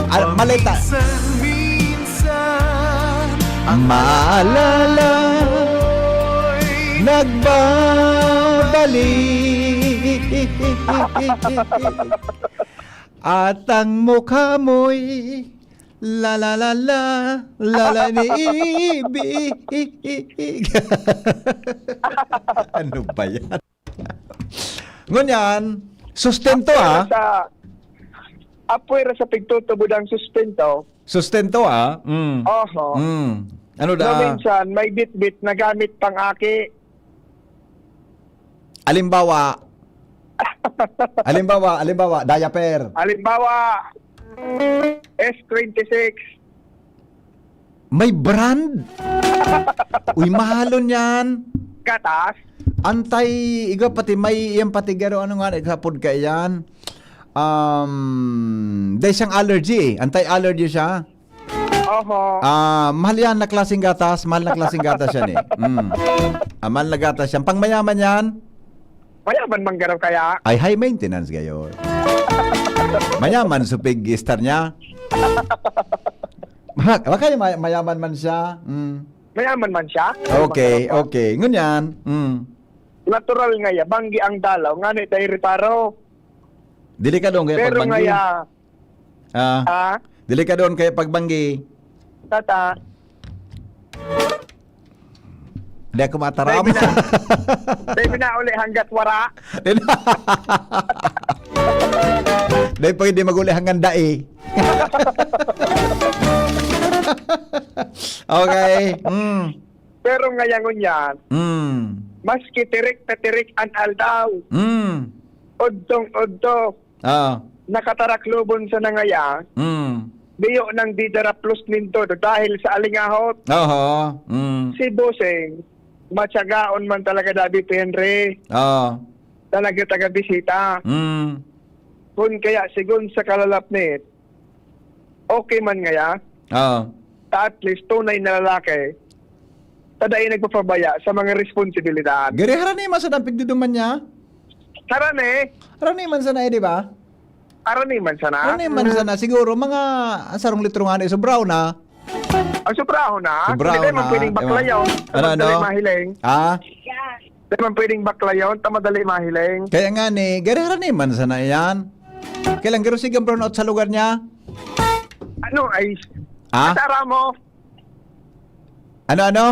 Al-, maleta. Minsan-minsan ang Maalala, nagbabalik. At ang mukha mo'y la, la, la, la, la, la, ni ibig. Ano ba yan? Ngunyan, sustento, Apwera ah. sa, apwera sa pigtutubod ang sustento. Sustento, ah. Mm. Oho. Mm. Ano Na da? minsan, may bitbit na gamit pang aki. Alimbawa, alimbawa, alimbawa, diaper. Alimbawa, S twenty-six. May brand? Uy, mahalon yan. Gatas? Antay, iga pati may, yan pati garo, ano nga, naghapod ka yan. Um, dahil siyang allergy eh. Anti-allergy siya. Oho. Ah, mahal yan na klaseng gatas. Mahal na klaseng gatas yan eh. Mm. Ah, mahal na gatas yan. Pang mayaman yan? Mayaman man garo kaya? Ay, high maintenance gayon. Mayaman, supig star niya. Baka, baka may-, mayaman man siya. Mm. Mayaman man siya? Okay, Mayaman pa. okay. Ngunyan, mm. Natural nga ya, banggi ang dalaw, ngani tayo reparo. Delikado ang kaya Pero pagbanggi. ngaya, Ah, Ah? delikado ang kaya pagbanggi. Tata. Di ako mataram. Dahil na, dahil na uli hanggat wara. Dahil pwede mag-uli hanggang dai. Okay. Mm. Pero ngayon yan, Mm. maski tirik na tirik an aldaw, Mm. udtong-udto, Ah. nakataraklubon sa nangaya, Mm. biyo nang didaraplos nindo dahil sa alingahot. Oho. Mm. Si Bossing, matsagaon man talaga, Daddy Henry. Ah. Talaga taga-bisita. Mm. Kun kaya, sigon sa kalalapnit, okay man ngaya. Oo. Ta at least, tunay na lalaki. Ta dai nagpapabaya sa mga responsibilidad. Gari, harani man sana ang pigduduman niya. Harani. Harani man sana eh, di ba? Harani man sana. Harani man sana. Siguro, mga sarong litro nga na, sobraw na. Ang sobrahon na. Sobrahon Hindi man na. pwedeng Ewan. baklayon. Ano, ano? Madali mahiling. Ah? Hindi man pwedeng baklayon, ta madali mahiling. Kaya nga ni, gari-gari man sana yan. Kailan garo sigang brownout sa lugar niya? Ano ay? Ah? Nasa Aramo. Ano, ano?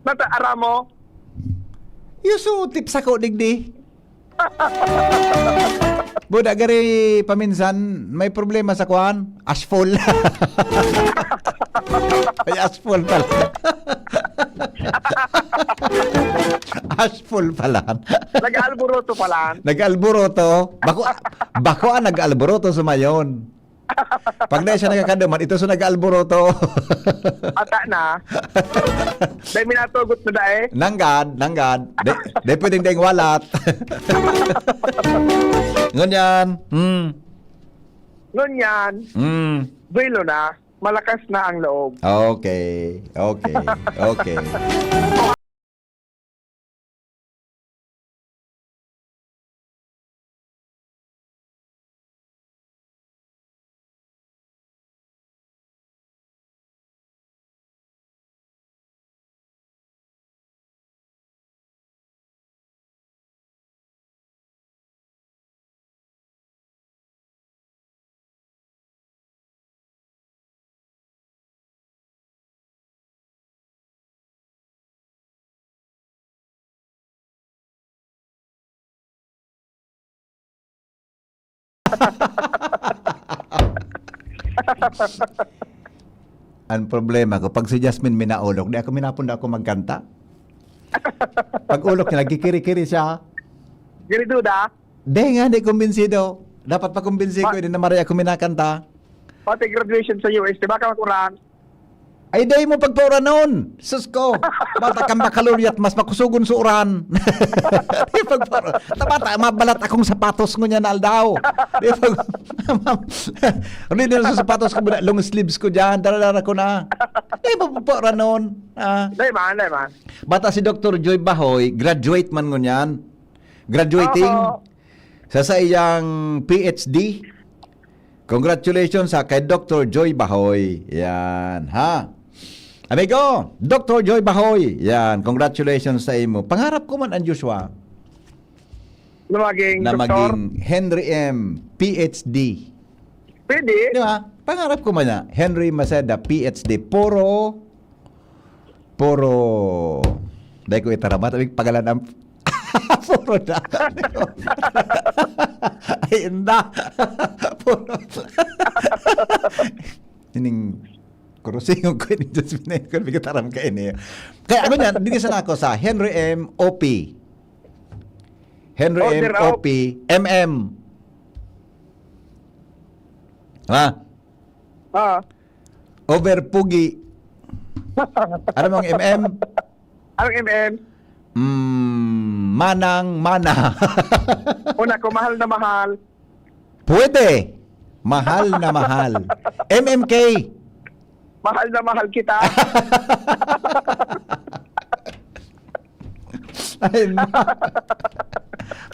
Nasa Aramo. Yusu, tip sako, digdi. Buda gari paminsan, may problema sa kuan. Ashfall. Ay, ashfall pala. Ashfall pala. Nag-aalburoto pala. Nag-alboroto. Bako, bako ang nag-alboroto sa mayon. Pag na siya nagkakaduman, ito sa nag-alboroto. Ata na. Dahil minatugot na dahil. Nanggad, nanggad. Di, di pwedeng daing walat. Ngunyan. Hmm. Ngunyan, Hmm. Duelo na. Malakas na ang loob. Okay. Okay. Okay. Ang problema ko, pag si Jasmine minaolok, di ako minapunda ako magkanta. Pag olok niya, nagkikiri-kiri siya. Giriduda? Di nga, di kumbinsido. Dapat pakumbinsi ko, Ma- hindi na maray ako minakanta. Pati graduation sa U S, di ba, Kamakuran? Ay, dai mo pagpauranon. Sus ko. Bata kang bakalorya at mas makusugon sa uran. Di pagpaura-, tabata, mabalat akong sapatos ngunyan na aldaw. Di pag, Hindi na sa sapatos ko, long sleeves ko dyan. Dara-dara ko na. Di mo pagpauranon. Ah. Dai man, dai man. Bata si Doktor Joy Bahoy, graduate man ngunyan. Graduating Oo. sa saiyang P H D. Congratulations ha, kay Doktor Joy Bahoy. Yan, ha? Amigo, Doktor Joy Bahoy. Yan, congratulations sa imo. Pangarap ko man ang Joshua Na maging na doktor? maging Henry M, P H D. Pwede. Di ba? Pangarap ko man na. Henry Maceda, P H D. Puro, puro, dai ko itaramat. Abig pagalan ang, puro na. Ay, inda. Puro. Ining kurusingon ko ini, Jasmine, ko nagtaram ka ini. Kaya ako niyan, dito sana ako sa Henry M O P. Henry M Order out. O P, M M. Ha? Ah. Over pugi. Ano mang M M? Ang M M? Mm, manang mana. Una ko, mahal na mahal. Pwede. Mahal na mahal. M M K. Mahal na mahal kita. Ay, na.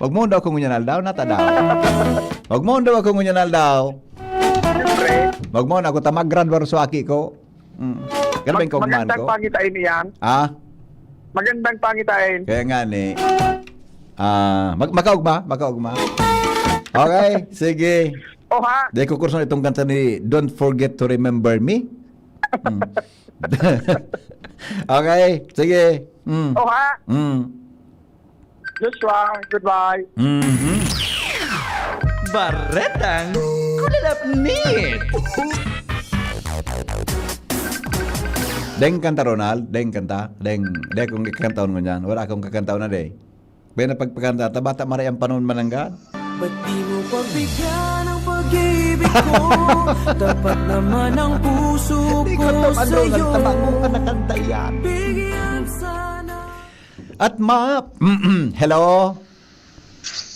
Wag mo daw kung ngunyan aldaw, nata daw. Wag mo daw kung ngunyan aldaw. Siyempre. Wag mo na ako tamag graduar sa aki ko. Mm. Ganun ba yung Mag-, kaugmahan magandang ko? pangitain iyan. Ah? Magandang pangitain. Kaya nga ni, ah, mag-, makaugma, makaugma. Okay, sige. Oha. Dahil ko kurso itong kanta ni Don't Forget to Remember Me. Mm. Okay, sige. Mm. Oha. Mm. Joshua, goodbye. Mhm. Baretang Kulalapnit. Deng kanta, Ronald. Deng kanta. Deng, deng akong kakantaon ngunyan. Wala akong kakantaon na, deng. Kaya na pagpakanta, ta bata maray ang panahon mananggad. Ba't di mo pagbigyan ang pag-ibig ko? Tapat naman ang puso Di ko ko to, ano, sa'yo. Nagtama mo ka na kanta yan. Bigyan sana. At ma-, hello?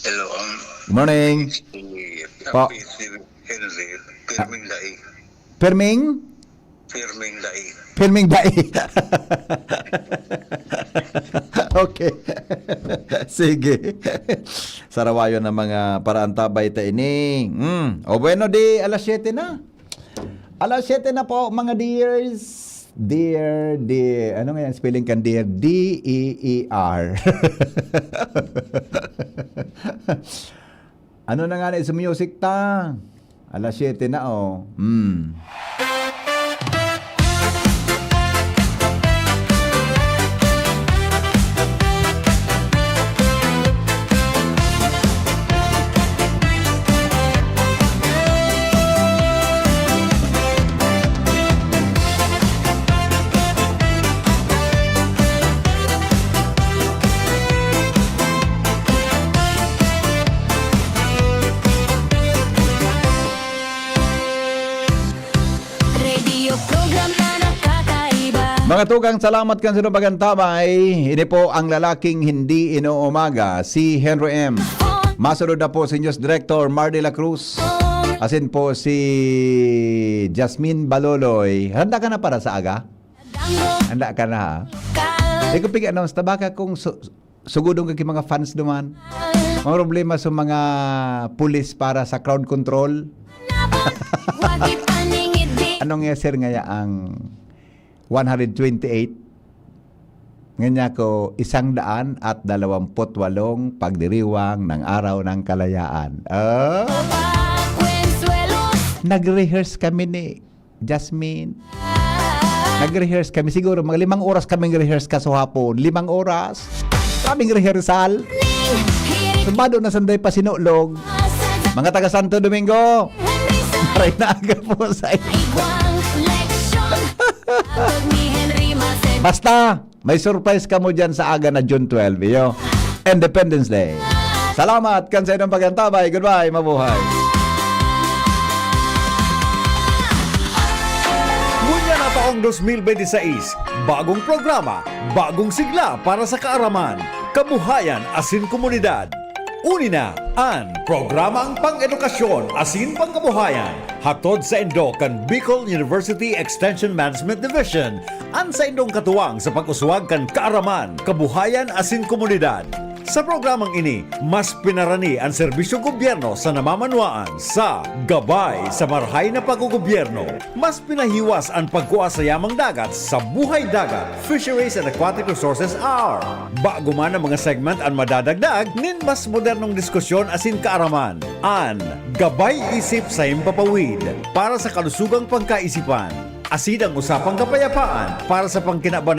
Hello, um, Good morning. Si, Po. si Henry, pirming dai. Pirming? Pirming dai. Pirming dai. Okay. Sige. Sarawayon ang mga paraantabay ta ini. Mm. O bueno, di alas siyete na. Alas siyete na po, mga dears. Dear, dear. Ano nga yung spelling kan dear? D E E R. Ano na nga na sa music ta? Alas siyete na, oh. Hmm. Radio program na nakakaiba. Mga tugang, salamat kan sino pag-antabay. Ini po ang lalaking hindi inuumaga, si Henry M. Masunod na po si News Director Mar de la Cruz. Asin po si Jasmine Baloloy. Handa ka na para sa aga? Handa ka na, ha? Ikaw, pig-announce, tabaka kung su- sugudon ka ki mga fans duman. Mga problema sa mga pulis para sa crowd control. Anong nga, sir, ngaya ang one hundred twenty-eight? Nganya ko, isang daan at dalawamput walong pagdiriwang ng Araw ng Kalayaan. Ah? Nag-rehearse kami ni Jasmine. Nag-rehearse kami. Siguro, mga limang oras kaming rehearse kasuhapon. Limang oras. Kaming rehearsal. Sabado na sanday pa sinulog. Mga taga Santo Domingo. Maray na aga po sa inyo. Basta, may surprise kamo dyan sa aga na June twelve, iyo. Independence Day. Salamat kan sa inyong pag-antabay. Goodbye, mabuhay. Ngunyan na taong dos mil benti sais, bagong programa, bagong sigla para sa kaaraman, kabuhayan asin komunidad. Uni na an programang pang-edukasyon asin pangkabuhayan, hatod saindo kan Bicol University Extension Management Division, an saindong katuwang sa pag-uswag kan kaaraman, kabuhayan asin komunidad. Sa programang ini, mas pinarani an serbisyong gobyerno sa namamanwaan sa Gabay sa Marahay na Paggogobyerno. Mas pinahiwas an pagkua sa yamang dagat sa Buhay Dagat, Fisheries and Aquatic Resources Hour. Bago man ang mga segment an madadagdag nin mas modernong diskusyon asin kaaraman. An Gabay Isip sa Himpapawid para sa kalusugang pagkaisipan. Asin ang Usapang Kapayapaan para sa pangkinaban